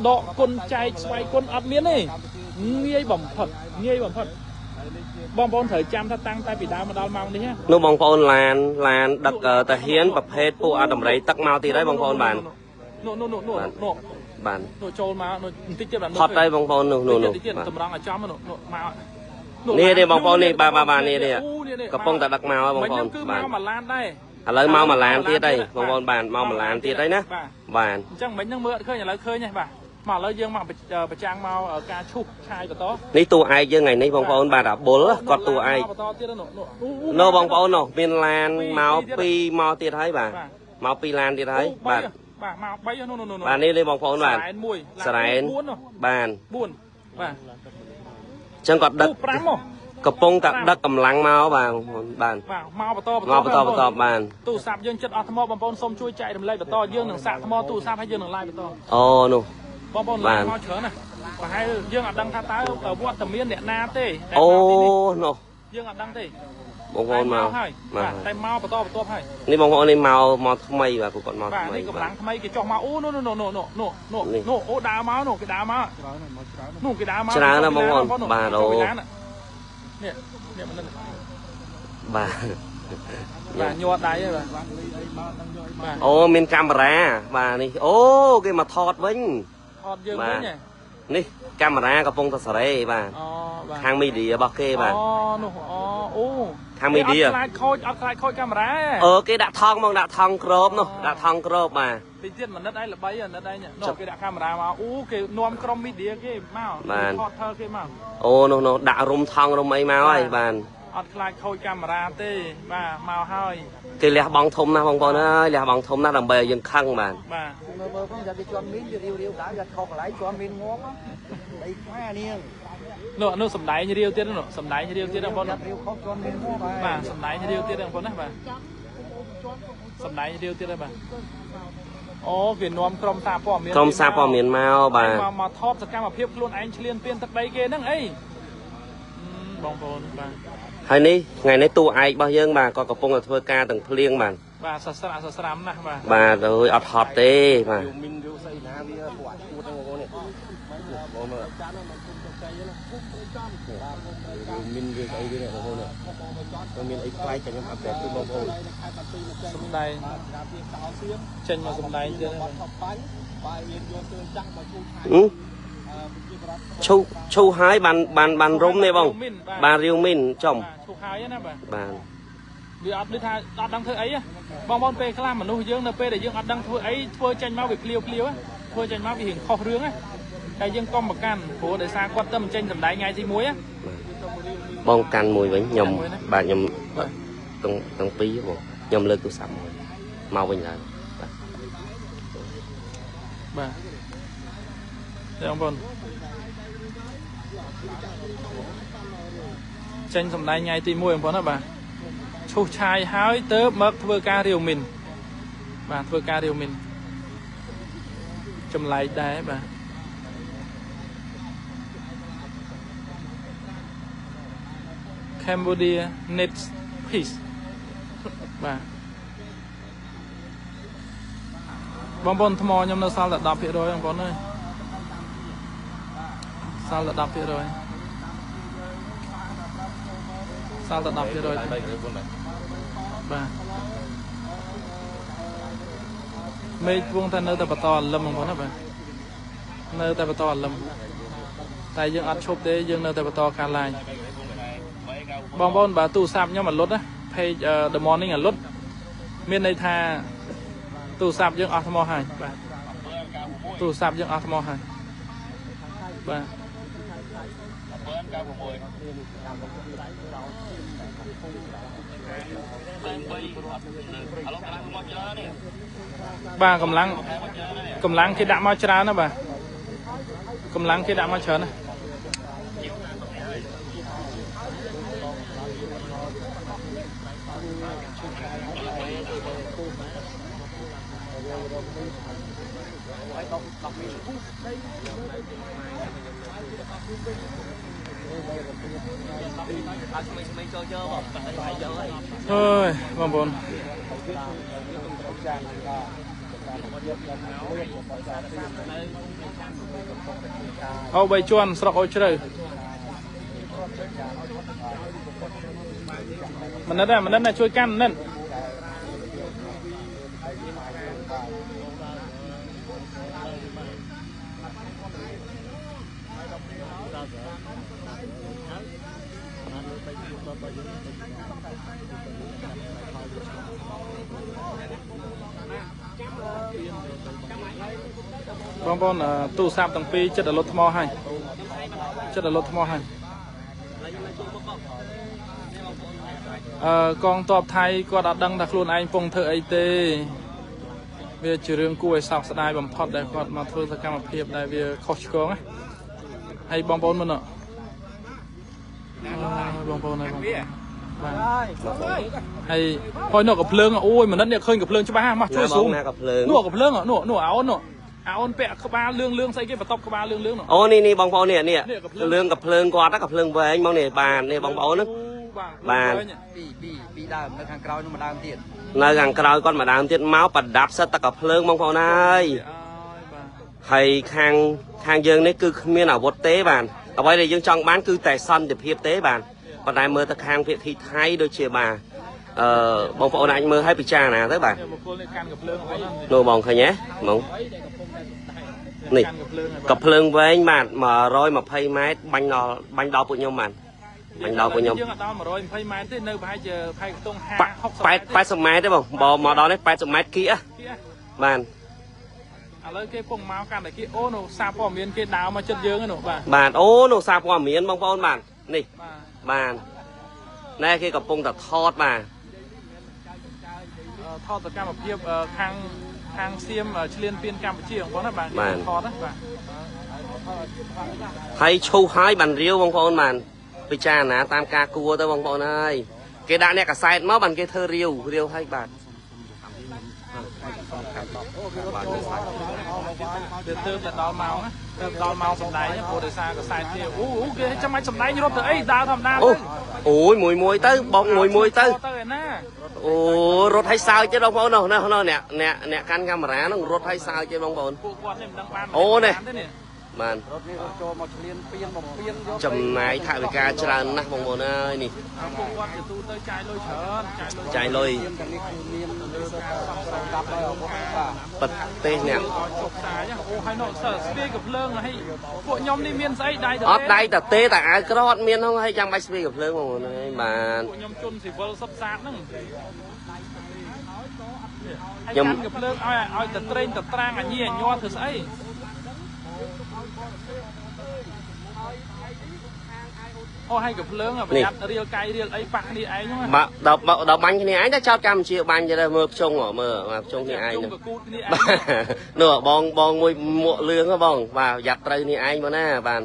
ដកគុណចែកស្វ័យគុណអត់មានទេងាយបំផុតងាយបំផុតបងប្អូនត្រូវចាំថាតាំងតែពីដើមមកដល់ម៉ោងនេះណា នោះបងប្អូនឡានឡានដឹកតាហ៊ានប្រភេទពួកអាដំរីទឹកមកទៀតហើយបងប្អូនបាន នោះនោះនោះនោះនោះ បាទ នោះចូលមកនោះបន្តិចទៀតបាទ ផុតហើយបងប្អូននោះនោះនោះ បន្តិចទៀត បាទ តម្រង់ឲ្យចំនោះនោះមក នេះនេះបងប្អូននេះបាទបាទបាទនេះនេះ អូនេះ កំពុងតែដឹកមកហើយបង មិញ ប្អូន ហ្នឹងគឺ បាទ មកមួយឡានដែរ ឥឡូវមកមួយឡានទៀតហើយបងប្អូនបានមកមួយឡានទៀតហើយណា បាទ បាទ អញ្ចឹងមិញហ្នឹងមើលអត់ឃើញឥឡូវឃើញហើយបាទមកឥឡូវយើងមកប្រចាំងមកការឈូសឆាយបន្ត នេះតួឯកយើងថ្ងៃនេះបងប្អូនបាទអាបុលគាត់តួឯក បន្តទៀតនោះនោះ នោះបងប្អូននោះមានឡានមកពីរមកទៀតហើយបាទ បាទ មកពីរឡានទៀតហើយ អូ បាទ បី បាទមក3នោះនោះ បាទនេះលេបងប្អូនបាទ សរ៉ែន1 សរ៉ែនបាទ 4បាទ អញ្ចឹងគាត់ដឹក 5មក កំពុងតែដឹកកម្លាំងមកបាទបងប្អូនបាទ បាទមកបន្ត មកបន្តបន្តបាទ ទូរស័ព្ទយើងចិត្តអស់ថ្មបងប្អូនសូមជួយចែករំលែកបន្តយើងនឹងសាកថ្មទូរស័ព្ទហើយយើងនឹង live បន្ត អូនោះ បងប្អូន live មកច្រើនណាស់ប្រហែលយើងអត់ដឹងថាតើវត្តមានអ្នកណាទេ អូនោះ យើងអត់ដឹងទេ បងប្អូនមក ហើយបាទតែមកបន្តបន្ទាប់ហើយ នេះបងប្អូននេះមកមកថ្មីបាទពួកគាត់មក បាទ ថ្មី នេះកម្លាំងថ្មីគេចុះមកអូនោះនោះនោះនោះនោះនោះនោះអូដើរមកនោះគេដើរមកនោះគេដើរមក ច្រើនណាស់បងប្អូនបាទអូ នេះនេះមិន បាទ បាទញ័រដៃហើយបាទបាទ អូមានកាមេរ៉ាបាទនេះអូគេមកថតវិញ ថតយើងវិញ នេះកាមេរ៉ាកំពុងតែសេរីបាទ អូបាទ ខាងមីឌីរបស់គេបាទ អូនោះអូអូ ខាងមីឌី អត់ខ្លាចខូចអត់ខ្លាចខូចកាមេរ៉ា អឺគេដាក់ថងមកដាក់ថងក្របនោះដាក់ថងក្របបាទ តិចទៀតមនិតឯងល្បីអាណិតឯងនោះគេដាក់កាមេរ៉ាមកអូគេនាំក្រុមមីឌីគេមកថតថើគេមក អូនោះនោះដាក់រុំថងរុំអីមកហើយបាទ អត់ខ្លាចខូចកាមេរ៉ាទេបាទមកហើយ គេលះបង់ធំណាស់បងប្អូនអើយលះបង់ធំណាស់ដើម្បីឲ្យយើងខឹងបាទ បាទ មើលមើលផងយ៉ាគេជន់មីនវារាវរាវដែរយ៉ាខុសកន្លែងជន់មីនងាប់ដីខ្មែរនាង នោះនោះសំដែងរាវទៀតនោះសំដែងរាវទៀតបងប្អូន រាវខុសជន់មីនងាប់ហើយ បាទសំដែងរាវទៀតបងប្អូនណាបាទសំដែងរាវទៀតហើយបាទអូគេនាំក្រុមសារព័ត៌មាន ក្រុមសារព័ត៌មានមកបាទ មកថតសកម្មភាពខ្លួនឯងឆ្លៀនពៀនទឹកដីគេហ្នឹងអីបងប្អូនបាទ ហើយនេះថ្ងៃនេះតួឯករបស់យើងបាទក៏កំពុងតែធ្វើការទាំងភ្លៀងបាទ បាទសស្រាសស្រាំណាស់បាទ បាទអើយអត់ហត់ទេបាទ មីនរាវស្អីណាវាពួកអាឈួតហ្នឹងបងប្អូននេះបងមើលមីនរាវស្អីវានេះបងប្អូននេះមានអីប្លែកតែខ្ញុំអាប់ដេតជូនបងប្អូន សំដែងចេញមកសំដែងទៀត ឈូឈូហើយបានបានបានរុំនេះបងបានរាវមីនចំ ឈូហើយណាបាទ បាទ វាអត់ដូចថាអត់ដឹងធ្វើអីបងប្អូនពេលខ្លះមនុស្សយើងនៅពេលដែលយើងអត់ដឹងធ្វើអីធ្វើចេញមកវាភ្លាវភ្លាវធ្វើចេញមកវារៀងខុសរឿងតែយើងកុំប្រកាន់ព្រោះដោយសារគាត់ទៅបញ្ចេញសម្ដែងថ្ងៃទី1 បងកាន់មួយវិញខ្ញុំបាទខ្ញុំទាំងពីរបងខ្ញុំលើកទូរស័ព្ទមួយមកវិញឡើងបាទ បាទបងប្អូនចេញសម្ដែងថ្ងៃទី1បងប្អូនណាបាទឈូសឆាយហើយទៅមកធ្វើការរាវមីនបាទធ្វើការរាវមីនចម្លែកដែរបាទ Cambodia needs peace បាទបងប្អូនថ្មខ្ញុំនៅសល់តែ10%បងប្អូនអើយសល់តែ10%សល់តែ10%បាទមេឃវងតែនៅតែបន្តអលឹមបងប្អូនណាបាទនៅតែបន្តអលឹមតែយើងអត់ឈប់ទេយើងនៅតែបន្តការឡាយបងប្អូនបាទទូរស័ព្ទខ្ញុំអលុតណា page The Morning អលុតមានន័យថាទូរស័ព្ទយើងអស់ថ្មហើយបាទទូរស័ព្ទយើងអស់ថ្មហើយបាទបាទកម្លាំងគេដាក់មកច្រើនណាបាទកម្លាំងគេដាក់មកច្រើនណា អើយបងប្អូនអូបីជាន់ស្រុកអូជ្រៅមនិតមនិតណាជួយកាន់មនិត បងប្អូនទូរស័ព្ទទាំងពីរចិត្តឲ្យលុតថ្មហើយចិត្តឲ្យលុតថ្មហើយអឺកងទ័ពថៃគាត់អត់ដឹងថាខ្លួនឯងពងធ្វើអីទេ វាជារឿងគួរឲ្យសោកស្ដាយបំផុតដែលគាត់មកធ្វើសកម្មភាពដែលវាខុសឆ្គងណាហើយបងប្អូនមើលបងប្អូនហើយបងបាទហើយហើយនោះកំភ្លើងអូយមនិតនេះឃើញកំភ្លើងច្បាស់មកជួយស៊ូមនោះកំភ្លើងនោះនោះអាអូននោះអាអូនពាក់ក្បាលលឿងលឿងស្អីគេបន្ទប់ក្បាលលឿងលឿងអូនេះនេះបងប្អូននេះនេះលឿងកំភ្លើងគាត់កំភ្លើងវែងមកនេះបាទនេះបងប្អូនណាបាទពីដើមនៅខាងក្រោយនោះមួយដើមទៀតនៅខាងក្រោយគាត់មួយដើមទៀតមកប្រដាប់សិតតែកំភ្លើងបងប្អូនហើយហើយខាងយើងនេះគឺគ្មានអាវុធទេបាទអ្វីដែលយើងចង់បានគឺតែសន្តិភាពទេបាទប៉ុន្តែមើលទៅខាងភាគីថៃដូចជាបាទបងប្អូនអាចមើលឲ្យពិចារណាទៅបាទនោះបងឃើញទេបងនេះកំភ្លើងវែងបាទ120ម៉ែត្របាញ់ដល់ពួកខ្ញុំបាទបាញ់ដល់ពួកខ្ញុំយើងអត់ដល់120ម៉ែត្រទេនៅប្រហែលជាផែខ្ទង់50 60 80ម៉ែត្រទេបងបើមកដល់នេះ80ម៉ែត្រគៀបាទឥឡូវគេពងមកកាន់តែគេអូនោះសារព័ត៌មានគេដើរមកចិត្តយើងនោះបាទបាទអូនោះសារព័ត៌មានបងប្អូនបាទនេះបាទណែគេកំពុងតែថតបាទថតសកម្មភាពខាងសៀមឆ្លៀនពៀនកម្ពុជាបងប្អូនណាបាទថតណាបាទហើយឈូសហើយបានរាវបងប្អូនបាទពិចារណាតាមការគួរទៅបងប្អូនហើយគេដាក់អ្នកកសែតមកបានគេធ្វើរាវរាវហើយបាទវាទៅតែដល់ម៉ោងណាទៅដល់ម៉ោងសំដែងព្រោះដោយសារកសែតគេអូគេចាំបាច់សំដែងរត់ទៅអីដើរធម្មតាទៅអូយមួយមួយទៅបងមួយមួយទៅអូរត់ឲ្យសើចទេបងប្អូននោះនោះអ្នកអ្នកកាន់កាមេរ៉ានោះរត់ឲ្យសើចទេបងប្អូនពួកគាត់នេះមិនដឹងបានអូនេះបាទរត់នេះរត់ចូលមកឆ្លៀនពៀនបំពៀនយកចំណាយថវិកាច្រើនណាស់បងប្អូនអើយនេះពួកគាត់ទៅទូទៅចាយលុយច្រើនចាយលុយទាំងនេះគឺមានប្រទេសនេះជប់សាយអូហើយនោះស្ពាយកំភ្លើងហើយពួកខ្ញុំនេះមានស្អីដៃអត់ដៃតទេតែអាវក្រអត់មានហ្នឹងហើយចាំបាច់ស្ពាយកំភ្លើងបងប្អូនអើយបាទពួកខ្ញុំជន់ស៊ីវិលសុទ្ធសាធហ្នឹងខ្ញុំកំភ្លើងឲ្យតែត្រេងតែត្រាងអញីអញ័រធ្វើស្អីអូហើយកំភ្លើងប្រយ័ត្នរៀលកាយរៀលអីប៉ះគ្នាឯងហ្នឹងបាទដល់បាញ់គ្នាឯងតែចោតកម្ពុជាបាញ់ទៅមើលភ្ជុងមើលបាទភ្ជុងគ្នាឯងហ្នឹងនោះបងបងមួយមួកលឿងហ៎បងបាទប្រយ័ត្នត្រូវគ្នាឯងមកណាបាទ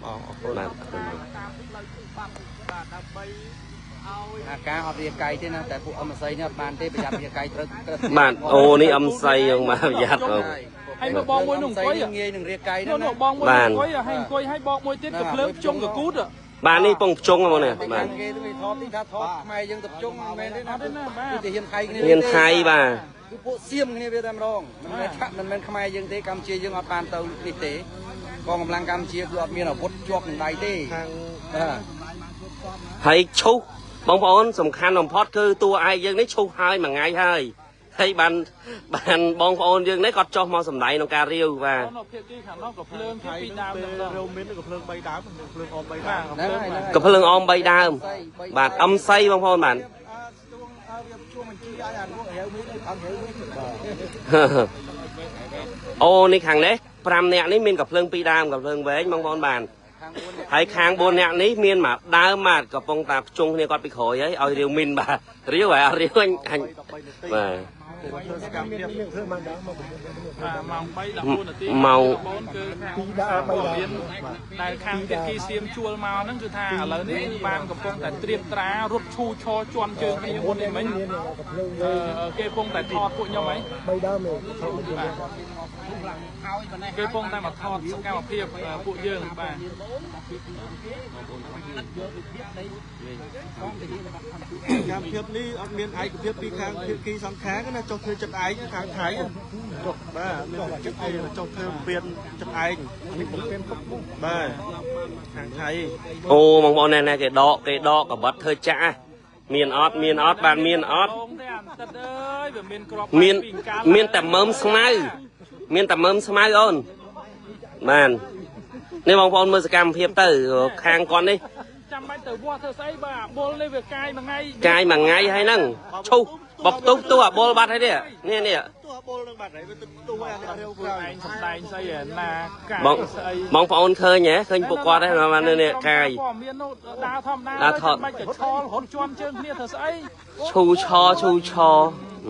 បងអរគុណបាទអាការអត់រៀលកាយទេណាតែពួកអមសីនេះអត់បានទេប្រយ័ត្នរៀលកាយត្រូវបាទអូនេះអមសីហ្នឹងបាទប្រយ័ត្នបងហើយមើលបងមួយនោះអង្គុយងាយនឹងរៀលកាយនោះនោះបងមួយអង្គុយហើយអង្គុយហើយបងមួយទៀតកំភ្លើងភ្ជុងកគូតបាទនេះពងភ្ជុងហ្មងនេះបាទគេទៅថតទីថាថតខ្មែរយើងទៅភ្ជុងមិនមែនទេណាគឺទាហានថៃគ្នាទាហានថៃបាទគឺពួកសៀមគ្នាវាតែម្ដងមិនមែនថាមិនមែនខ្មែរយើងទេកម្ពុជាយើងអត់បានទៅនេះទេកងកម្លាំងកម្ពុជាគឺអត់មានអាវុធជាប់នឹងដៃទេហើយឈូសបងប្អូនសំខាន់បំផុតគឺតួឯកយើងនេះឈូសហើយមួយថ្ងៃហើយហើយបានបងប្អូនយើងនេះគាត់ចុះមកសម្ដែងក្នុងការរាវបាទភាគីខាងនោះក៏ភ្លើងគេពីរដើមតែម្ដង រាវមានក៏ភ្លើង3ដើមភ្លើងអម3ដើមក៏ភ្លើងអម3ដើមបាទអឹមសីបងប្អូនបាទអូនេះខាងនេះ5នាក់នេះមានក៏ភ្លើង2ដើមក៏ភ្លើងវែងបងប្អូនបាទហើយខាង4នាក់នេះមានមួយដើមបាទកំពុងតែភ្ជុងគ្នាគាត់ពីក្រោយហើយឲ្យរាវមីនបាទរាវហើយអត់រាវអញបាទ បាទម៉ោង3:14នាទី ម៉ោង គឺ2 ដើមដែលខាងភាគីសៀមជួលមកហ្នឹងគឺថាឥឡូវនេះបានកំពុងតែត្រៀមត្រារត់ឈូឆជន់ជើងគ្នាមុននេះមិញគេកំពុងតែថតពួកខ្ញុំហី 3ដើមគេកំពុងតែមកថតសកម្មភាពពួកយើងបាទ កម្មភាពនេះអត់មានឯកភាពពីខាងភាគីសង្ខារណាចុះធ្វើចិត្តឯងខាងថៃចុះបាទមានចិត្តឯងចុះធ្វើពៀនចិត្តឯងនេះពៀនពុកបាទខាងថៃ អូបងប្អូនណែគេដកកបិតធ្វើចាក់មានអត់មានអត់បាទមានអត់មានតែមើមស្មៅមានតែមើមស្មៅអូនបាទនេះបងប្អូនមើលសកម្មភាពទៅខាងគាត់នេះ ចាំបាច់ទៅវាស់ធ្វើស្អីបាទបុលនេះវាកាយមួយថ្ងៃ កាយមួយថ្ងៃហើយហ្នឹងឈូសបផ្ទុះទូអាបុលបាត់ហើយនេះនេះនេះ ទូអាបុលនឹងបាត់ហើយវាទឹកទូអាអ្នករាវ ខ្លួនឯងសំដែងស្អីណាកាយស្អី បងប្អូនឃើញហ៎ឃើញពួកគាត់ហ៎បាទនេះកាយ មាននោះដើរធម្មតាចាំបាច់ទៅឆលរត់ជាន់ជើងគ្នាធ្វើស្អី ឈូឆឈូឆ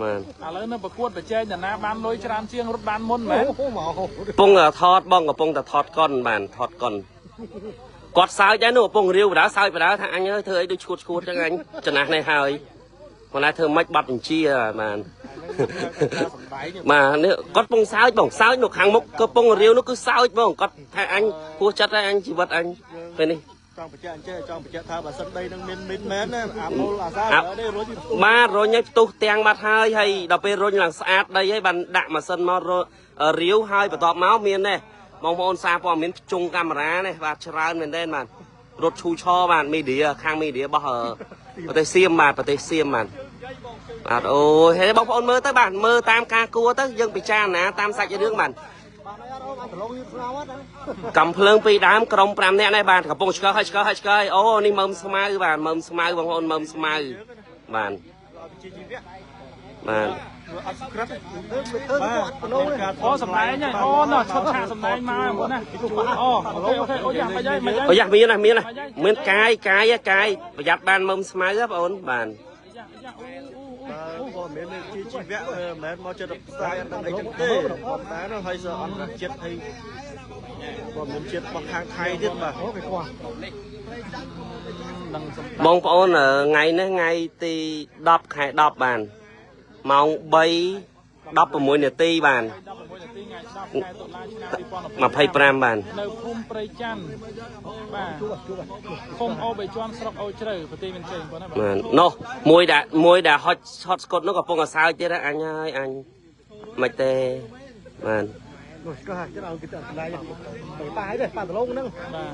បាទ ឥឡូវនៅប្រកួតប្រជែងតាណាបានលុយច្រើនជាងរត់បានមុនមែន កំពុងថតបងកំពុងតែថតកុនបានថតកុនគាត់សើចដែរនោះកំពុងរាវបដាសើចបដាថាអញអើយធ្វើអីដូចឈួតឈួតចឹងអញចំណាស់នេះហើយគាត់ណាធ្វើម៉េចបាត់បញ្ជាបានបាទនេះគាត់ពងសើចបងសើចនៅខាងមុខកំពុងរាវនោះគឺសើចបងគាត់ថាអញហួសចិត្តហើយអញជីវិតអញពេលនេះ ចង់បញ្ជាក់អញ្ចេះចង់បញ្ជាក់ថាបើសិនដីនឹងមានមីនមែនណាអាមូលអាសានេះរុញ បាទរុញឲ្យផ្ទុះទាំងបាត់ហើយហើយដល់ពេលរុញឡើងស្អាតដីហើយបានដាក់ម៉ាស៊ីនមករាវហើយបន្ទាប់មកមាននេះបងប្អូនសារព័ត៌មានជុងកាមេរ៉ានេះបាទច្រើនមែនទែនបាទរត់ឈូឆបាទមីឌាខាងមីឌារបស់ប្រទេសសៀមបាទប្រទេសសៀមបាទបាទអូយហើយបងប្អូនមើលទៅបាទមើលតាមការគួរទៅយើងពិចារណាតាមសាច់រឿងបាទកំភ្លើងពីដើមក្រុម5នាក់នេះបាទកំពុងឆ្កើហើយឆ្កើហើយឆ្កើហើយអូនេះមើមស្មៅបាទមើមស្មៅបងប្អូនមើមស្មៅបាទបាទ អត់ក្រិតបាទ អូសំដែងហើយអូណោះឈុតឆាកសំដែងមកមុនណាអូអូខេអូយ៉ាបាច់ហើយ អូយ៉ាមានណាមានណាមានកាយកាយកាយប្រយ័ត្នបានមើមស្មៅហ៎បងអូនបាទ ព័ត៌មានជាជីវៈមិនមែនមកចិត្តផ្សាយអត់ដឹងអីចឹងទេតែនោះហើយអន្តរជាតិហើយព័ត៌មានជាតិរបស់ខាងថៃទៀតបាទ បងប្អូនថ្ងៃនេះថ្ងៃទី10ខែ10បាទម៉ោង3:16នាទីបាទ 16នាទីថ្ងៃ10ខែតុលាឆ្នាំ 2025បាទ នៅភូមិព្រៃច័ន្ទបាទភូមិអូបីជាន់ស្រុកអូជ្រៅប្រទេសមានជ័យបងណាបាទ បាទនោះមួយដែលហុចហត់ស្កុតនោះកំពុងតែសើចទៀតអញហើយអញមិនទេបាទ នោះស្គាល់ចិត្តឲ្យគេទៅដៃទៅប៉ាហើយទេប៉ាដលងហ្នឹង បាទ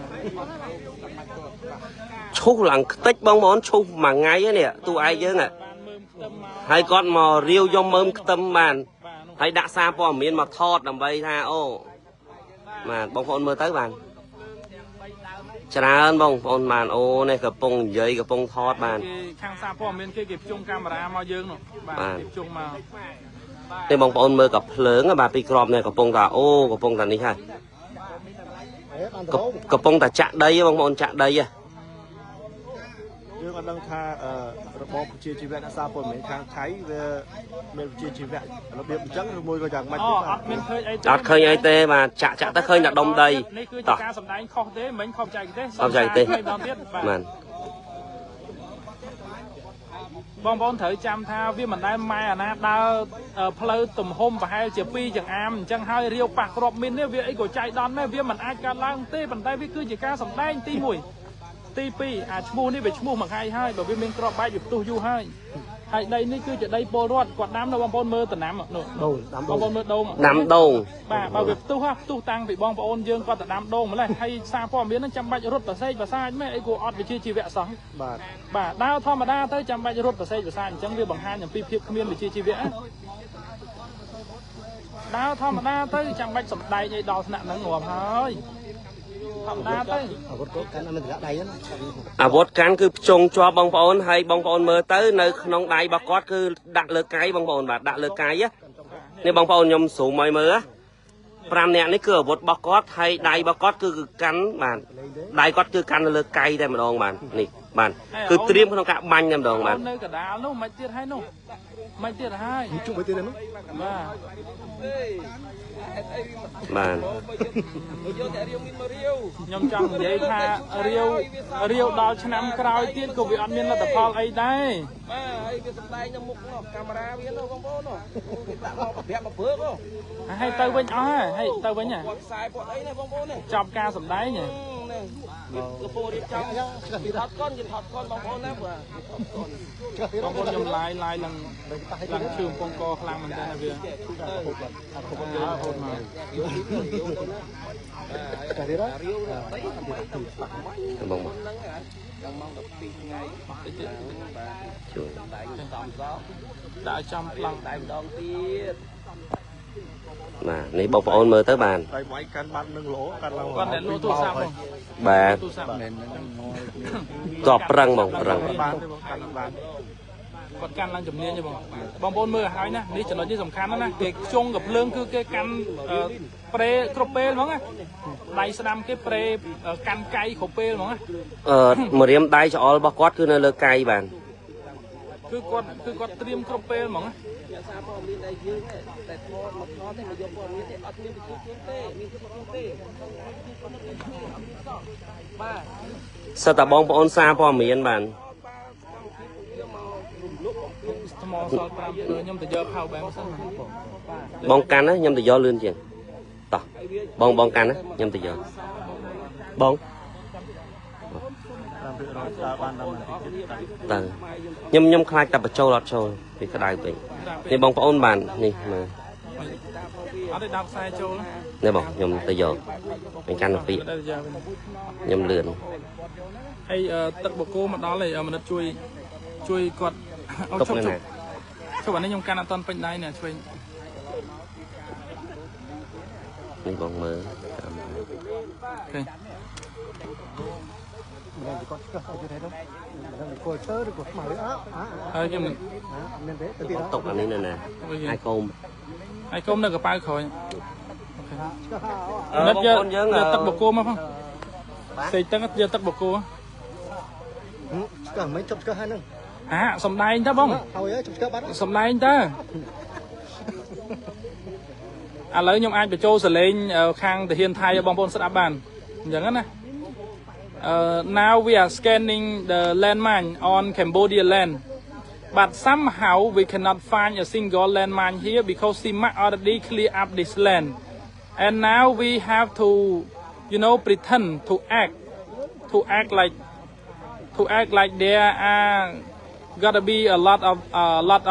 ឈូសឡើងខ្ទេចបងប្អូនឈូសមួយថ្ងៃនេះតួឯងយើងហើយគាត់មករាវយកមើមខ្ទឹមបានហើយដាក់សារព័ត៌មានមកថតដើម្បីថាអូបាទបងប្អូនមើលទៅបាទច្រើនបងប្អូនបានអូនេះកំពុងនិយាយកំពុងថតបាន គេខាងសារព័ត៌មានគេគេភ្ជុំកាមេរ៉ាមកយើងនោះបាទគេភ្ជុំមក នេះបងប្អូនមើលកាភ្លើងបាទពីក្របនេះកំពុងតែអូកំពុងតែនេះហើយកំពុងតែចាក់ដីបងប្អូនចាក់ដី យើងអត់ដឹងថារបបប្រជាជីវៈអ្នកសារព័ត៌មានខាងថៃវាមានប្រជាជីវៈរបៀបអញ្ចឹងឬមួយក៏យ៉ាងម៉េច អត់មានឃើញអីទេ អត់ឃើញអីទេបាទចាក់ចាក់ទៅឃើញតែដុំដី នេះគឺជាការសម្ដែងខុសទេមិនខុសចែកទេ ខុសចែកទេ ទៀតបាទបងប្អូនត្រូវចាំថាវាមិនដែលម៉ែអាណាដើរផ្លូវទំហំប្រហែលជា2ចង្អាមអញ្ចឹងហើយរាវប៉ះក្របមីននេះវាអីក៏ចៃដន្យដែរវាមិនអាចកើតឡើងទេប៉ុន្តែវាគឺជាការសម្ដែងទី1ទី2អាឈ្មោះនេះវាឈ្មោះមួយថ្ងៃហើយបើវាមានក្របបែកវាផ្ទុះយូរហើយហើយដីនេះគឺជាដីពលរដ្ឋគាត់ដាំនៅបងប្អូនមើលតំណាំនោះបងប្អូនមើលដូង ដាំដូង បាទបើវាផ្ទុះផ្ទុះតាំងពីបងប្អូនយើងគាត់ទៅដាំដូងម្លេះហើយសារព័ត៌មានហ្នឹងចាំបាច់រត់ប្រសេកប្រសាចមែនអីគួរអត់វិជាជីវៈសោះ បាទ បាទដើរធម្មតាទៅចាំបាច់រត់ប្រសេកប្រសាចអញ្ចឹងវាបង្ហាញអំពីភាពគ្មានវិជាជីវៈដើរធម្មតាទៅចាំបាច់សំដែងឲ្យដល់ថ្នាក់ហ្នឹងងាប់ហើយធម្មតាទៅ អាវុធកាន់មិនដៃហ្នឹង អាវុធកាន់គឺភ្ជង់ជាប់បងប្អូនហើយបងប្អូនមើលទៅនៅក្នុងដៃរបស់គាត់គឺដាក់លើកាយបងប្អូនបាទដាក់លើកាយនេះបងប្អូនខ្ញុំស្រូមឲ្យមើល5នាក់នេះគឺអាវុធរបស់គាត់ហើយដៃរបស់គាត់គឺកាន់បាទដៃគាត់គឺកាន់នៅលើកាយតែម្ដងបាទនេះបាទគឺត្រៀមក្នុងការបាញ់តែម្ដងបាទ នៅកដាលនោះមិនទៀតហើយនោះមិនទៀតហើយ ជុំទៅទៀតហ្នឹង បាទ បាទ ខ្ញុំចង់និយាយថារាវរាវដល់ឆ្នាំក្រោយទៀតក៏វាអត់មានលទ្ធផលអីដែរ បាទហើយវាសំដែងនៅមុខនោះកាមេរ៉ាវានោះបងប្អូននោះគេដាក់មកប្រាប់មកព្រឹក ហើយទៅវិញអស់ហើយទៅវិញ ហ៎ខ្សែពណ៌អីណាបងប្អូននេះ ចប់ការសំដែង នេះកំពុងរៀបចំថតកុនគេថតកុនបងប្អូនណាបាទ បងប្អូនខ្ញុំឡាយឡាយឡើងឡើងឈឺកំពុងកខ្លាំងមែនតើវាកំពុងរហូតមក បងមក ដល់ម៉ោង12ថ្ងៃ ជួយ ដាក់ចំប្លង់ តែម្ដងទៀត បាទនេះបងប្អូនមើលទៅបាទ តែវាយកាន់បាត់នឹងលោកាន់ឡើង គាត់តែលក់ទូរស័ព្ទបង បាទ ទូរស័ព្ទ ក៏ប្រឹងបងប្រឹង បានកាន់បាន គាត់កាន់ឡើងជំនាញទេបងបងប្អូនមើលឲ្យហើយណានេះចំណុចនេះសំខាន់ណាស់ណាគេខ្ជងកំភ្លើងគឺគេកាន់ប្រេគ្រប់ពេលហ្មងណាដៃស្ដាំគេប្រេកាន់កៃគ្រប់ពេលហ្មងណា ម្រាមដៃច្អល់របស់គាត់គឺនៅលើកៃបាទ គឺគាត់ត្រៀមគ្រប់ពេលហ្មងណា សារព័ត៌មានដែលយើងតែថតមកថតទេមកយកព័ត៌មានទេអត់មានប្រជាជនទេមានប្រជាជនទេអត់មានសោះបាទ សិតតែបងប្អូនសារព័ត៌មានបាន ថ្មសល់5ខ្ញុំទៅយក power bank សិន បងកាន់ណាខ្ញុំទៅយកលឿនជាងតោះបងបងកាន់ណាខ្ញុំទៅយកបង 5%បានដល់ តើខ្ញុំខ្ញុំខ្លាចតែបញ្ចូលអត់ចូលវាក្តៅពេកនេះបងប្អូនបាននេះមើល អត់ទេដាក់ខ្សែចូល នេះបងខ្ញុំទៅយកខ្ញុំកាន់ទៅពីខ្ញុំលឿន ហើយទឹកបកគោមកដល់ហើយមនិតជួយជួយគាត់អូឈប់ឈប់ឈប់អានេះខ្ញុំកាន់អត់តន់ពេញដៃនេះឆ្វេង នេះបងមើល OK ហើយគេ ទុកអានេះនៅណាអាយកុំ អាយកុំនៅកប៉ៅក្រោយ និតយកទឹកបកគោមកផងសេកទឹកយកទឹកបកគោ ឆ្កឹះមិនជប់ឆ្កឹះហើយហ្នឹង ហាសំដែងតើបង ហើយជប់ឆ្កឹះបាត់ សំដែងតើឥឡូវខ្ញុំអាចបញ្ចូលសលេងខាងទាហានថៃឲ្យបងប្អូនស្ដាប់បានអញ្ចឹងណា Now we are scanning the landmine on Cambodia land, but somehow we cannot find a single landmine here because CMAC already clear up this land, and now we have to pretend to act like there are gotta be a lot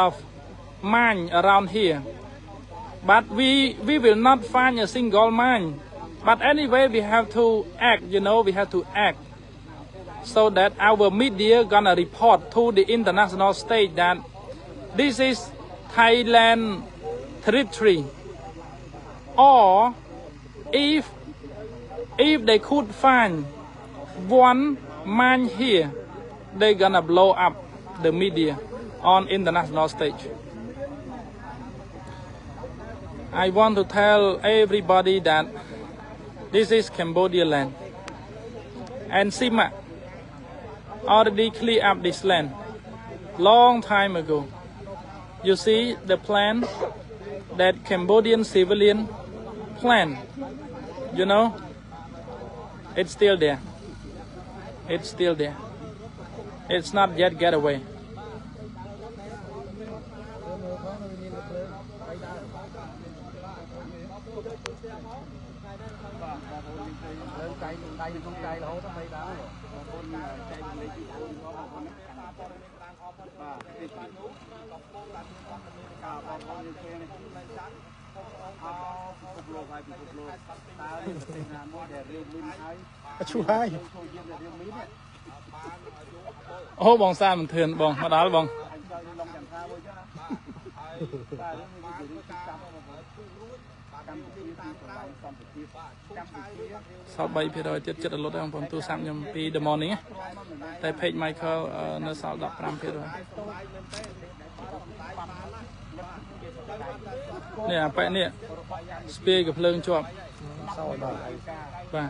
of mine around here, but we will not find a single mine. But anyway, we have to act you know we have to act so that our media gonna report to the international stage that this is Thailand territory, or if they could find one mine here, they gonna blow up the media on international stage. I want to tell everybody that this is Cambodia land and CMAC already clear up this land long time ago. You see the plan that Cambodian civilian plan, it's still there. It's still there. It's not yet get away. ចៃដៃក្នុងដៃរហូតទៅដល់បងប្អូនចែករំលែកពីបងប្អូនណាបាទនេះកំពុងតែមានវត្តមានការបងប្អូនយើងឃើញនេះអោពិភពលោកហើយពិភពលោកតើប្រទេសណាមួយដែលរៀវមីនហើយ ឈូហើយ ចូលយាមដែលរៀវមីននេះ អូបងសាមិនធឿនបងមកដល់បង អញចូលលងចន្ទថាមួយចឹងណាបាទរឿងនេះគឺជារឿងចាំបងប្អូនកម្ពុជាទីកន្លែងសន្តិភាពកម្ពុជា សល់3%ទៀតចិត្តរលត់ហើយបងប្អូនទូរស័ព្ទខ្ញុំពី the morning ណាតែ page Michael នៅសល់15%នេះអាប៉ែនេះស្ពាយកំភ្លើងជាប់បាទ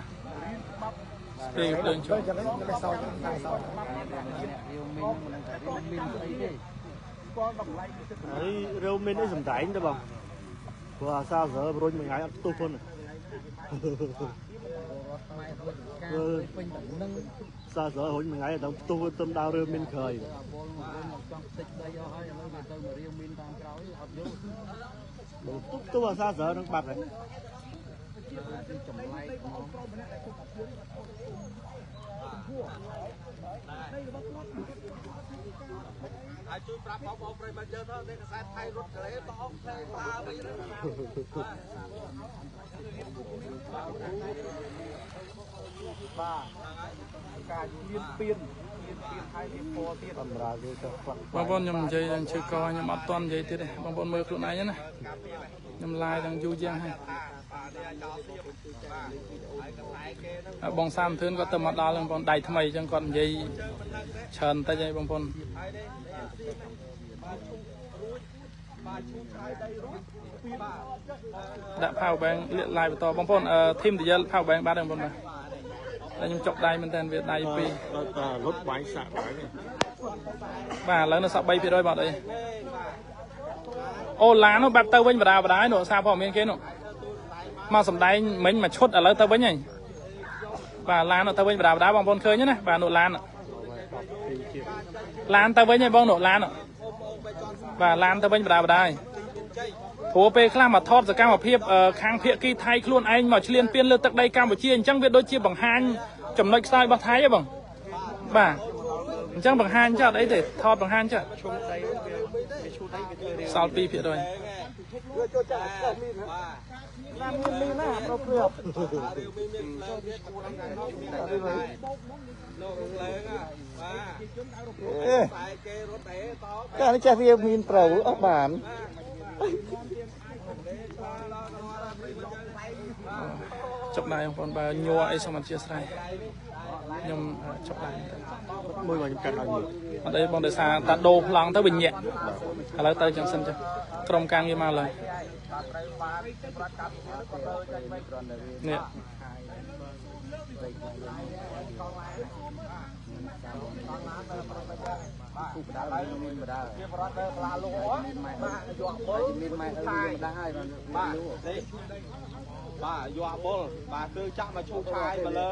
ស្ពាយកំភ្លើងជាប់ ចឹងគេសោចគេសោច រៀវមីនមិនថារៀវមីនស្អីទេស្គាល់តម្លៃសិទ្ធិ ហើយរាវមានអីសំដែងទេបងព្រោះអាសាសើរុញមួយថ្ងៃអត់ផ្ទុះផង ពេញតែនឹង សាសើរុញមួយថ្ងៃអត់ដល់ផ្ទុះទៅដើររឿមានក្រោយ ពលចង់តិចដីអស់ហើយឥឡូវវាទៅមករៀវមីនតាមក្រោយអត់យល់ បើផ្ទុះផ្ទុះអាសាសើនឹងបាត់ហើយ ចម្លែកហ្មង ហើយជួយប្រាប់បងប្អូនប្រិយមិត្តយើងទៅនេះកសែតថៃរត់កលេតអងផ្លេផ្លាវិញ បាទការលៀនពៀនលៀនពៀនហើយលៀនពណ៌ទៀត បំរើគេទៅខ្វាក់ បងប្អូនខ្ញុំនិយាយដល់ឈឺកខ្ញុំអត់តន់និយាយទៀតទេបងប្អូនមើលខ្លួនឯងណាខ្ញុំ live ដល់យូរយ៉ាងហើយបងសាមធឿនគាត់ទៅមកដល់បងប្អូនដៃថ្មីអញ្ចឹងគាត់និយាយច្រើនតិចហើយបងប្អូនដាក់ power bank លាក live បន្តបងប្អូនធីមតយល power bank បាត់ហើយបងប្អូនបាទតែខ្ញុំចុកដៃមែនតើវាដៃពីរ ដល់តែរត់បាញ់សាក់បាញ់ បាទឥឡូវនៅសល់3%បាទអី អូឡាននោះបាត់ទៅវិញបដាបដានោះសារព័ត៌មានគេនោះមកសំដែងមិញមួយឈុតឥឡូវទៅវិញហើយបាទឡាននោះទៅវិញបដាបដាបងប្អូនឃើញណាបាទនោះឡានឡានទៅវិញហើយបងនោះឡានបាទឡានទៅវិញបដាបដាហើយព្រោះពេលខ្លះមកថតសកម្មភាពខាងភៀកគីថៃខ្លួនឯងមកឆ្លៀនពៀនលើទឹកដីកម្ពុជាអញ្ចឹងវាដូចជាបង្ហាញចំណុចខ្សោយរបស់ថៃហ៎បងបាទអញ្ចឹងបង្ហាញចោះអត់អីទេថតបង្ហាញចោះសល់2%កាលនេះចេះវាមានត្រូវអស់បានចុកដៃបងប្អូនបើញ័រអីសូមអធិស្ឋានខ្ញុំចុកដៃទៅមួយមកខ្ញុំកាត់ឲ្យមួយអត់អីបងដោយសារតាដូរប្លង់ទៅវាញាក់ឥឡូវទៅចឹងសិនចុះក្រុមការងារមកឡើយនេះបាទយកអាបុលបាទគឺចាក់មកឈូសឆាយមកលើ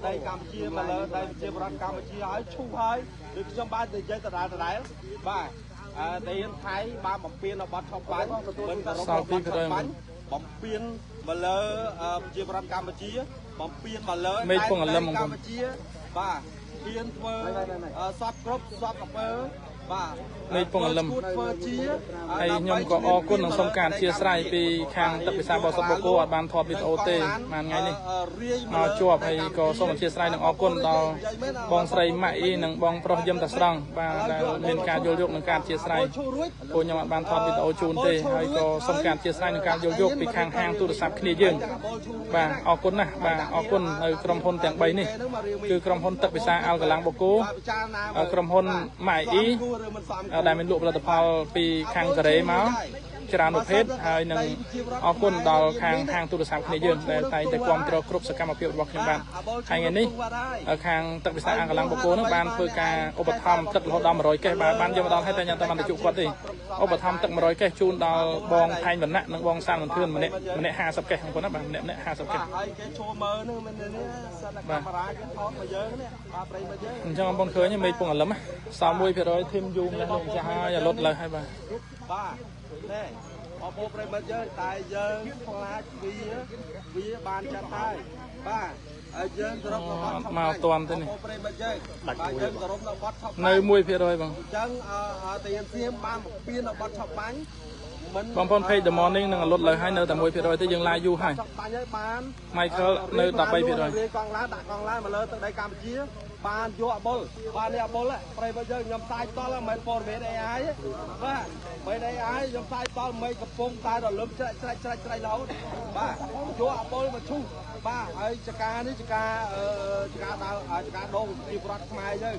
ដីកម្ពុជាមកលើដីប្រជាពលរដ្ឋកម្ពុជាហើយឈូសហើយដូចខ្ញុំបាននិយាយដដែលដដែលបាទទាហានថៃបានបំពេញនៅបទឆប់បាញ់មិនគោរពបទឆប់បាញ់បំពេញមកលើប្រជាពលរដ្ឋកម្ពុជាបំពេញមកលើមេឃពងអលឹមកម្ពុជាបាទហ៊ានធ្វើសពគ្រប់សពកពើបាទមេឃពងអលឹមហើយខ្ញុំក៏អរគុណនិងសូមការអធិស្ឋានពីខាងទឹកពិសាបសុទ្ធបូកូអត់បានថតវីដេអូទេមួយថ្ងៃនេះមកជាប់ហើយក៏សូមអធិស្ឋាននិងអរគុណដល់បងស្រីម៉ាក់អ៊ីនិងបងប្រុសយឹមតាស្រង់បាទដែលមានការយល់យកនិងការអធិស្ឋានពួកខ្ញុំអត់បានថតវីដេអូជូនទេហើយក៏សូមការអធិស្ឋាននិងការយល់យកពីខាងហាងទូរស័ព្ទគ្នាយើងបាទអរគុណណាស់បាទអរគុណនៅក្រុមហ៊ុនទាំង3នេះគឺក្រុមហ៊ុនទឹកពិសាអាល់កាឡាំងបូកូក្រុមហ៊ុនម៉ាក់អ៊ីដែលមានលក់ផលិតផលពីខាងកូរ៉េមកច្រើនប្រភេទហើយនឹងអរគុណដល់ខាងហាងទូរស័ព្ទគ្នាយើងដែលតែងតែគាំទ្រគ្រប់សកម្មភាពរបស់ខ្ញុំបាទហើយថ្ងៃនេះខាងទឹកពិសាអាងកលាំងបូកូនឹងបានធ្វើការឧបត្ថម្ភទឹករហូតដល់100កេសបាទបានយកមកដល់ហើយតែញ៉ាំតែបានទៅជួបគាត់ទេឧបត្ថម្ភទឹក100កេសជូនដល់បងថៃវណ្ណៈនិងបងសានមន្ធឿនម្នាក់ម្នាក់50កេសបងប្អូនណាបាទម្នាក់ម្នាក់50កេសហើយគេឈួរមើលនឹងមិននេះសិនកាមេរ៉ាគេថតមកយើងនេះបាទប្រិយមកយើងអញ្ចឹងបងប្អូនឃើញមេឃពងអាលឹមសល់1%ធីមយូរម្ល៉េះលោកចាស់ហើយលុតលើហើយបាទបាទនេះបងប្អូនប្រិយមិត្តយើងតែយើងខ្លាចវាបានចាត់ហើយបាទហើយយើងគោរពនៅបទ មកតាន់ទេនេះ ប្រិយមិត្តយើងបាទយើងគោរពនៅបទឆប់នៅ1%បងអញ្ចឹងទាហានសៀមបានបំពេញនៅបទឆប់បាញ់មិនបងប្អូន page The Morning នឹងលុតលើហើយនៅតែ1%ទេយើងឡាយយូរហើយឆប់បាញ់ហើយបាន Michael នៅ13% រាយកង់ឡានដាក់កង់ឡានមកលើទឹកដីកម្ពុជាបានយកអបុលបាទនេះអបុលប្រិយមិត្តយើងខ្ញុំផ្សាយតល់មិនមែនព័ត៌មាន AI បាទមិន AI ខ្ញុំផ្សាយតល់មិនកំពុងតែរលំច្រាច់ច្រាច់ច្រាច់ច្រាច់រហូតបាទយកអបុលមកឈូសបាទហើយចកានេះចកាចកាដើចកាដងប្រជាពលរដ្ឋខ្មែរយើង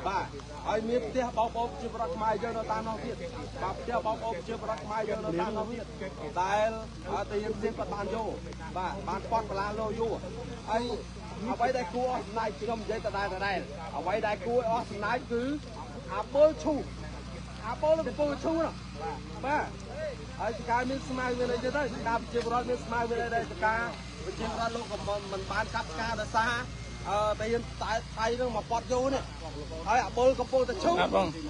បាទហើយមានផ្ទះបងប្អូនប្រជាពលរដ្ឋខ្មែរយើងនៅតាមនោះទៀតបាទផ្ទះបងប្អូនប្រជាពលរដ្ឋខ្មែរយើងនៅតាមនោះទៀតដែលទាហានសៀមគាត់បានយកបាទបានប៉ត់បលាលោយូហើយអ្វីដែលគួរអស់សំណាយខ្ញុំនិយាយដដែលដដែលអ្វីដែលគួរអស់សំណាយគឺអាបុលឈូអាបុលកំពុងឈូនោះបាទហើយចកាមានស្មៅមានអីទៀតទៅចកាប្រជាពលរដ្ឋមានស្មៅមានអីដែរចកាប្រជាពលរដ្ឋលោកក៏មិនបានកាប់ចកាដោយសារតែហ៊ានថៃនឹងមកប៉ត់យូរនេះហើយអាបុលកំពុងតែឈូ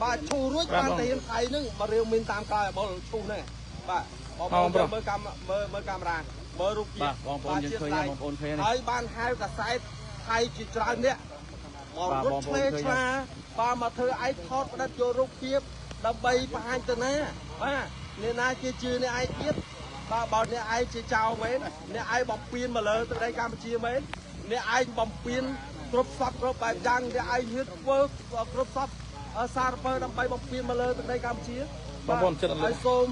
បាទឈូរួចបានតែហ៊ានថៃនឹងមករាវមានតាមក្រោយអាបុលឈូនេះបាទបងប្អូនមើលកាមើលកាមេរ៉ាមើលរូបភាពបាទបងប្អូនយើងឃើញបងប្អូនឃើញហើយបានហៅកាសែតថៃជាច្រើនអ្នកមករត់ឆ្លេឆ្លាបាទមកធ្វើឯងថតផ្ដិតយករូបភាពដើម្បីបង្ហាញទៅណាបាទអ្នកណាគេជឿអ្នកឯងទៀតបាទបើអ្នកឯងជាចៅមែនអ្នកឯងបំពេញមកលើទឹកដីកម្ពុជាមែនអ្នកឯងបំពេញគ្រប់សពគ្រប់បែបយ៉ាងអ្នកឯងហ៊ានធ្វើគ្រប់សពសារពើដើម្បីបំពេញមកលើទឹកដីកម្ពុជាបងប្អូនចិត្តអត់លុយហើយសូម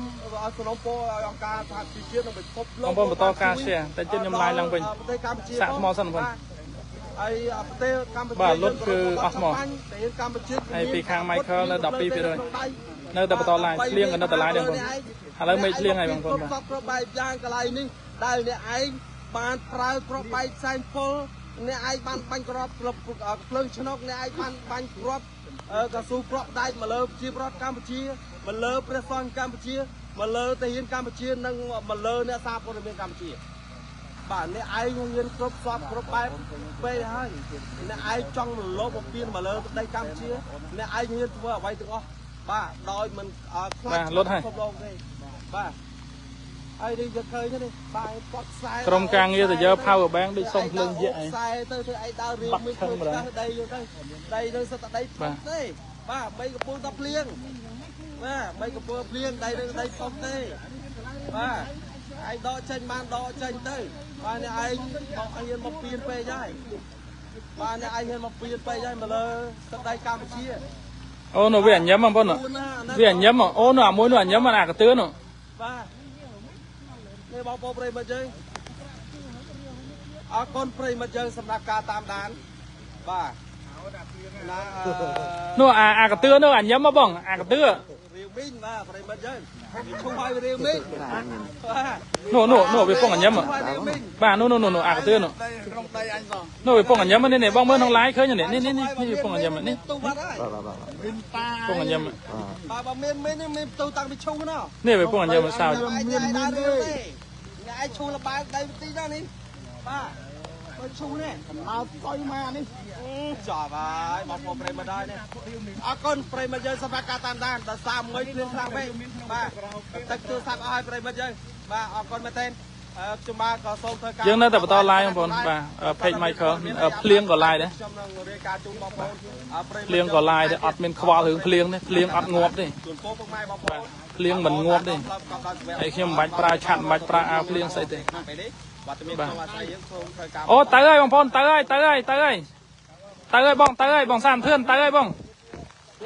សំណូមពរឲ្យអង្គការសហជីវជាតិនិងពិភពលោកបងប្អូនបន្តការ share តែជិតខ្ញុំ live ឡើងវិញប្រទេសកម្ពុជាសាក់ថ្មសិនបងប្អូន ហើយប្រទេសកម្ពុជាបាទលុតគឺអស់មកប្រទេសកម្ពុជាហើយពីខាង Michael នៅ12%នៅតែបន្ត live ភ្លៀងក៏នៅតែ live ដែរបងឥឡូវមេឃភ្លៀងហើយបងប្អូន បាទគ្រប់បែបយ៉ាងកន្លែងនេះដែលអ្នកឯងបានប្រើគ្រាប់បែកផ្សែងពុលអ្នកឯងបានបាញ់គ្រាប់ភ្លើងឆ្នុកអ្នកឯងបានបាញ់គ្រាប់កស៊ូគ្រាប់ដែកមកលើប្រជាពលរដ្ឋកម្ពុជាមកលើព្រះសង្ឃកម្ពុជា មកលើទាហានកម្ពុជានិងមកលើអ្នកសារព័ត៌មានកម្ពុជាបាទអ្នកឯងហ៊ានគ្រប់សពគ្រប់បែបពេកហើយអ្នកឯងចង់រំលោភបំពានមកលើដីកម្ពុជាអ្នកឯងហ៊ានធ្វើអ្វីទាំងអស់បាទដោយមិនខ្លាចគ្រប់រងទេបាទហើយនេះយើងឃើញនេះបាទគាត់ខ្សែ ក្រុមការងារទៅយក power bank ដូចសុំភ្លើងយៈឯង ខ្សែទៅធ្វើឯងដើររៀងមួយធ្វើដីយើងទៅដីនឹងសិតតែដីធំទេបាទបីកំពូលតភ្លៀងបាទបីកំពូលភ្លៀងដីនឹងដីធំទេបាទឯងដកចេញបានដកចេញទៅបាទអ្នកឯងមកហ៊ានមកពៀនពេកហើយបាទអ្នកឯងហ៊ានមកពៀនពេកហើយមកលើទឹកដីកម្ពុជា អូនោះវាអញ្ញឹមបងប្អូនវាអញ្ញឹមអូនោះអាមួយនោះអញ្ញឹមអាកទឿនោះ បាទនេះបងប្អូនប្រិយមិត្តយើងអរគុណប្រិយមិត្តយើងសម្រាប់ការតាមដានបាទ នោះអាកទឿនោះអញ្ញឹមបងអាកទឿ រៀវមីងបាទប្រិយមិត្តយើងឈុំឲ្យរៀវមីងបាទ នោះនោះនោះវាពងអញ្ញឹមបាទនោះនោះនោះអាកទឿនោះ ក្នុងដីអញសោះ នោះវាពងអញ្ញឹមនេះបងមើលក្នុង live ឃើញនេះនេះនេះវាពងអញ្ញឹមនេះ ទូបាត់ហើយ មានតា ពងអញ្ញឹម បាទបើមានមានមានទូតាំងពីឈុំណោះ នេះវាពងអញ្ញឹមសើច មានមានទេញ៉ែឈូលបែកដីទីណានេះបាទបើឈូនេះ កំណើតសុយមកនេះ ចប់ហើយបងប្អូនប្រិយមិត្តហើយនេះអរគុណប្រិយមិត្តយើងសម្រាប់ការតាមដានដល់សារមួយភ្លៀងខ្លាំងពេកបាទទឹកទូរស័ព្ទអស់ហើយប្រិយមិត្តយើងបាទអរគុណមែនទែនខ្ញុំបាទក៏សូមធ្វើការ យើងនៅតែបន្ត live បងប្អូនបាទ page Michael ភ្លៀងក៏ live ដែរ ខ្ញុំនឹងរាយការណ៍ជូនបងប្អូន ភ្លៀងក៏ live ដែរអត់មានខ្វល់រឿងភ្លៀងទេភ្លៀងអត់ងាប់ទេ ជូនពរពុកម៉ែបងប្អូន ភ្លៀងមិនងាប់ទេហើយខ្ញុំមិនបាច់ប្រើឆាត់មិនបាច់ប្រើអាវភ្លៀងស្អីទេ បាទមានក្នុងអាស្រ័យយើងសូមធ្វើការ អូទៅហើយបងប្អូនទៅហើយទៅហើយទៅហើយទៅហើយបងទៅហើយបងសានធឿនទៅហើយបង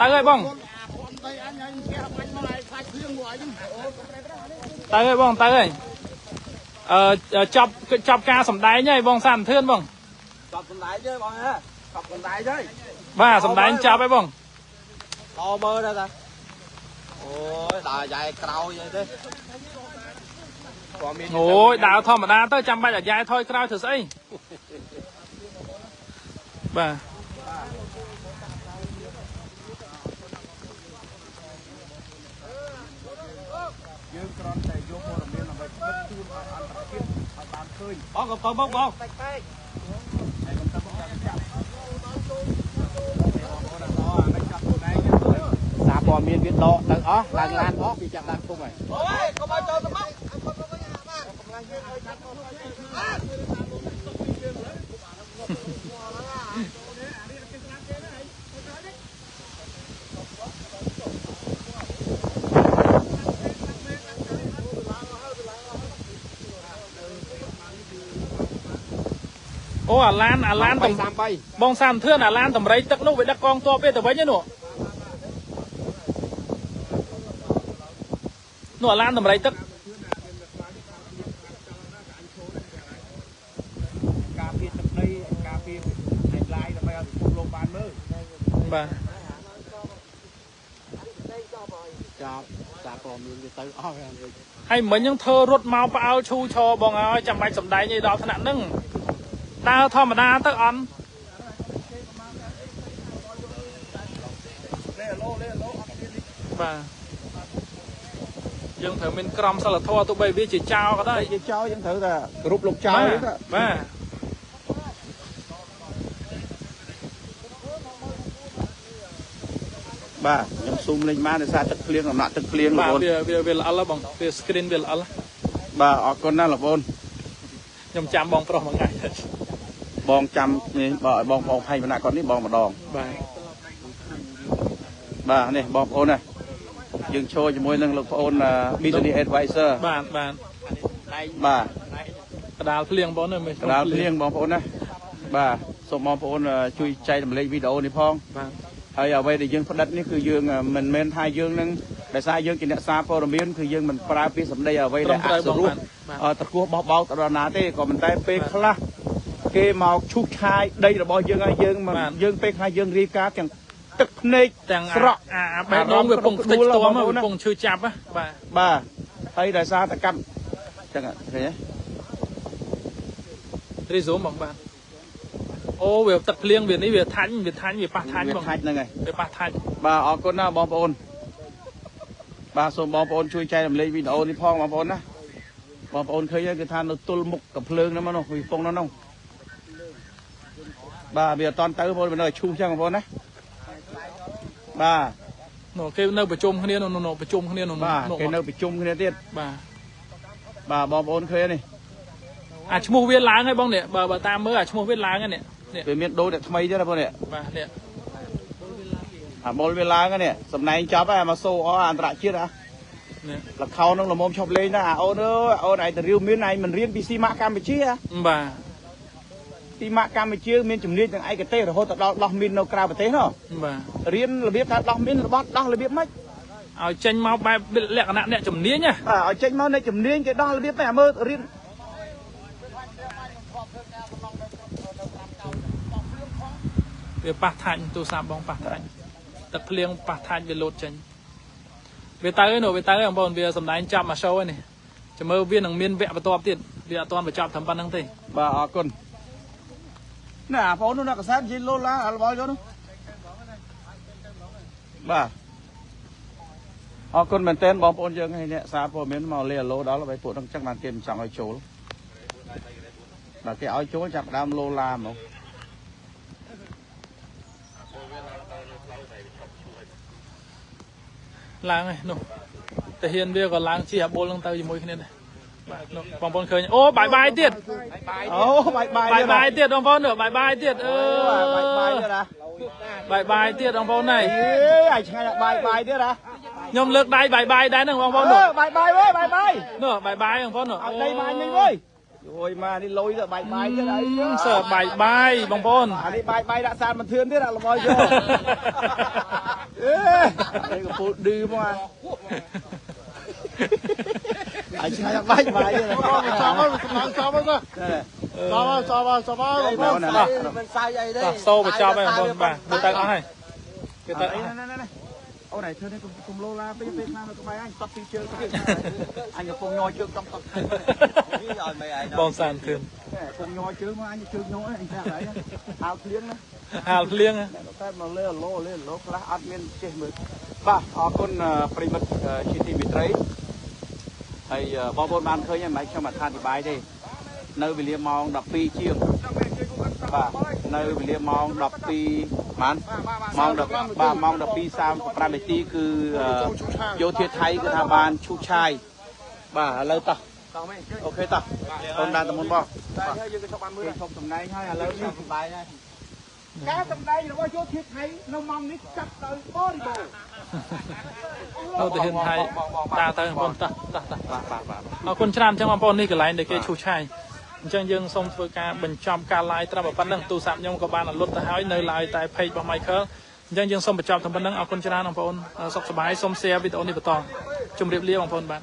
ទៅហើយបងទៅហើយបងទៅហើយអឺចាប់ចាប់ការសំដែងហើយបងសានធឿនបង ចាប់សំដែងទេបងហ៎ចាប់សំដែងហើយ បាទសំដែងចាប់ហើយបង តមើលដែរតាអូយដើរយ៉ែក្រោយអីទេ អូយដើរធម្មតាទៅចាំបាច់អាយ៉ែថយក្រោយធ្វើស្អីបាទ យើងគ្រាន់តែយកព័ត៌មានដើម្បីផ្គត់ជូនឲ្យអន្តរជាតិឲ្យបានឃើញ បងកំពុងបងបង តិចពេក ហើយកុំទៅបងចាប់ សារព័ត៌មានវាដកទៅអស់ឡើងឡានអស់វាចាប់ឡើងធំហើយ អូយកុំឲ្យចូលទៅមក អូអាឡានអាឡានបងសានធឿនអាឡានតម្រៃទឹកនោះវាដឹកកងទ័ពវាទៅវិញនោះនោះអាឡានតម្រៃទឹក ការពារទឹកដីការពារឯឡាយដើម្បីឲ្យពិភពលោកបានមើល បាទ ចាប់សារព័ត៌មានវាទៅអស់ ហើយមិញហ្នឹងធ្វើរត់មកផ្អើលឈូឈរបងអើយចាំបាច់សំដែងអីដល់ថ្នាក់ហ្នឹងដើរធម្មតាទៅអន់បាទយើងត្រូវមានក្រមសីលធម៌ទោះបីវាជាចោលក៏ដោយ ជាចោលយើងត្រូវតែគោរពលោកចោល បាទ បាទខ្ញុំស៊ូមលេងបានដោយសារទឹកភ្លៀងដំណាក់ទឹកភ្លៀងបងប្អូន បាទវាល្អបងវា screen វាល្អ បាទអរគុណណាស់បងប្អូន ខ្ញុំចាំបងប្រុសមួយថ្ងៃ បងចាំនេះបើបងបងផៃមណៈគាត់នេះបងម្ដង បាទ បាទនេះបងប្អូនណាយើងឈរជាមួយនឹងលោកប្អូន Business Advisor បាទបាទ បាទ កដាលភ្លៀងបងណា កដាលភ្លៀងបងប្អូនណាបាទសូមបងប្អូនជួយចែករំលែកវីដេអូនេះផង បាទ ហើយអ្វីដែលយើងផ្ដិតនេះគឺយើងមិនមែនថាយើងនឹងដោយសារយើងជាអ្នកសារព័ត៌មានគឺយើងមិនប្រើពាក្យសម្ដីអ្វីដែលអសុរោះតកោះបោះបោកទៅដល់ណាទេក៏ប៉ុន្តែពេលខ្លះគេមកឈូសឆាយដីរបស់យើងហើយយើងយើងពេលខ្លះយើងរាយការណ៍ទាំងទឹកភ្នែក ទាំងស្រក់អាបេះដូងវាពងខ្ទេចខ្ទាំវាពងឈឺចាប់ បាទ បាទហើយដោយសារតកម្មចឹងឃើញទេ រីស៊ូមបងបាទអូវាទឹកភ្លៀងវានេះវាថាញ់វាថាញ់វាប៉ះថាញ់បង ថាច់ហ្នឹងហើយ វាប៉ះថាច់ បាទអរគុណណាស់បងប្អូន បាទសូមបងប្អូនជួយចែករំលែកវីដេអូនេះផងបងប្អូនណាបងប្អូនឃើញហើយគឺថានៅទល់មុខកំភ្លើងហ្នឹងមកនោះវាពងនៅនោះបាទវាអត់តន់ទៅបងប្អូននៅឈូសចឹងបងប្អូនណាបាទ នោះគេនៅប្រជុំគ្នានោះប្រជុំគ្នានោះ បាទគេនៅប្រជុំគ្នាទៀត បាទ បាទបងប្អូនឃើញនេះ អាឈ្មោះវាឡើងហើយបងនេះបើតាមមើលអាឈ្មោះវាឡើងហើយនេះ វាមានដូចតែថ្មីទៀតបងនេះ បាទនេះ អាបុលវាឡើងនេះសំណែងចាប់ហើយមកសូអអន្តរជាតិហ่ะ នេះ លខោនឹងល្មមឈប់លេងណាអាអូនអើយអូនឯងទៅរៀវមានឯងមិនរៀនពីស៊ីម៉ាក់កម្ពុជា បាទ ស៊ីម៉ាក់កម្ពុជាមានជំនាញទាំងឯកទេសរហូតទៅដល់ដោះមីននៅក្រៅប្រទេសនោះ បាទ រៀនរបៀបថាដោះមីនរបស់ដោះរបៀបម៉េច ឲ្យចេញមកបែបលក្ខណៈអ្នកជំនាញណា បាទឲ្យចេញមកអ្នកជំនាញគេដោះរបៀបម៉េចអាមើលរៀន វាប៉ះថាច់ទូរស័ព្ទបងប៉ះថាច់ទឹកភ្លៀងប៉ះថាច់វាលោតចេញវាទៅឯនោះវាទៅឯងបងប្អូនវាសំដែងចាប់មក show ឯនេះចាំមើលវានឹងមានវគ្គបន្ទាប់ទៀតវាអត់ទាន់បញ្ចប់ត្រឹមប៉ុណ្្នឹងទេ បាទអរគុណណាបងប្អូននោះកសែតនិយាយលោឡាអល់បល់យកនោះបាទអរគុណមែនទែនបងប្អូនយើងឲ្យអ្នកសារព័ត៌មានមកលេអាឡូដល់ហើយពួកនឹងចឹងបានគេមិនចង់ឲ្យចូលបាទគេឲ្យចូលចាប់ដើមលោឡាហ្មង ឡើងឯនោះតាហ៊ានវាក៏ឡើងជិះអាបុលនឹងទៅជាមួយគ្នាដែរបាទនោះបងប្អូនឃើញអូបាយបាយទៀត អូបាយបាយ បាយបាយទៀតបងប្អូនបាយបាយទៀតអឺ បាយបាយទៀតណា បាយបាយទៀតបងប្អូនណា អេអាយឆ្ងាញ់បាយបាយទៀតណា ខ្ញុំលើកដៃបាយបាយដែរហ្នឹងបងប្អូននោះ បាយបាយវើយបាយបាយ នោះបាយបាយបងប្អូននោះ អត់ដីមកអញវិញវើយអូយមកនេះលុយទៅបាយបាយទៀតអី សើបាយបាយបងប្អូន អានេះបាយបាយដាក់សានមិនធឿនទៀតអាល្មយយកអេនេះកំពូលឌឺមកអាយឆ្ងាញ់បាយបាយទៀត ចាំហើយសំឡងចាំហើយចាំហើយចាំហើយចាំហើយបងប្អូន មិនសើចអីទេ សូបញ្ចប់ហើយបងប្អូនបាទវាទៅអស់ហើយគេទៅអស់ អូនឯងធ្វើនេះកុំលោឡាពេកពេលខ្លះនៅក្បែរអញតត់ពីជើងអញកំពុងញ័រជើងចង់តត់ បងសានធឿន កំពុងញ័រជើងមកអញជើងញ័រអញថាអីហាលភ្លៀងណា ហាលភ្លៀង តែមកលេឡូលេឡូខ្លះអត់មានចេះមើលបាទអរគុណប្រិមិត្តជាទីមេត្រីហើយបងប្អូនបានឃើញហើយមិនខ្ញុំអត្ថាធិប្បាយទេនៅវេលាម៉ោង12ជាងបាទនៅវេលាម៉ោង12បានម៉ោង10បាទម៉ោង12:35នាទីគឺយោធាថៃគឺថាបានឈូសឆាយបាទឥឡូវតោះអូខេតោះអូនបានតមុនបង បាទយើងក៏ឈប់បានមើល ឈប់តំណែងហើយឥឡូវនេះសំដែងហើយការតំណែងរបស់យោធាថៃនៅម៉ោងនេះចាប់ដោយបរិបូរណ៍ នៅទាហានថៃដើរទៅបងប្អូនតោះតោះតោះ បាទបាទបាទ អរគុណច្រើនអញ្ចឹងបងប្អូននេះកន្លែងដែលគេឈូសឆាយអញ្ចឹងយើងសូមធ្វើការបញ្ចប់ការ live ត្រឹមប៉ុណ្្នឹងទូរស័ព្ទខ្ញុំក៏បានអលុតទៅហើយនៅ live តែ page របស់ Michael អញ្ចឹងយើងសូមបញ្ចប់ត្រឹមប៉ុណ្្នឹងអរគុណច្រើនបងប្អូនសុខសប្បាយសូម share វីដេអូនេះបន្តជម្រាបលាបងប្អូនបាទ